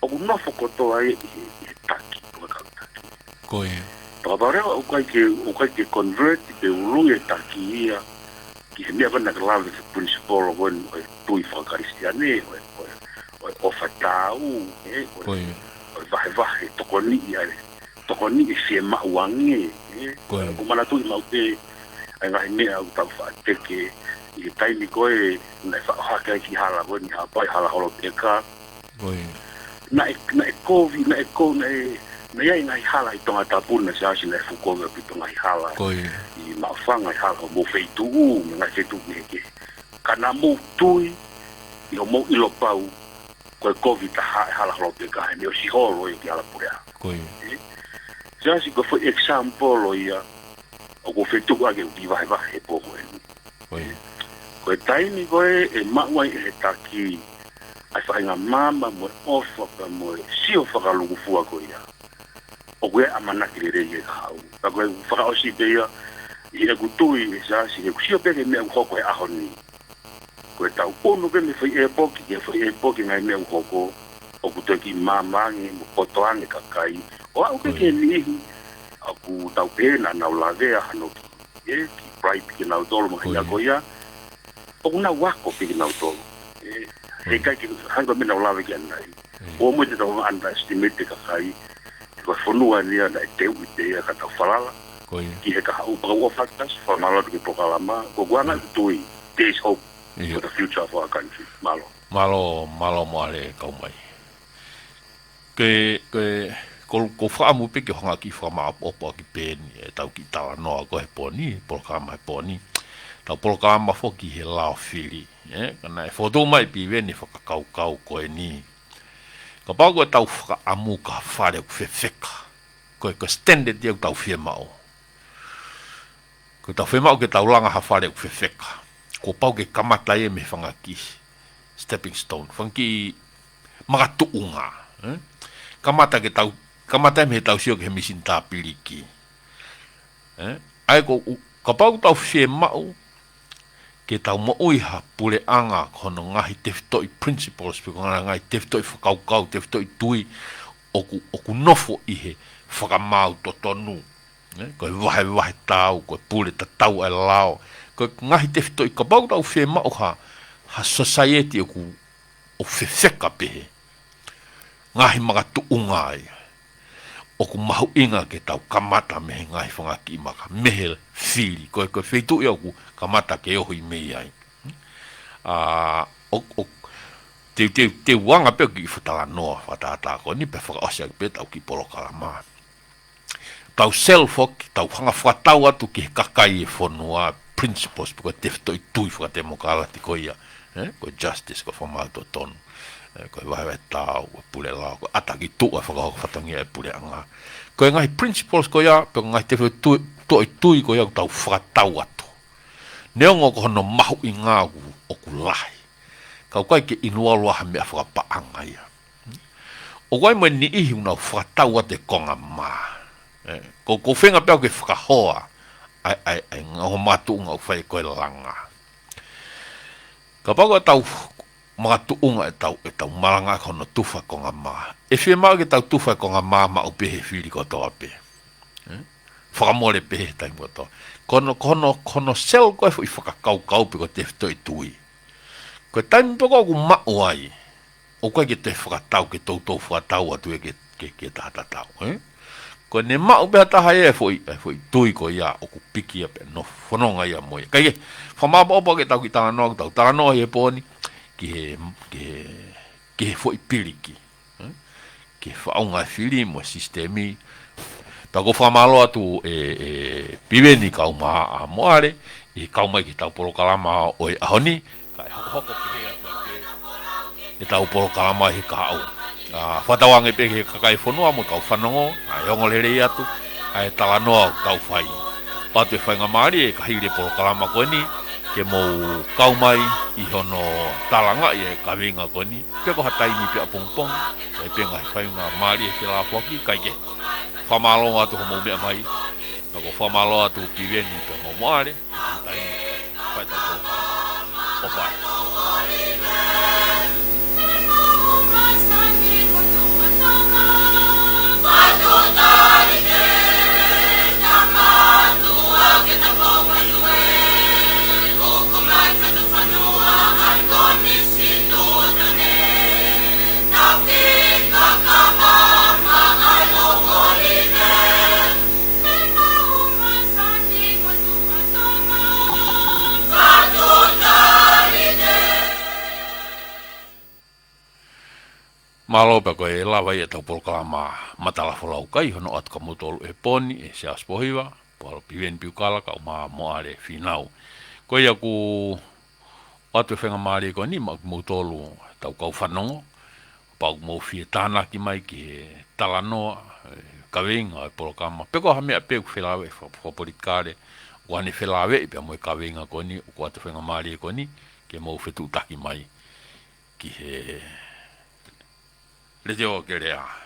ʻoku nofo kotoa ia ʻi he, ʻi he taki, ʻo e kau taki. Ko ia. Pea kapau leva ʻoku ʻikai ke, ʻoku ʻikai ke convert pe ului e taki ia, ki he meʻa ko ē naʻa ke lave ki he principle ko ē ʻo e tui fakakalisitiane, ʻo e, ʻo e, ʻo e ʻofa tāu, ē, ʻo e, Ko ia. ʻo e vahevahe, tokoniʻi ai, tokoniʻi e fiemaʻu ange, ē. Ko ia. ʻOku ou manatuʻi maʻu pē ʻa e ngaahi meʻa ʻoku tau faʻa teke ʻi he taimi ko ē naʻe faʻa ʻohake ai ki hala ko eni, Haʻapai, hala Holopeka. Ko ia. Naʻe, naʻe kovi, naʻe ko, naʻe, naʻe ʻi ai e ngaahi hala ʻi Tongatapu na, Siaosi, naʻe fuʻu kovi ʻaupito e ngaahi hala. Ko ia. ʻI Maʻufanga, e hala ʻo homou feituʻu, mo e ngaahi feituʻu kehekehe. Ka naʻa mou tui, ʻi hoʻomou ʻilo pau, ko e kovi taha e hala Holopeka, he naʻe ʻosi holo ia ki hala puleʻanga. Ko ia. Ē? Siaosi, ko e foʻi example ia, ʻoku ou fetuku ʻaki ʻeku kiʻi vahevahe he pō ko eni. Ko ia. Ko e taimi ko ē ʻe maʻu ai ʻe he taki ʻa e faʻahinga maama mo e ʻofa pea mo e sio fakalūkufua ko ia, ʻoku ʻi ai e ʻamanaki lelei ki he kahaʻu. Ka ko e fakaʻosi pē ia, ʻi heʻeku tui, ʻe Siaosi, heʻeku sio pē ki he meʻa ʻoku hoko he ʻaho ni. Ko ʻetau ʻunu pē mei he foʻi ʻēpoki ki he foʻi ʻēpoki, ngaahi meʻa ʻoku hoko, ʻoku toe kiʻi maama ange mo poto ange e kakai. ʻO aʻu pē Ko ia. ki he niʻihi ʻoku tau pehē naʻa nau lavea hano kiʻi, ē, kiʻi bribe kinautolu mo e Ko ngaahi ia. meʻa ko ia. ʻOku nau ako pē kinautolu. Ē, Ko ia. heʻikai ke hangē ko e meʻa naʻa nau lave ki ai ʻanenai. Ia. ʻOua muʻa te tau underestimate e kakai. Ko e fonua ni ia naʻe teuʻi pē ia ka tau falala Ko ia. ki he kahaʻu. Pea ʻoku ou fakatasi, fakamālō atu ki he polokalama. Ko ʻeku anga ʻeku tui, there is hope Ia. for the future of our country. Mālō. Mālō, mālō Moale, kau mai. Ke, ke, ko, ko e fakaʻamu pē ke u hanga ʻo kiʻi fakamāʻopoʻopo ʻaki pē eni ʻetau kiʻi talanoa ko ē he pō ni, polokalama he pō ni. Tau polokalama foki he lao fili, ē? Ka naʻe fokotuʻu mai ʻe Piveni e fakakaukau ko eni. Kapau ko ʻetau fakaʻamu ki ha fale ʻoku fefeka, ko e, ko e standard ia ʻoku tau fiemaʻu. Ko ʻetau fiemaʻu ke tau langa ha fale ʻoku fefeka, kuo pau ke kamata ia mei he fanga kiʻi stepping stone, fanga kiʻi makatuʻunga, ē? Kamata ke tau, kamata ia mei heʻetau sio ki he mīsini tā piliki. Ē? ʻA ia ko u-, kapau ʻoku tau fiemaʻu ke tau moʻui ha puleʻanga ko hono ngaahi tefitoʻi principles, pe ko hono ngaahi tefitoʻi fakakaukau, tefitoʻi tui, ʻoku, ʻoku nofo ʻi he fakamaau totonu. Ē? Ko e vahevahe tāu, ko e pule tatau ʻa e lao. Ko e ngaahi tefitoʻi, kapau ʻoku tau fiemaʻu ha, ha society ʻoku, ʻoku fefeka pehē, ngaahi makatuʻunga ia, ʻoku mahuʻinga ke tau kamata mei he ngaahi fanga kiʻi maka, mei he fili. Ko e, ko e feituʻu ia ʻoku kamata ke ohi mei ai. ʻA, ʻo, ʻo, te, te, te u anga pē ʻeku kiʻi fakatalanoa fakatātā ko eni pea fakaʻosi ʻaki pē ʻetau kiʻi polokalama. Tau sell foki, tau hanga ʻo fakatau atu ki he kakai e fonua, principles, pe ko e tefitoʻi tui fakatemokalati ko ia, ē? Ko e justice, ko e fakamaau totonu, ē, ko e vahevahe tāu, ko e pule lao, ko e ʻata ki tuʻa e fakahoko fatongia e puleʻanga. Ko e ngaahi principles ko ia, pe ko e ngaahi tefitoʻi tui, toʻi tui ko ia ʻoku tau fakatau atu. Neongo ko hono mahuʻinga ʻoku, ʻoku lahi, ka ʻoku ʻikai ke inu ʻalu ha meʻa fakapaʻanga ia. ʻOku ʻi ai mo e niʻihi ʻoku nau fakatau atu e konga mā. Ē, ko, ko e feinga pē au ke fakahoa ʻa e, ʻa e, ʻa e ngaahi makatuʻunga ʻoku fai ko e langa. Kapau ko ʻetau makatuʻunga ʻetau, ʻetau malanga ko hono tufa e konga mā. ʻE fiemaʻu ke tau tufa e konga mā maʻu pē he fili kotoa pē. Ē? Fakamole pē he taimi kotoa. Ko hono, ko hono, ko hono sell ko ē foʻi fakakaukau pe ko e tefitoʻi tui, ko e taimi pē ko ē ʻoku maʻu ai, ʻoku ʻikai ke toe fakatau, ke toutou fakatau atu ia ke, ke, ke taha tatau, ē? Ko ʻene maʻu pē ha taha ia e foʻi, e foʻi tui ko ia ʻoku piki ia pea nofo fononga ia mo ia. Kae kehe, fakamāʻopoʻopo ʻaki ʻetau kiʻi talanoa, ʻetau talanoa he pō ni, ki he, ki he, ki he foʻi piliki, ē? Ki he faʻunga e fili mo e sisitemi. Pea ʻoku ou fakamālō atu ʻe, ʻe Piveni kae ʻumaʻā ʻa Moale, ʻi he kau mai ki heʻetau polokalama ʻo e ʻaho ni, kae hokohoko pehē atu ʻa e, ʻetau polokalama he kahaʻu. ʻA, fakatauange pē ki he kakai e fonua mo e kau fanongo, ʻa e ongo lelei atu, ʻa e talanoa ʻoku tau fai. ʻOatu e faingamālie ka hili e polokalama ko eni, ke mou kau mai ʻi hono talangaʻi e kaveinga ko eni, pe ko ha taimi pē ʻapongipongi, ʻe pē ngaahi faingamālie felāfoaki, kae kehe, fakamālō atu hoʻomou meʻa mai, pea ʻoku ou fakamālō atu Piveni pea mo Moale, ʻi he taimi, fai ʻetau polokalama. ʻOfa atu. Mālō pē ko e lava ia ʻetau polokalama Matala Folau, kae ʻoatu kia moutolu ʻe Poni, ʻe Siaosi Pohiva, Paula Piveni Piukala, kae ʻumaʻā Moale Finau. Ko ia ʻoku ʻoatu e faingamālie ko eni maʻa kimoutolu ʻetau kau fanongo, pea ʻoku mou fie tānaki mai ki he talanoa, e, kaveinga e polokalama. Pe ko ha meʻa pē ʻoku felāveʻi faka-, fakapolitikale, ʻoku ne felāveʻi pea mo e kaveinga ko eni, ʻoku ʻoatu e faingamālie ko eni, ke mou fetuʻutaki mai ki he Letiō Kelea.